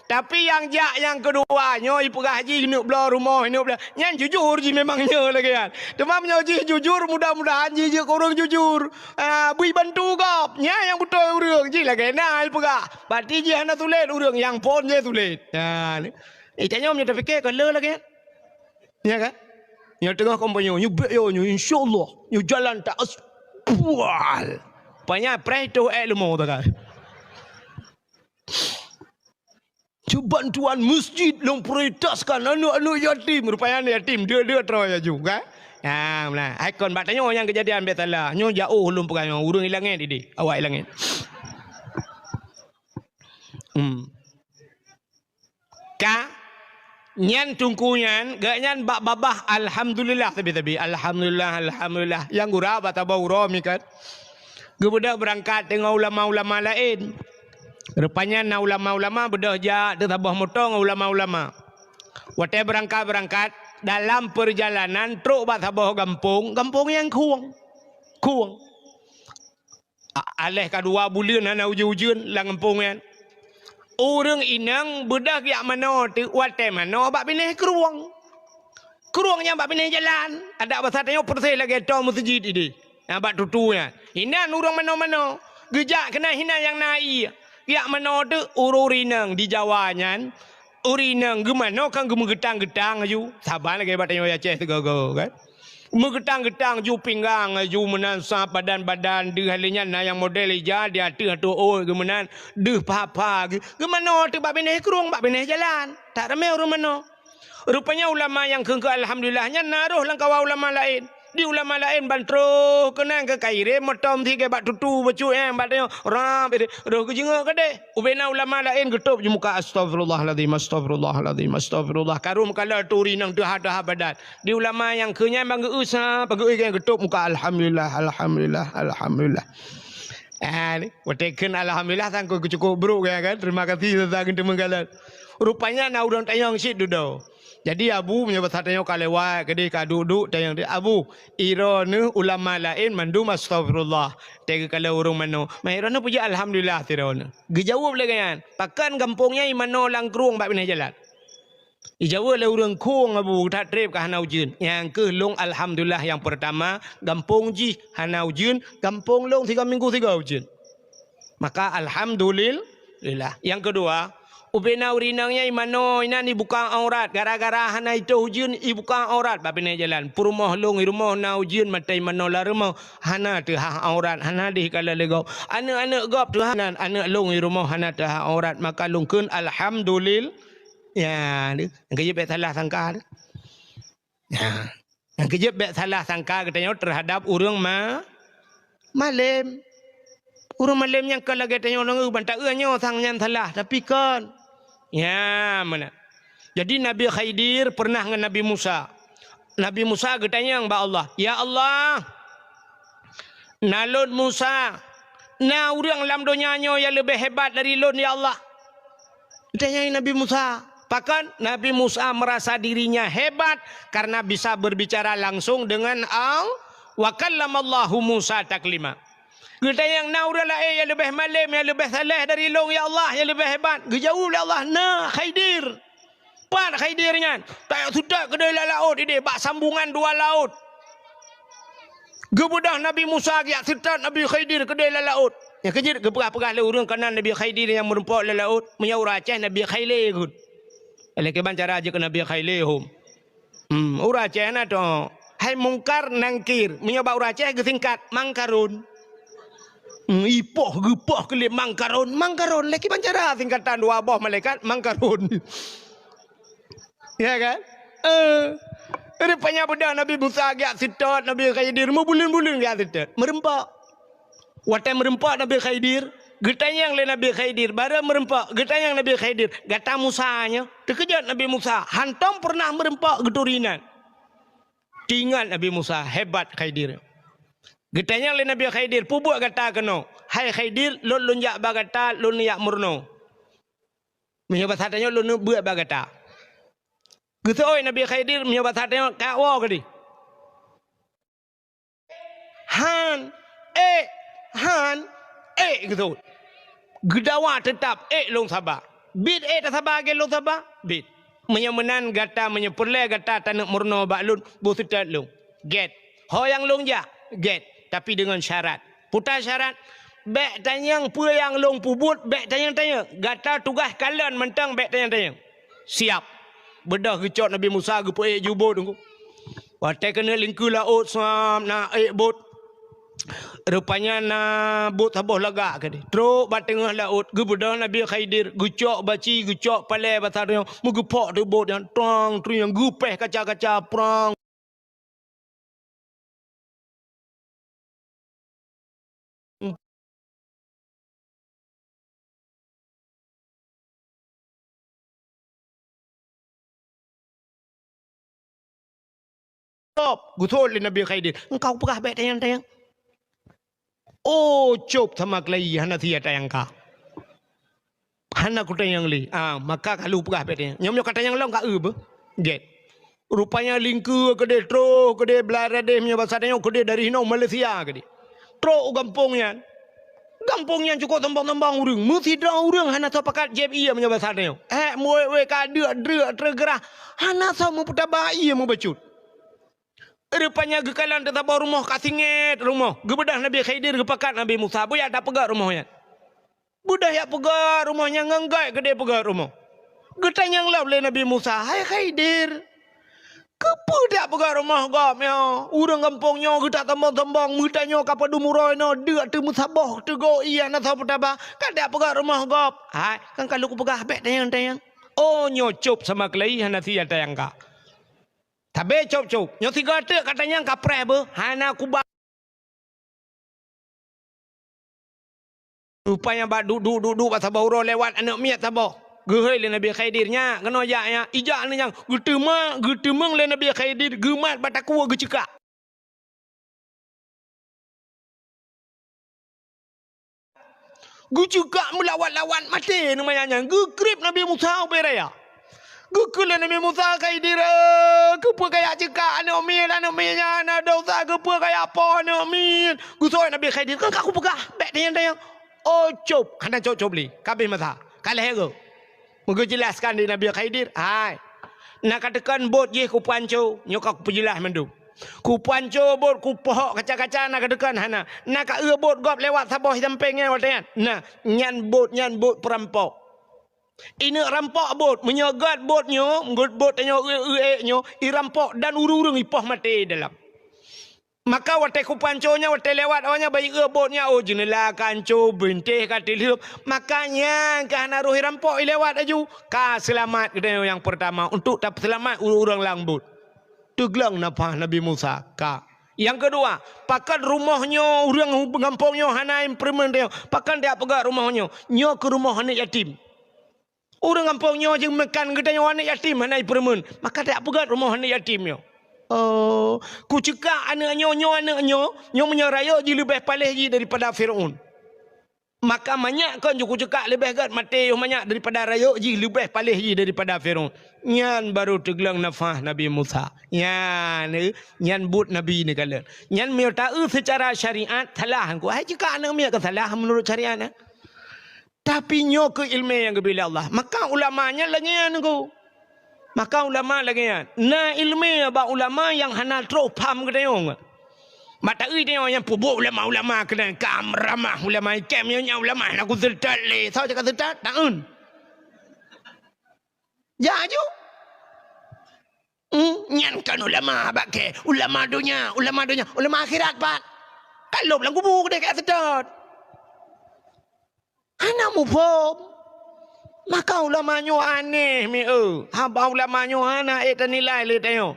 Tapi nyang jak nyang keudua nyoe ipeugah jih neuk bloe rumoh, neuk bloe. Nyan jujur jih memang nyoe lagée nyan. Teuma meunyoe jih jujur, mudah-mudahan jih jeuet keu ureuëng jujur. Ah, bri bantu gob. Nyan nyang beutôi ureuëng jih lagée na ipeugah. Berarti jih hana sulet ureuëng, nyang phon jih sulet. Nyan. Eh, tanyoe meunyoe tapike ka le lagée nyan. Ya kan? Nyoe teungoh kompanye, nyoe bek yo, nyoe insyaallah, nyoe jalan tak as-, bual. Panya preh tu ek leumo takai. Cuba bantuan masjid lôn prioritaskan aneuk-aneuk yatim. Rupanya aneuk yatim, dia-dia terus ya juga. Nah, nah, ikon bak tanyoe nyang kejadian biasalah. Nyoe jauh lôn peugah nyoe, ureuëng ilangét ideh, awak ilangét. Hmm. Ka nyan teungku nyan, geuh nyan bak babah alhamdulillah sabe-sabe. Alhamdulillah, alhamdulillah. Nyang gura bak saboh uroe mi kan. Geubeudôh beurangkat deungon ulama-ulama laén. Rupanya na ulama-ulama beudôh jak teusaboh moto ngon ulama-ulama. Watée beurangkat-beurangkat, dalam peurjalanan trok bak saboh gampông, gampông nyang khueng. Khueng. A-, aléh ka dua buleuen hana ujeuen-ujeuen lam gampông nyan. Ureuëng inong beudôh jak manoe teuk watée manoe bak binéh krueng. Krueng nyan bak binéh jalan. Adak basa tanyoe persis lagée toe meuseujid ideh. Nyang bak tutu nyan. Inan ureuëng manoe-manoe. Geujak keunan hinan nyang na ié. Jak manoe teuk ureuëng inong di Jawa nyan. Ureuëng inong geumanoe kan geumeugeutang-geutang aju. Saban lagée bak tanyoe Aceh sigoe-goe kan. Meugeutang-geutang ju pinggang, ju meunan sa badan-badan, deuh lé nyan na nyang model ija di ateueh ateueh ôt geumeunan, deuh pha-pha geu-, geumanoe teuk bak binéh krueng, bak binéh jalan. That ramé ureuëng manoe. Rupanya ulama nyang kheun-kheun alhamdulillah nyan na roh lam kawan ulama laén. Di ulama laén ban troh keunan keu ka irém motom sigée bak tutu bacut nyan bak tanyoe rab roh geujeungok keudeh. Ubena ulama laén geutôb ju muka, "Astagfirullahalazim, astagfirullahalazim, astagfirullah." Karu meukalon turi nang teuha-teuha badan. Di ulama nyang keu nyan bang geu-eu sa, bang geu-eu nyang geutôb muka, "Alhamdulillah, alhamdulillah, alhamdulillah." Ah, ni, watée kheun alhamdulillah sang keu cukup brok ya kan. Terima kasih tentang teumeugalan. Rupanya na ureuëng tanyong cit dudoe. Jadi abu meunyoe basa tanyoe ka lewat keudeh ka duek-duek tanyong, "Abu, iroe neuh ulama laén mandum astagfirullah. Teuka kala ureuëng manoe. Ma iroe neuh puji alhamdulillah tiroe neuh." Geujaweueb lé gobnyan, "Pakon gampông nyan imanoe lam krueng bak binéh jalan?" Ijaweueb lé ureuëng khueng abu that treb ka hana ujeuen. Nyang keuh lôn alhamdulillah nyang peurtama, gampông jih hana ujeuen, gampông lôn sigoe minggu sigoe ujeuen. Maka alhamdulillah. Nyang keudua, ubena ureuëng inong nyan imanoe inan ibuka aurat, gara-gara hana itôh ujeuen ibuka aurat bak binéh jalan. Peurumoh lôn i rumoh na ujeuen mata imanoe lam rumoh hana teuhah aurat, hana deh kala lé gob. Aneuëk-aneuëk gob teuhah nan, aneuëk lôn i rumoh hana teuhah aurat, maka lôn kheun alhamdulillah. Ya, deh. Nyang keujeuet bék salah sangka deh. Nah, nyang keujeuet bék salah sangka geutanyoe teuhadab ureuëng ma-, malém. Ureuëng malém nyang ka lagée tanyoe nangeu ban taeu nyoe sang nyan salah, tapi kon. Ya, meunan. Jadi Nabi Khidir pernah ngon Nabi Musa. Nabi Musa geutanyong bak Allah, "Ya Allah, na lôn Musa, na ureuëng lam donya nyoe nyang leubeh hebat dari lôn, ya Allah?" Geutanyong Nabi Musa. Pakon? Nabi Musa merasa dirinya hebat karena bisa berbicara langsung dengan Allah. "Wa kallamallahu Musa taklima." Geutanyong, "Na ureuëng laén nyang leubeh malém, nyang leubeh saleh dari lôn, ya Allah, nyang leubeh hebat?" Geujaweueb lé Allah, "Na, Khidir." Pat Khidir nyan? Tajak seutôt keudeh lam laôt ideh, bak sambungan dua laôt. Geubeudôh Nabi Musa geujak seutôt Nabi Khidir keudeh lam laôt. Nyang keujeuet geupeugah-peugah lé ureuëng keunan Nabi Khidir nyang meureumpok lam laôt, meunyoe ureuëng Aceh Nabi Khaile kheun. Lé kiban cara jeuet keu Nabi Khaile hom. Hmm, ureuëng Aceh na toh. Hai Mungkar Nangkir, meunyoe bak ureuëng Aceh geusingkat Mangkarun. Hmm, ipoh geupoh keu lé Mangkarun, Mangkarun. Lé kiban cara singkatan dua boh malaikat Mangkarun. Ya kan? Eh, rupanya beudôh Nabi Musa geujak seutôt Nabi Khidir, meubuleuen-buleuen geujak seutôt. Meureumpok. Watée meureumpok Nabi Khidir, geutanyong lé Nabi Khidir, barô meureumpok, geutanyong Nabi Khidir, "Gata Musa nyoe?" Teukeujot Nabi Musa, hantom peureunah meureumpok geuturi nan. Teuingat Nabi Musa, hebat Khidir. Geutanyong lé Nabi Khidir, "Peubeuet gata keunoe?" "Hai Khidir, lôn lôn jak bak gata, lôn jak meurunoe." Meunyoe basa tanyoe lôn beuet bak gata. Geuseuôt Nabi Khidir meunyoe basa tanyoe ka woe keudeh. Han, ék, han, ék geuseuôt. Geudawa teutap, ék lôn saba. Bit ék tasaba lagèe lôn saba? Bit. Meunyoe meunan gata, meunyoe peureulèe gata taneuk meurunoe bak lôn, boh seutôt lôn. Gèt. Ho nyang lôn jak? Gèt. Tapi deungon syarat. Peue syarat? Bèk tanyong peue nyang lôn peubuet, bèk tanyong-tanyong. Gata tugaih kalon mantong, bèk tanyong-tanyong. Siap. Beudôh geucok Nabi Musa geupeuék ju bot teungku. Watèe keuneuk lingkeue laôt, sam na ék bot. Rupanya na bot saboh lagak keudéh. Trok bak teungoh laôt, geubeudôh Nabi Khidir, geucok baci, geucok palèe basa tanyoe, meugeupok teuk bot nyan, trong, trieng, geupèh kaca-kaca, prang. Stop! Geuthôt lé Nabi Khidir. Engkau peugah bèk tanyong-tanyong. Oh, cop sama keulayi, hana sia tanyong ka. Hana kutanyong lé. Ah, maka ka lheuh peugah bèk tanyong. Nyoe meunyoe katanyong lom ka eu beuh. Gèt. Rupanya lingkeue keudéh, troh keudéh, blah radéh meunyoe basa tanyoe keudéh dari hinoe Malaysia keudéh. Trok u gampông nyan. Gampông nyan cukôp sombong-sombong ureueng. Meusidroe ureueng hana soe pakat jieb ié meunyoe basa tanyoe. Hék, meuwék-wék ka deuk-deuk teugeurah. Hana soe meupeutaba ié meubacut. Rupanya geukalon teusaboh rumoh ka singét rumoh. Geubeudôh Nabi Khidir geupakat Nabi Musa. Beuyak tapeugöt rumoh nyan. Beudôh yak peugöt rumoh nyan ngon gèt keudéh peugöt rumoh. Geutanyong lom lé Nabi Musa, "Hai Khidir, keupeue dak peugöt rumoh gob nyoe? Ureueng gampông nyoe geutak sombong-sombong, meutanyoe ka padum uroe nyoe deuk teumeusaboh teugok ié hana soe peutaba, ka dak peugöt rumoh gob?" "Hai, kan ka lôn kupeugah bèk tanyong-tanyong." Oh, nyoe cop sama keulayi hana sia tanyong ka. Tabé cop-cop. Nyoe sigoe teuk katanyong ka preh beuh. Hana kuba. Rupanya bak duek-duek, duek-duek bak saboh uroe lewat aneuk miet saboh. Geuhôi lé Nabi Khidir, "Nyak, keunoe jak nyak." Ijak aneuk nyan, geuteumeung, geuteumeung lé Nabi Khidir, geumat bak takue geuceukak. Geuceukak meulawat-lawat maté aneuk manyak nyan. Geukrieb Nabi Musa ubé raya. Geukheun lé Nabi Musa, "Khidir, eh, keupeue kajak ceukak aneuk miet, aneuk miet nyan hana desya, keupeue kajak poh aneuk miet?" Geuseuôt Nabi Khidir, "Kan ka kupeugah, bèk tanyong-tanyong." Oh, cop, hana cop-cop lé. Ka abéh masa. Ka lhèe goe. Meugeujelaskan di Nabi Khidir, "Hai, na kateukon bot jih kupanco, nyoe ka kupeujeulah mandum. Kupanco bot, kupohok kaca-kaca, na kateukon hana. Na ka eu bot gob lewat saboh sampéng nyan watèe nyan. Na, nyan bot, nyan bot peurampok. Ineuk rampok bot, meunyoe gèt bot nyoe, gèt bot tanyoe eu-eu ék nyoe, irampok dan ureueng-ureueng ipoh maté dalam." Maka watèe kupanco nyan, watèe lewat awak nyan, bah ieu bot nyan, oh, jeuneula ka anco, bintéh ka teulheueb. Maka nyan ka hana roh irampok, ilewat laju. Ka seulamat geutanyoe nyang peurtama untuk tapeuseulamat ureueng-ureueng lam bot. Teugleng nafah Nabi Musa. Ka. Nyang keudua, pakon rumoh nyoe, ureueng gampông nyoe hana ipeureumeun tanyoe. Pakon tajak peugèt rumoh nyoe? Nyoe keuh rumoh aneuk yatim. Ureueng gampông nyoe jeumakan geutanyoe aneuk yatim hana ipeureumeun, maka tajak peugèt rumoh aneuk yatim nyoe. Oh, kuceukak aneuk nyoe, nyoe aneuk nyoe, nyoe meunyoe rayeuk jih leubeh paléh jih daripada Fir'aun. Maka manyak kon ju kuceukak leubeh gèt maté yoh manyak daripada rayeuk jih leubeh paléh jih daripada Fir'aun. Nyan barô teugleng nafah Nabi Musa. Nyan, eh, nyan buet Nabi neukalon. Nyan meunyoe taeu seucara syariat salah. Hai ceukak aneuk miet ka salah meunurot syariat, eh? Tapi nyoe keuh ileumèe nyang geubri lé Allah. Maka ulama nyan lagèe nyan, Teungku. Maka ulama lagèe nyan. Na ileumèe bak ulama nyang hana trôh pham geutanyoe. Bak taeu tanyoe nyang peubuet ulama-ulama keunan ka ramah ulama, ikém nyoe nyan ulama hana kuseutôt lé. Soe cakap seutôt? Taeun. Jak aju. Hmm, nyan kon ulama bak kèe. Ulama donya, ulama donya, ulama akhirat pat. Ka lhôb lam kubu keudéh ka seutôt. Hana muphom. Maka ulama nyoe aneh mi eu. Haba ulama nyoe hana ék tanilai lé tanyoe.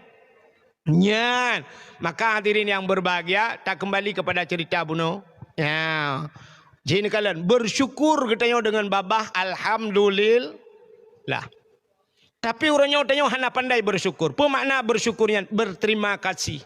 Nyan. Maka hadirin yang berbahagia, takeumbali kepada cerita bunoe. Ya. Jih neukalon, bersyukur geutanyoe deungon babah, alhamdulillah. Tapi uroe nyoe tanyoe hana pandai bersyukur. Peue makna bersyukur nyan? Berterima kasih.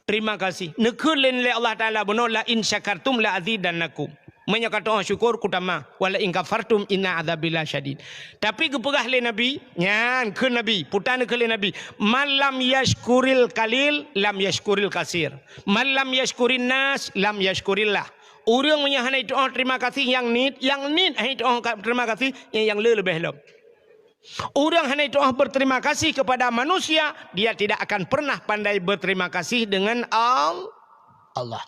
Terima kasih. Neukheun lé Allah Taala bunoe, "La in syakartum la azidannakum." Meunyoe katoe syukur, kutamah. "Wa la in kafartum inna adzabi lasyadid." Tapi geupeugah lé Nabi, nyan kheun Nabi, puta neukheun lé Nabi, "Man lam yashkuril qalil, lam yashkuril katsir. Man lam yashkurin nas, lam yashkurillah." Ureuëng meunyoe hana jitu'oh terima kasih nyang niet, nyang niet hana jitu'oh ka-, terima kasih, nyang, nyang le leubeh lom. Ureuëng hana jitu'oh berterima kasih kepada manusia, dia tidak akan pernah pandai berterima kasih dengan Al-, Allah.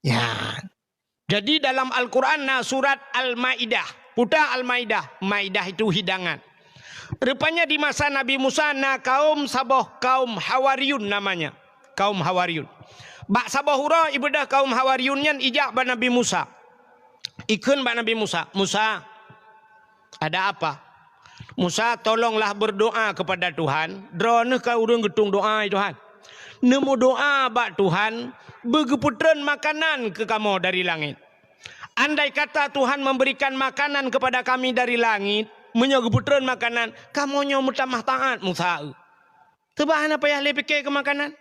Ya. Jadi dalam Al-Quran na surat Al-Maidah. Puta Al-Maidah. Maidah itu hidangan. Rupanya di masa Nabi Musa na kaum saboh kaum Hawariyun namanya. Kaum Hawariyun. Bak saboh uroe ibadah kaum Hawariyun nyan ijak bak Nabi Musa. Ikheun bak Nabi Musa, "Musa, ada apa?" "Musa, tolonglah berdoa kepada Tuhan." Droeneuh ka ureuëng geutung doa, "Ya Tuhan, neumeudoa bak Tuhan, beugeupeutrön makanan keu kamoe dari langét. Andai kata Tuhan memberikan makanan kepada kami dari langit, meunyoe geupeutrön makanan, kamoe nyoe meutamah taát Musa eu." Teuba hana payah lé pike keu makanan.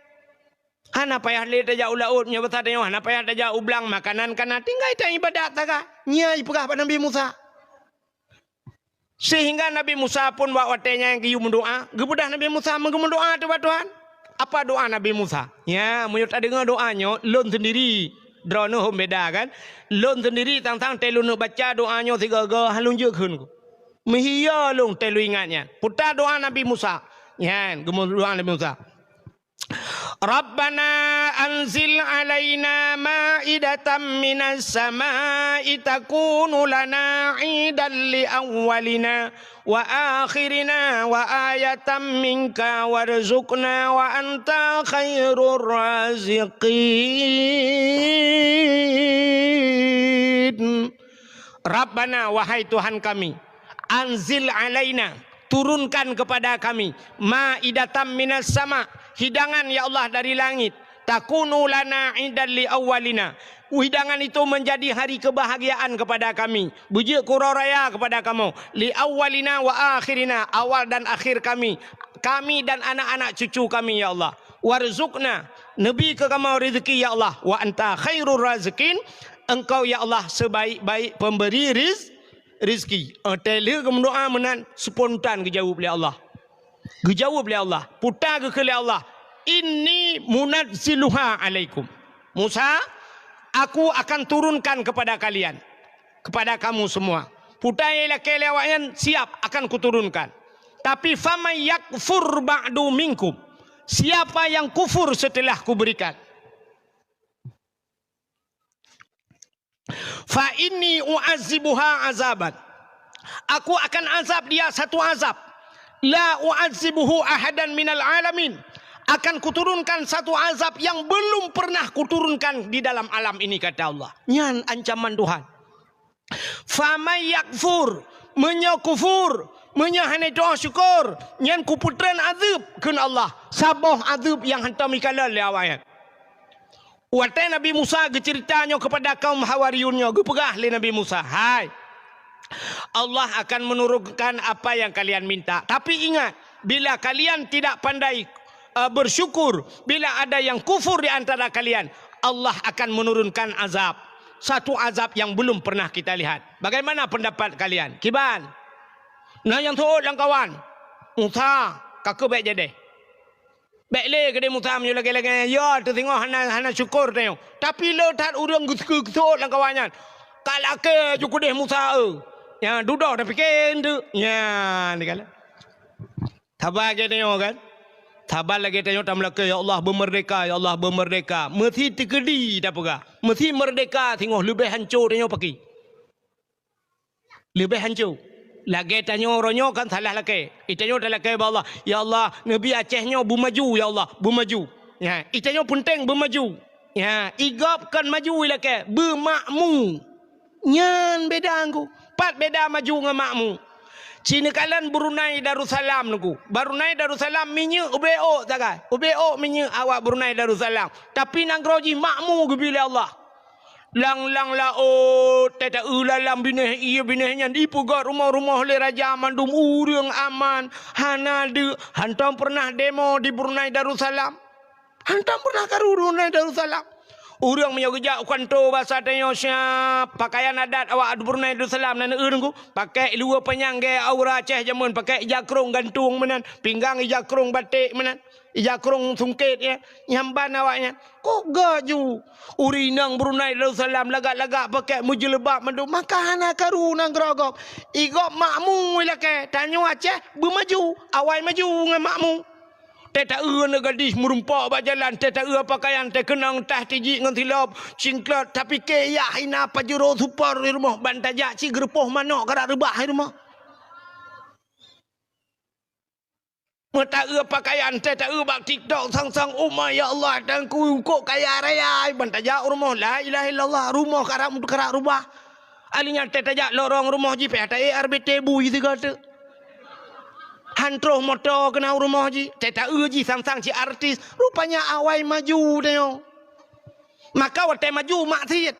Hana payah lé tajak u laôt, nyoe basa tanyoe hana payah tajak u blang, makanan kana tinggai ta ibadat sagai. Nyan ipeugah bak Nabi Musa. Sehingga Nabi Musa pun bak watée nyan geuyue meudoa, geupeugah Nabi Musa meugeumeudoa teuh bak Tuhan. Apa doa Nabi Musa? Ya, meunyoe tadeungoe doa nyoe, lôn sendiri, droeneuh hom beda kan? Lôn sendiri tang-tang tée lôn baca doa nyoe sigoe-goe, hana lôn jeuet kheun ku. Meuhiya lôn tée lôn ingat nyan. Puta doa Nabi Musa. Nyan, geumeudoa Nabi Musa. Rabbana anzil alaina ma'idatan minas sama'i takunu lana idan li awwalina wa akhirina wa ayatan minka warzuqna wa anta khairur raziqin. Rabbana, wahai Tuhan kami, anzil alaina, turunkan kepada kami, ma'idatan minas sama, hidangan ya Allah dari langit, takunu lana idan li awwalina, hidangan itu menjadi hari kebahagiaan kepada kami, beujeuet keu uroe raya kepada kamoe, li awwalina wa akhirina, awal dan akhir kami, kami dan anak-anak cucu kami ya Allah. Warzuqna, neubi keu kamoe rezeki ya Allah, wa anta khairur raziqin, Engkau ya Allah sebaik-baik pemberi riz-, rezeki. Watée lheueh geumeudoa meunan, spontan geujaweueb lé Allah. Geujaweueb lé Allah. Puta geukheun lé Allah, "Inni munazziluha alaikum." Musa, aku akan turunkan kepada kalian, kepada kamu semua. Puta nyang lakée lé awaknyan, siap akan kuturunkan. Tapi faman yakfur ba'du minkum, siapa yang kufur setelah kuberikan, fa inni u'adzibuha azaban. Aku akan azab dia satu azab. La u'adzibuhu ahadan minal alamin. Akan kuturunkan satu azab yang belum pernah kuturunkan di dalam alam ini, kata Allah. Nyan ancaman Tuhan. Faman yakfur, meunyoe kufur, meunyoe hana doa syukur, nyan kupeutrön azeueb, kheun Allah. Saboh azeueb nyang hantom ikalon lé awaknyan. Watée Nabi Musa geuceurita nyoe keupada kaum Hawariyun nyoe, geupeugah lé Nabi Musa, "Hai, Allah akan menurunkan apa yang kalian minta. Tapi ingat, bila kalian tidak pandai, eh, bersyukur, bila ada yang kufur di antara kalian, Allah akan menurunkan azab. Satu azab yang belum pernah kita lihat. Bagaimana pendapat kalian?" Kiban? Na nyang seuôt lam kawan, "Musa, ka keuh bék jadeh." Bék lé keudeh Musa meunyoe lagée-lagée nyan, ya teusingoh hana, hana syukur tanyoe. Tapi le that ureuëng geuseuôt lam kawan nyan, "Ka lakée ju keudeh Musa eu." Nyan dudoe tapike eunteuk. Nyan dikalon. Saban lagée tanyoe kan? Saban lagée tanyoe tameulakée, "Ya Allah, beumeurdeka, ya Allah, beumeurdeka." Meusi teukeudi tapeugah. Meusi meurdeka singoh leubeh hanco tanyoe paki. Leubeh hanco. Lagée tanyoe uroe nyoe kan salah lakée. Itanyoe talakée bak Allah, "Ya Allah, neubi Aceh nyoe beumaju, ya Allah, beumaju." Ya, itanyoe peunteng beumaju. Ya, igob kon maju ilakée, beumakmu. Nyan beda ngku. Pat beda maju ngon makmu. Ci neukalon Brunei Darussalam ngku. Brunei Darussalam minyeuk ubé ôk sagai. Ubé ôk minyeuk awak Brunei Darussalam. Tapi nanggroe jih makmu geubri lé Allah. Lang-lang laôt, tata-eu lalam binéh ié binéh nyan, ipeugét rumoh-rumoh lé raja, mandum ureuëng aman, hana deuk, hantom peureunah demo di Brunei Darussalam. Hantom peureunah karu Brunei Darussalam. Ureuëng meunyoe geujak u kanto basa tanyoe siap, pakaian adat awak Brunei Darussalam nan eu Teungku, pakai luwa panyang gaya aura Aceh jameun, pakai ija krong gantung meunan, pinggang ija krong batik meunan, ija krong sungkét ya, nyamban awaknyan. Kok gaju? Ureuëng inong Brunei Darussalam lagak-lagak pakai meujeulbab mandum, maka hana karu nanggroe gob. Igob makmu ilakée, tanyoe Aceh beumaju, awai maju ngon makmu. Tée taeu aneuk gadis meurumpok bak jalan, tée taeu pakaian, tée keunong tah tijik ngon silop, cingklot, tapike yah hina pajuro super di rumoh, ban tajak cit geureupoh manok karak reubah di rumoh. Meutaeu pakaian, tée taeu bak TikTok sang-sang, "Oh my, ya Allah, Tuhanku, kok kaya raya," ban tajak u rumoh, la ilaha illallah, rumoh karak, karak reubah. Alinyan tée tajak lorong rumoh jih, pih taék R B T bui sigoe teuk. Han troh moto keunan u rumoh jih, tée taeu jih sang-sang cit artis. Rupanya awai maju tanyoe. Maka watée maju maksiet.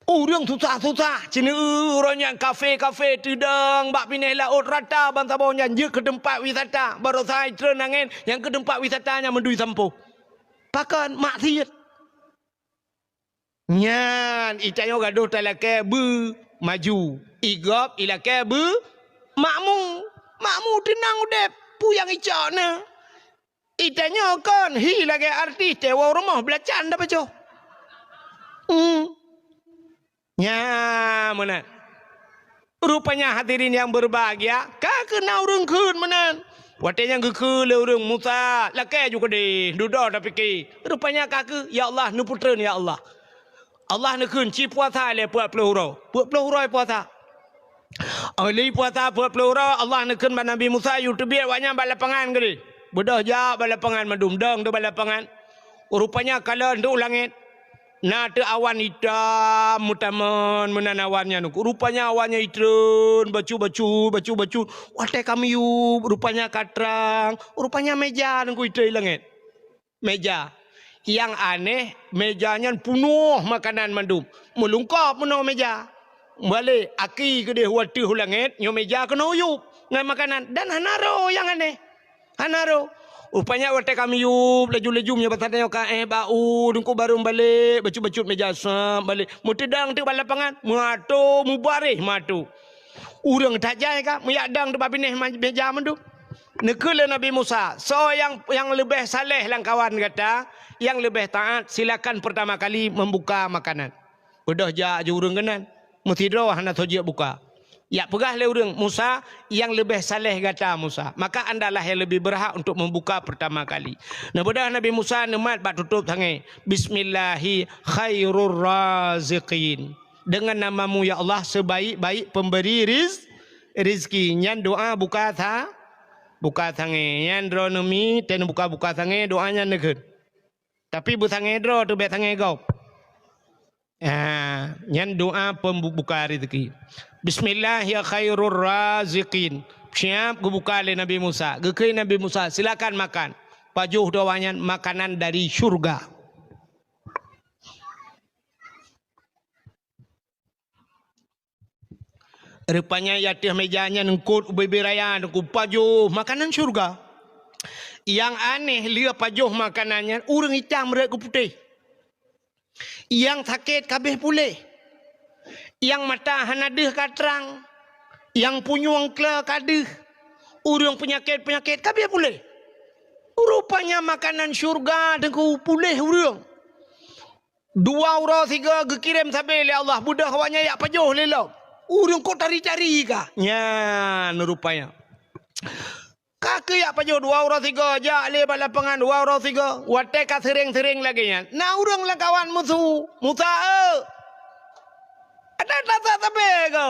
Ureuëng susah-susah, ceuneu uroe nyan kafe-kafe teudong bak binéh laôt rata bansaboh nyan jeuet keu teumpat wisata. Baroesa treun angén nyang keu teumpat wisata nyan meudui sampôh. Pakon? Maksiet. Nyan, itanyoe gadôh talakée beumaju. Igob ilakée beumakmu. Makmu teunang udeb, peue nyang icok na. Itanyoe kon hi lagée artis, tée woe rumoh beulacan tapacoh. Hmm. Nya meunan. Rupanya hadirin yang berbahagia, ka keuh na ureuëng kheun meunan. Watée nyan geukheun lé ureuëng, "Musa, lakée ju keudeh, dudoe tapike." Rupanya ka keuh, "Ya Allah, neupeutreun, ya Allah." Allah neukheun, "Ci puasa lé peuet ploh uroe." Peuet ploh uroe puasa. Óh lheueh puasa peuet ploh uroe, Allah neukheun bak Nabi Musa, "Yue teubiet awaknyan bak lapangan keudeh." Beudôh jak bak lapangan mandum, dong teuk bak lapangan. Rupanya kalon teuk u langét. Na teuk awan itam meutamon meunan awan nyan. Rupanya awan nyan itreun, bacut-bacut, bacut-bacut. Watée ka miyueb, rupanya ka trang. Rupanya méja nyan ku itreun i langét. Méja. Nyang aneh, méja nyan punoh makanan mandum. Meulungkop meunoe méja. Balek aki keudeh u ateueh u langét, nyoe méja keunoe yueb ngon makanan. Dan hana roh nyang aneh. Hana roh. Rupanya watée ka miyueb, laju-laju meunyoe basa tanyoe ka éh bak u, Teungku barô balek, bacut-bacut méja sab balek. Meuteudong teuk bak lapangan, meuato, meubaréh meuato. Ureuëng that jai ka, meujak dong teuk bak binéh ma-, méja mandum. Neukheun lé Nabi Musa, "Soe nyang, nyang leubeh saleh lam kawan gata, nyang leubeh taát, silakan pertama kali membuka makanan." Beudôh jak ju ureuëng keunan, meusidroe hana soe jeuet buka. Jak peugah lé ureuëng, "Musa, nyang leubeh saleh gata, Musa. Maka andalah nyang leubeh beurhak untuk membuka pertama kali." Neubeudôh Nabi Musa neumat bak tutôb sangé, "Bismillahi khairur raziqin." Dengan nama-Mu, ya Allah, sebaik-baik pemberi riz-, rizki. Nyan doa buka sa-, buka sangé. Nyan droeneuh mi, teuh neubuka-buka sangé, doa nyan neukheun. Tapi beusangé droe teuh, bék sangé gob. Ah, nyan doa pembuka rezeki. "Bismillah ya khairur raziqin." Siap geubuka lé Nabi Musa. Geukheun Nabi Musa, "Silakan makan." Pajoh dua nyan makanan dari syurga. Rupanya di ateueh méja nyan eungkot ubé-bé raya, Teungku, pajoh makanan syurga. Nyang aneh, lheueh pajoh makanan nyan, ureuëng itam rot keu putéh. Nyang sakét ka abéh puléh. Nyang mata hana deuh ka trang. Nyang punyueng kle ka deuh. Ureuëng peunyakét-peunyakét ka abéh puléh. Rupanya makanan syurga, Teungku, puléh ureuëng. Dua uroe sigoe geukirém sabé lé Allah, beudôh awaknyan jak pajoh lé lom. Ureuëng kok tari-tari ka. Nyan rupanya. Ka keuh jak pajoh dua uroe sigoe, jak lé bak lapangan dua uroe sigoe. Watée ka seuréng-seuréng lagée nyan, na ureuëng lam kawan meusu, "Musa, eu! Ada tasa sabé ko?"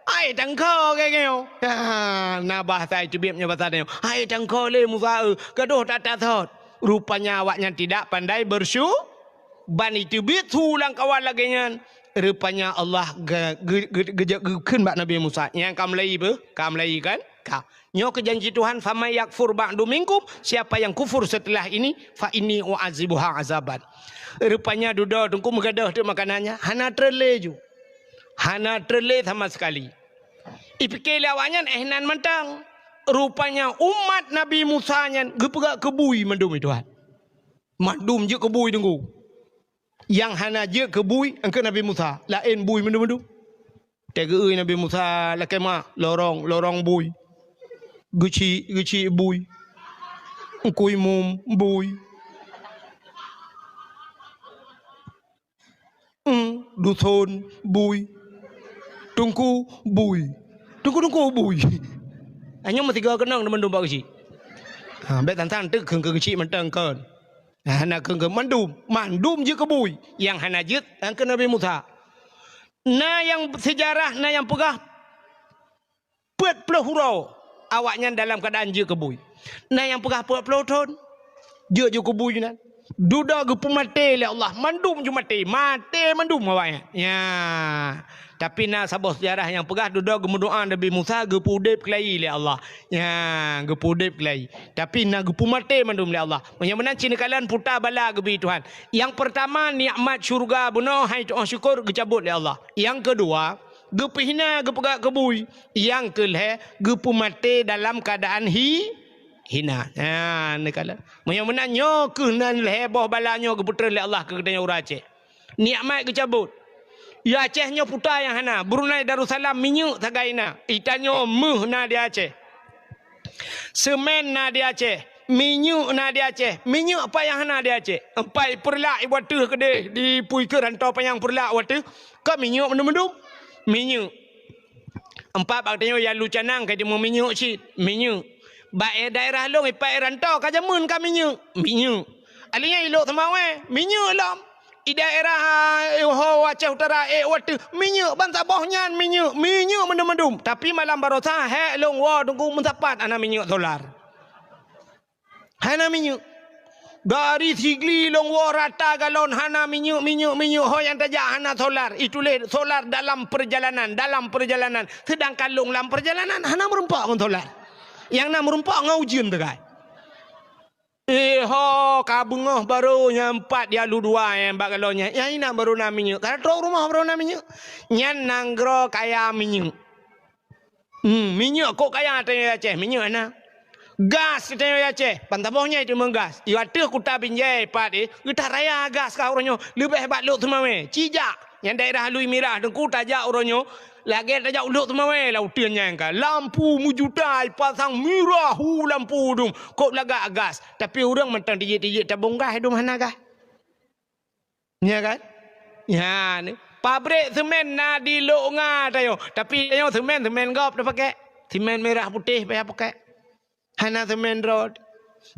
"Hai tangko," kheun nyoe. Ha, na bahasa teubiet nyoe basa nyoe. "Hai tangko lé Musa, eu, gadôh that-that thot." Rupanya awaknyan tidak pandai bersu-, ban iteubiet su lam kawan lagée nyan. Rupanya Allah ge-, ge-, ge-, geujak geukheun bak Nabi Musa, "Nyang ka meulai beuh? Ka meulai kan? Ka. Nyoe keuh janji Tuhan, 'Faman yakfur ba'du minkum,' siapa yang kufur setelah ini, 'fa inni u'adzibuha azaban.'" Rupanya dudoe Teungku meugadôh teuk makanan nyan, hana treun lé ju. Hana treun lé sama sekali. Ipike lé awaknyan, éh, nan mantong. Rupanya umat Nabi Musa nyan geupeugah keu bui mandum, "Hai Tuhan, mandum jeuet keu bui, Teungku." Nyang hana jeuet keu bui, eungkôt Nabi Musa, laén bui mandum-mandum. Teugeue Nabi Musa lakée meu'ah, lorong, lorong bui. Geuchik, geuchik bui. Eungkui mum bui. Eung, duson bui. Teungku bui. Teungku-teungku bui. Hanya meusigoe keunong teuma mandum bak geuchik. Ha, bék tan-tan teuk kheun keu geuchik mantong kon. Hana kheun keu mandum, mandum jeuet keu bui. Nyang hana jeuet, nyang keu Nabi Musa. Na nyang seujarah, na nyang peugah peuet ploh uroe awaknyan dalam keuadaan jeuet keu bui. Na nyang peugah peuet ploh thon jeuet jeuet keu bui nyan. Dudoe geupeumaté lé Allah, mandum ju maté, maté mandum awaknyan. Ya. Tapi na saboh seujarah nyang peugah dudoe geumeudoa Nabi Musa geupeuudeb keulayi lé Allah. Ya, geupeuudeb keulayi. Tapi na geupeumaté mandum lé Allah. Meunyoe meunan cit neukalon puta bala geubi Tuhan. Nyang peurtama nikmat syeuruga bunoe hai tu'oh syukur geucabot lé Allah. Nyang keudua geupeuhina geupeugah keu bui. Nyang keulhée geupeumaté dalam keuadaan hi, hina. Ha, neukalon. Meunyoe meunan nyoe keuh nan lhée boh bala nyoe geupeutrön lé Allah keu geutanyoe ureuëng Aceh. Nikmat geucabot. Ya Aceh nyoe puta nyang hana. Brunei Darussalam minyeuk sagai na. Itanyoe méuh na di Aceh. Semen na di Aceh. Minyeuk na di Aceh. Minyeuk apa nyang hana di Aceh? Empat peureulak ibuat teuh keudeh di pui keu rantau panyang peureulak wateuh. Ka minyeuk mandum-mandum. Minyeuk. Empat bak tanyoe ya lu canang ka jeuet minyeuk cit. Minyeuk. Bak daerah lôn ipat rantau ka jameun ka minyeuk. Minyeuk. Alinyan ilok seumawé, minyeuk lom. I daerah, eh, ho Aceh Utara, eh, wateuh, minyeuk ban saboh nyan minyeuk, minyeuk mandum-mandum. Tapi malam barosa, hék lôn woe teungku meusapat hana minyeuk solar. Hana minyeuk. Dari Sigli lôn woe rata galon hana minyeuk, minyeuk, minyeuk. Ho nyang tajak hana solar. Ituléh solar dalam perjalanan, dalam perjalanan. Sedangkan lôn lam perjalanan hana meurumpok ngon solar. Nyang na meurumpok ngon ujeuen teukai. Eh ho, ka beungoh barô nyang pat ya lu dua nyang bak galon nyan. Nyang inan barô na minyeuk. Ka trok rumoh barô na minyeuk. Nyan nanggroe kaya minyeuk. Hmm, minyeuk kok kaya tanyoe Aceh, minyeuk na. Gas tanyoe Aceh, ban saboh nyan teuma gas. I ateueh kuta Binjai pat eh, geutaraya gas ka uroe nyoe. Leubeh bak Lhokseumawe, Cijak. Nyang daerah Lui Mirah teungku tajak uroe nyoe, lagée tajak u Lhokseumawe lam uteuen nyan ka. Lampu meujuta ipasang mirah hu lampu dum. Kok lagak gas. Tapi ureuëng mantong tijik-tijik tabong gas dum hana gas. Nya kan? Nya ni. Pabrik semen na di Lok Nga tanyoe. Tapi tanyoe semen, semen gob tapakée. Semen mirah putéh payah pakée. Hana semen rot.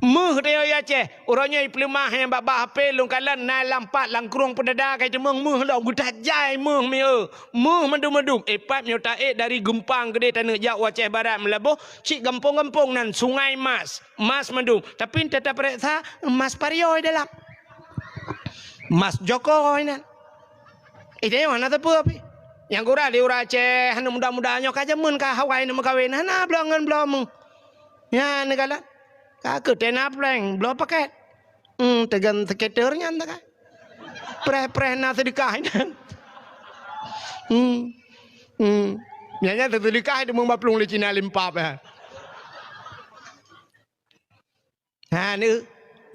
Méuh tanyoe i Aceh. Uroe nyoe ipeuleumah nyang bak-bak H P lôn kalon na lam pat lam krueng peudada ka iteumeung méuh lom geutajai méuh mieu. Méuh mandum-mandum. Ipat nyoe taék dari Geumpang keudeh taneuk jak u Aceh Barat Meulaboh, cit gampông-gampông nan Sungai Mas. Mas mandum. Tapi teutab pareksa mas pariyoi dalam. Mas jokoi nan. Eh, tanyoe hana teupeu pih. Nyang gura di ureuëng Aceh hana muda-muda nyoe ka jameun ka hawai neuk meukawen hana bloe ngon bloe méuh. Nyan neukalon. Ka keu tena prank, bloe paket. Hmm, teugan seketer nyan teuka. Preh-preh na seudeukah nyan. Hmm. Hmm. Nyan nyan seudeukah itu meubaplung lé Cina limpap ya. Ha ni,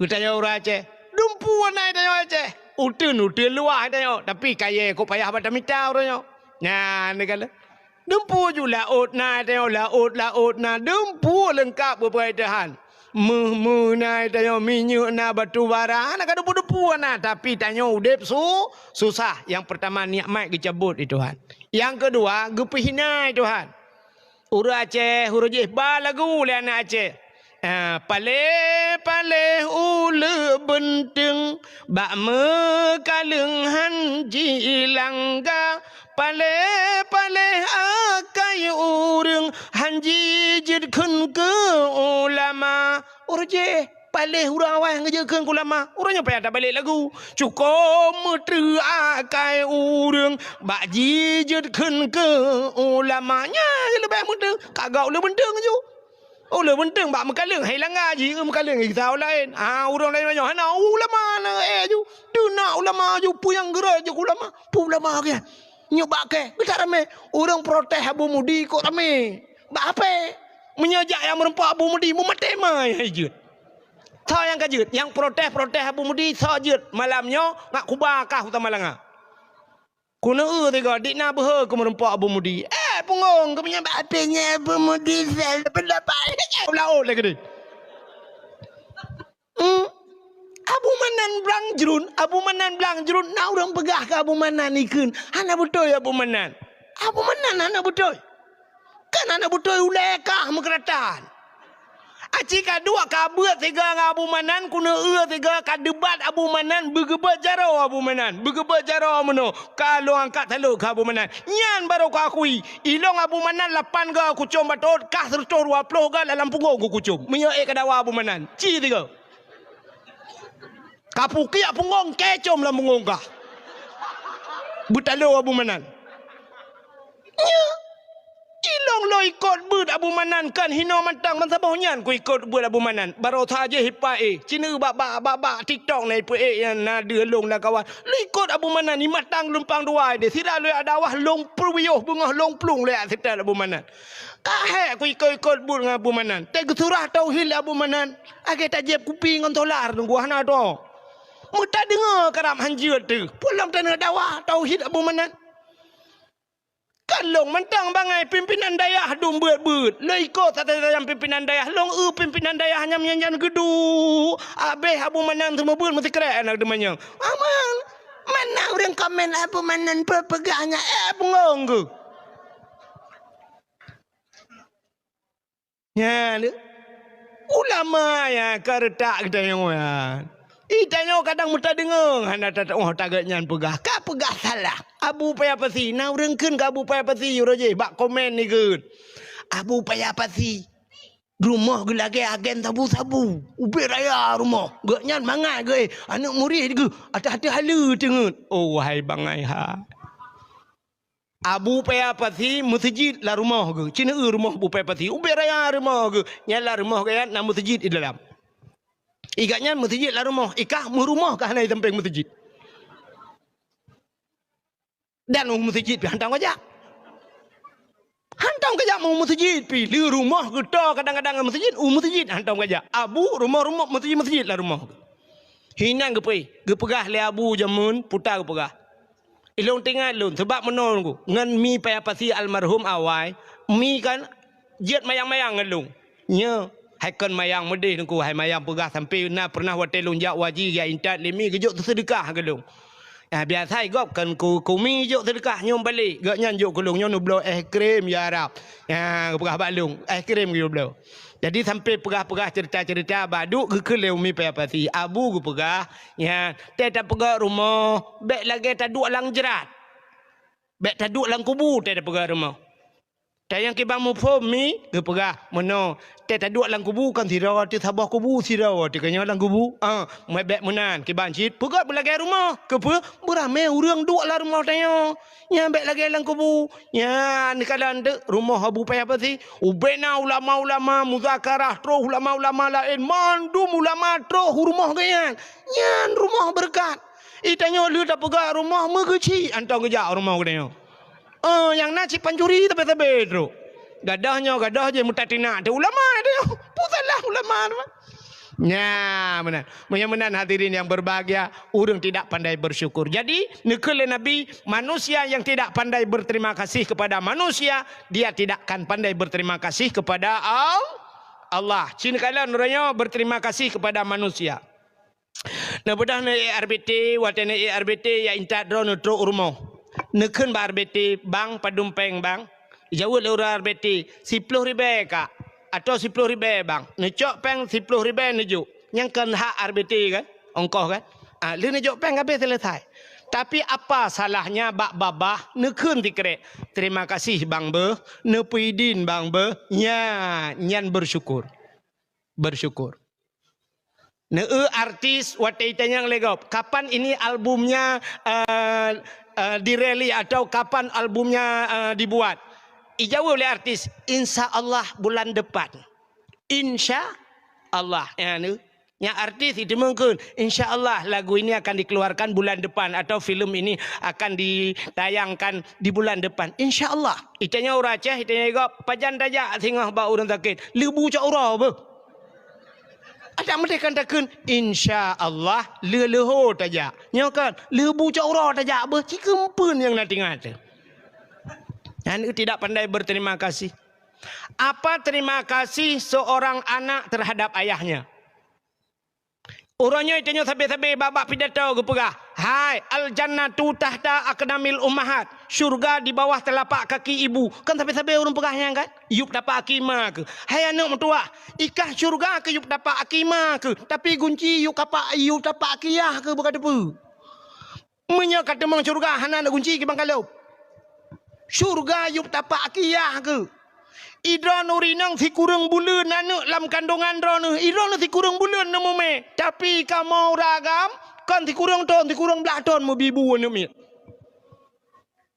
geutanyoe ureuëng Aceh. Dumpu na tanyoe Aceh. Uteuen-uteuen luwah tanyoe, tapi kayée kok payah bak tamita uroe nyoe. Nyan ni kala. Dumpu ju laôt na tanyoe, laôt-laôt na, dumpu leungkap beubeuet Tuhan. Méuh-méuh na tanyoe, minyeuk na, batu bara, hana ka dumpu-dumpu na, tapi tanyoe udeb su-, susah. Nyang peurtama nikmat geucabot lé Tuhan. Nyang keudua geupeuhina lé Tuhan. Ureuëng Aceh, ureuëng jih ba lagu lé aneuk Aceh. Ah, paléh-paléh uleue beunteueng, bak meukaleueng han jilangga. Paléh-paléh akai ureuëng, han jijeuet kheun keu ulama. Ureuëng jih paléh ureuëng awai han geujeuet kheun keu ulama. Uroe nyoe payah tabalek lagu. Cukôp meutreuk akai ureuëng bak jijeuet kheun keu ulama. Nyan leubeh meuteueng ka gak uleue beunteueng ju. Uleue beunteueng bak meukaleueng hai langga ji meukaleueng gisa laén. Ha, ureuëng laén nyoe hana ulama na eh ju. Deuh na ulama ju peue nyang geurot ju ulama. Peue ulama keu nyoe bak kée geutak ramé. Ureuëng protes Abu Mudi kok ramé. Bak ape? Meunyoe jak nyang meureumpok Abu Mudi meumaté mai hai jeuet. Soe nyang ka jeuet? Nyang protes-protes Abu Mudi, soe jeuet malam nyoe ngat kuba kah u Tamalanga. Keuneuk eu tiga, dik na beuhe keu meureumpok Abu Mudi. Eh, punggong, keu meunyan bak até nyan Abu Mudi sel, pendapat. Ulah ot lagèe ni. Hmm. Abu Manan blang jrun, Abu Manan blang jrun, na ureueng peugah keu Abu Manan ikheun, hana beutôi Abu Manan. Abu Manan hana beutôi. Kan hana beutôi ulèe kah meukeuratan. Aci ka duek ka beuet siga ngon Abu Manan, keuneuk eu siga ka debat Abu Manan, beugeubeuet jaroe Abu Manan, beugeubeuet jaroe meunoe, ka lôn angkat salôk keu Abu Manan. Nyan barô kuakui, ilôn Abu Manan lapan goe kucom batot, kah seureutôh dua ploh goe lam punggong kucom. Meunyoe ék ka dawa Abu Manan, ci siga. Ka pukiak punggong, kèe com lam punggong kah. Beutalo Abu Manan. Nyo, ilôn lôn ikot beuet Abu Manan kan hinoe mantong ban saboh nyan kuikot beuet Abu Manan. Baroe saja hipa éh, ci neu bak, bak, bak, bak TikTok na ipe éh nyang na deuh lôn lam kawan. Lôn ikot Abu Manan, imatang lumpang dua deh. Sira lôn yak dakwah lôn peuwiyôh beungoh lôn plueng lôn yak seutôt Abu Manan. Ka hék kuikot-ikot beuet ngon Abu Manan. Teuh geusurah tauhid lé Abu Manan. Lagèe tajieb kupi ngon solar teungku hana droe. Meutadeungoe karab hanjeuet teuh. Peue lom taneuk dakwah tauhid Abu Manan. Kan lôn mantong bangai pimpinan dayah dum beuet-beuet. Lôn ikot satai-satai pimpinan dayah. Lôn eu pimpinan dayah nyang nyan geuduek. Abéh Abu Manan seumeubeuet meusikrek aneuk teumanyong. Aman. Mana ureueng komen Abu Manan peue peugah nyan? Eh, beungong geuh. Nyan, ulama nyang ka reutak geutanyoe nyan. Geutanyoe kadang meutadeungoe hana tatu'oh taget nyan peugah. Ka peugah salah. Abu Paya Pasi, na ureueng kheun keu Abu Paya Pasi uroe jéh bak komen ikheun. Abu Paya Pasi, rumoh geulagèe agen sabu-sabu. Ubé raya rumoh. Geuh nyan mangat geuh, eh, aneuk murit geuh, ateueh-ateueh haleue teungeut. Oh, wahai bangai hai. Abu Paya Pasi meuseujid lam rumoh geuh. Ci neu rumoh Abu Paya Pasi. Ubé raya rumoh geuh. Nyan lam rumoh geuh nyan na meuseujid di dalam. I geuh nyan meuseujid lam rumoh. I kah meurumoh ka hana i sampéng meuseujid. Dan u meuseujid pih hantom kajak. Hantom kajak u meuseujid pih. Lé rumoh geuh toe kadang-kadang meuseujid, u meuseujid hantom kajak. Abu rumoh-rumoh meuseujid-meuseujid lam rumoh geuh. Hinan geupeu-, geupeugah lé Abu jameun puta geupeugah. Ilôn teuingat lôn, sabab meunoe ngon Mi Paya Pasi almarhum awai, Mi kan jeuet mayang-mayang ngon lôn. Nyo, hai kon mayang meudeh teungku, hai mayang peugah sampoe na peureunah watèe lôn jak u haji jak intat lé Mi geujok seudeukah keu lôn. Ah, biasa gob kon ku, ku Mi jok seudeukah nyoe balek, gobnyan jok keu lôn nyoe neubloe es krim ya Rab. Ya, geupeugah bak lôn, es krim geubloe. Jadi sampoe peugah-peugah ceurita-ceurita bak duek geukheun lé Umi Paya Pasi. Abu geupeugah, nyan, teuh tapeugöt rumoh, bèk lagèe taduek lam jrat. Bèk taduek lam kubu teuh tapeugöt rumoh. Teuh nyang kiban muphom Mi geupeugah, meunoe, teuh taduek lam kubu kan sidroe teuh saboh kubu sidroe teuh keunyoe lam kubu. Ah, bèk meunan kiban cit peugöt beulagèe rumoh. Keupeue? Beuramé ureueng duek lam rumoh tanyoe. Nyan bèk lagèe lam kubu. Nyan neukalon teuk rumoh Abu Paya Pasi. Ubena ulama-ulama muzakarah, troh ulama-ulama laén, mandum ulama troh u rumoh geuh nyan. Nyan rumoh beureukat. Itanyoe lheueh tapeugah rumoh meugeuchik, hantom geujak rumoh geutanyoe. Oh, nyang na cit pancuri sabe-sabe trok. Gadoh nyoe, gadoh jih meutatinak teuh ulama teuh. Peue salah ulama teuh? Nya, meunan. Meunyoe meunan hadirin yang berbahagia, ureueng tidak pandai bersyukur. Jadi, neukheun lé Nabi, manusia yang tidak pandai berterima kasih kepada manusia, dia tidak akan pandai berterima kasih kepada Al-, Allah. Ci neukalon uroe nyoe berterima kasih kepada manusia. Neubeudôh neuék R B T, watèe neuék R B T, jak intat droeneuh trok u rumoh. Neukheun bak R B T, "Bang, padum péng, Bang?" Jaweueb lé ureueng R B T, "Siploh ribèe, Kak, atau siploh ribèe, Bang." Neucok péng siploh ribèe neujok. Nyan kon hak R B T kan? Ongkoh kan? Ah, lheueh neujok péng habéh seuleusai. Tapi apa salahnya bak babah neukheun sikrek, "Terima kasih, Bang, beuh. Neupeuidin, Bang, beuh." Nya, nyan bersyukur. Bersyukur. Neueu artis watèe itanyong lé gob, "Kapan ini albumnya, eh, eh, dirilis atau kapan albumnya, eh, dibuat?" Ijaweueb lé artis, "Insya Allah bulan depan." Insya Allah. Ya, nu. Nya artis iteumeung kheun, "Insya Allah lagu ini akan dikeluarkan bulan depan atau film ini akan ditayangkan di bulan depan." Insya Allah. Itanyong ureueng Aceh, itanyong lé gob, "Pajan tajak singoh bak ureueng sakét?" "Leubu cok uroe beuh." Adak meudeh kan takheun, "Insya Allah, lheuh-lheuh ho tajak." Nyoe kan, lheuh bu cok uroe tajak beuh, ci keumpeuen nyang na tingat teuh. Aneuk tidak pandai berterima kasih. Apa terima kasih seorang anak terhadap ayahnya? Uroe nyoe tanyoe sabe-sabe bak-bak pidato geupeugah, "Hai, al-jannatu tahta aqdamil ummahat." Syurga di bawah telapak kaki ibu. Kan sabe-sabe ureuëng peugah nyan kan? Yup tapak aki ma keuh. Hai aneuk meutuwah, i kah syurga keuh yup tapak aki ma keuh, tapi gunci yup kapak, yup tapak aki yah keuh beuka teupeu. Meunyoe ka teumong syurga hana na gunci kiban ka lhôb. Syurga yup tapak aki yah keuh. Idroeneuh rinong sikureueng buleuen aneuk lam kandongan droeneuh, idroeneuh sikureueng buleuen neumumé. Tapi kamoe ureuëng agam kon sikureueng thon, sikureueng blaih thon meubi bu aneuk miet.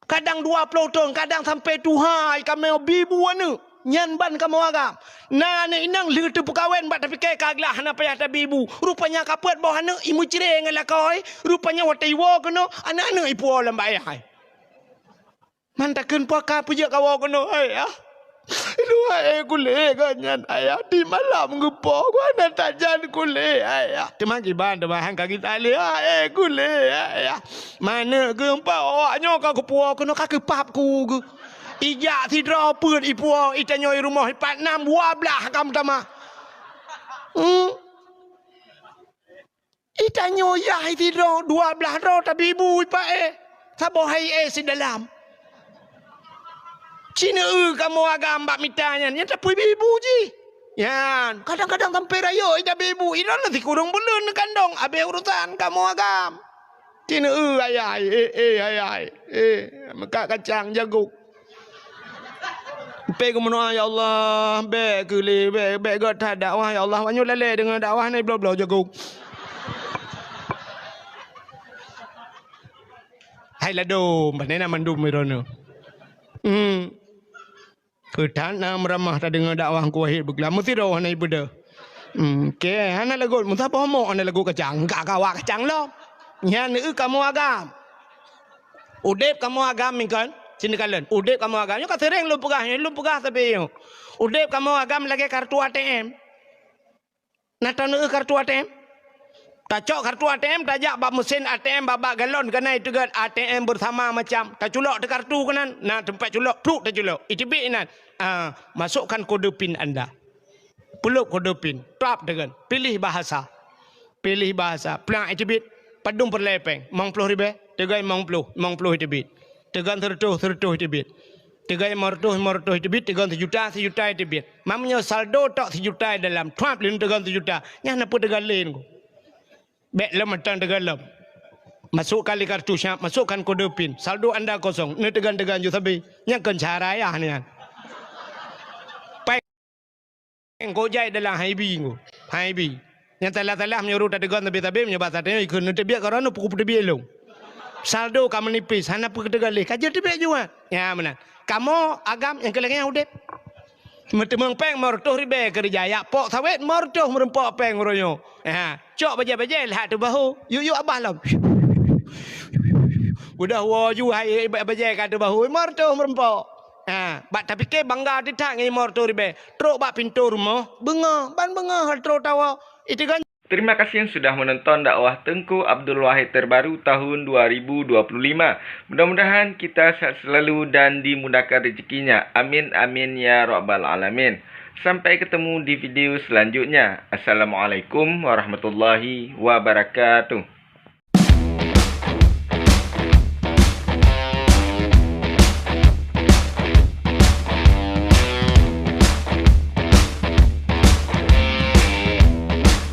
Kadang dua ploh thon, kadang sampai tuha kamoe bi bu aneuk. Nyan ban kamoe agam. Na aneuk inong lheueh teupeukawen bak tapike ka glah hana payah tabi bu. Rupanya ka peuet boh aneuk imeucre ngon lakoe. Rupanya watée iwoe keunoe, aneuk-aneuk ipuwoe lam bak ayah. Man takheun puaka peujeuet kawoe keunoe, "Ayah, luwa eh kulé geuh nyan ayah, di malam geupo geuh hana tajan kulé ayah." Teuma kiban, teuma han ka geutalé, "Ah, eh kulé ayah." Maneuk geuh empat awak nyoe ka geupuwoe keunoe ka geupap ku geuh. Ijak sidroe peuet ipuwoe, itanyoe i rumoh ipat nam dua blaih ka meutamah. Hmm. Itanyoe yah sidroe dua blaih droe tabi bu ipak eh. Saboh hai eh sidalam. Cineu kamoe agam bak mita nyan, nyan tapui bi bu jih. Nyan, kadang-kadang sampai rayeuk ida bi bu, ida na sikureueng buleuen neukandong, abéh urusan kamoe agam. Cineu ayah, eh, eh, ayah, eh, meukat kacang jagong. Pé geumeudoa, "Ya Allah, bék keu lé, bék, bék gét that dakwah, ya Allah. Awak nyoe lalé deungon dakwah nyoe bloe-bloe jagong." Hai ladôm, pane na mandum droeneuh. Hmm. Keu that na meuramah tadeungoe dakwah Teungku Wahid beuglam meusidroe hana ibeudôh. Hmm, oke, hana lagot meusaboh mok hana lagot kacang, ka kawa kacang lom. Nyan eu kamoe agam. Udeb kamoe agam mingkon, sini kalon. Udeb kamoe agam, nyoe ka sering lôn peugah, nyoe lôn peugah sabe nyoe. Udeb kamoe agam lagée kartu A T M. Na taneu kartu A T M? Tacok kartu A T M, tajak bak mesin A T M, bak, bak galon keunan iteugot A T M bersama macam. Taculok teuh kartu keunan, na teumpat culok, pluk taculok. Iteubiet inan. Ah, masukkan kode pin anda. Pulop kode pin, trap teugon, pilih bahasa. Pilih bahasa, plak iteubiet, padum peureulée péng, limong ploh ribée, teugon limong ploh, limong ploh iteubiet. Teugon seureutôh, seureutôh iteubiet. Teugon limong reutôh, limong reutôh iteubiet, teugon sijuta, sijuta iteubiet. Meunyoe saldo tok sijuta dalam, trap lé teugon sijuta. Nyan na peue teugon lé nyoe. Bék lom mantong teugon lom. Masukkan lé kartu siap, masukkan kode pin. Saldo anda kosong, neuteugon-teugon ju sabe. Nyan kon cara ayah nyan. Péng Engkau jai dalam haibi engkau. Haibi. Nyang salah-salah meunyoe ureuëng tateugon sabe-sabe meunyoe basa tanyoe ikheun neuteubiet keu droeneuh pukul peuteubiet lôn. Saldo ka meunipis, hana peue teugon lé. Ka jeuet teubiet juat. Nya meunan. Kamoe agam nyang keu lagée nyan udeb. Meuteumong péng limong reutôh ribée keureuja, jak pok sawét limong reutôh meureumpok péng uroe nyoe. Ha, cok bajée-bajée lhak teubahu. Yuk-yuk abah lom. Udah woe ju hai bajée ka teubahu limong reutôh meureumpok. Ha, bak tapike bangga teutat ngon limong reutôh ribée. Trok bak pintoe rumoh, beungoh, ban beungoh trok tawoe. Iteugon. Terima kasih sudah menonton dakwah Teungku Abdul Wahid terbaru tahun dua ribu dua puluh lima. Mudah-mudahan kita sehat selalu dan dimudahkan rezekinya. Amin, amin, ya rabbal alamin. Sampai ketemu di video selanjutnya. Assalamualaikum warahmatullahi wabarakatuh.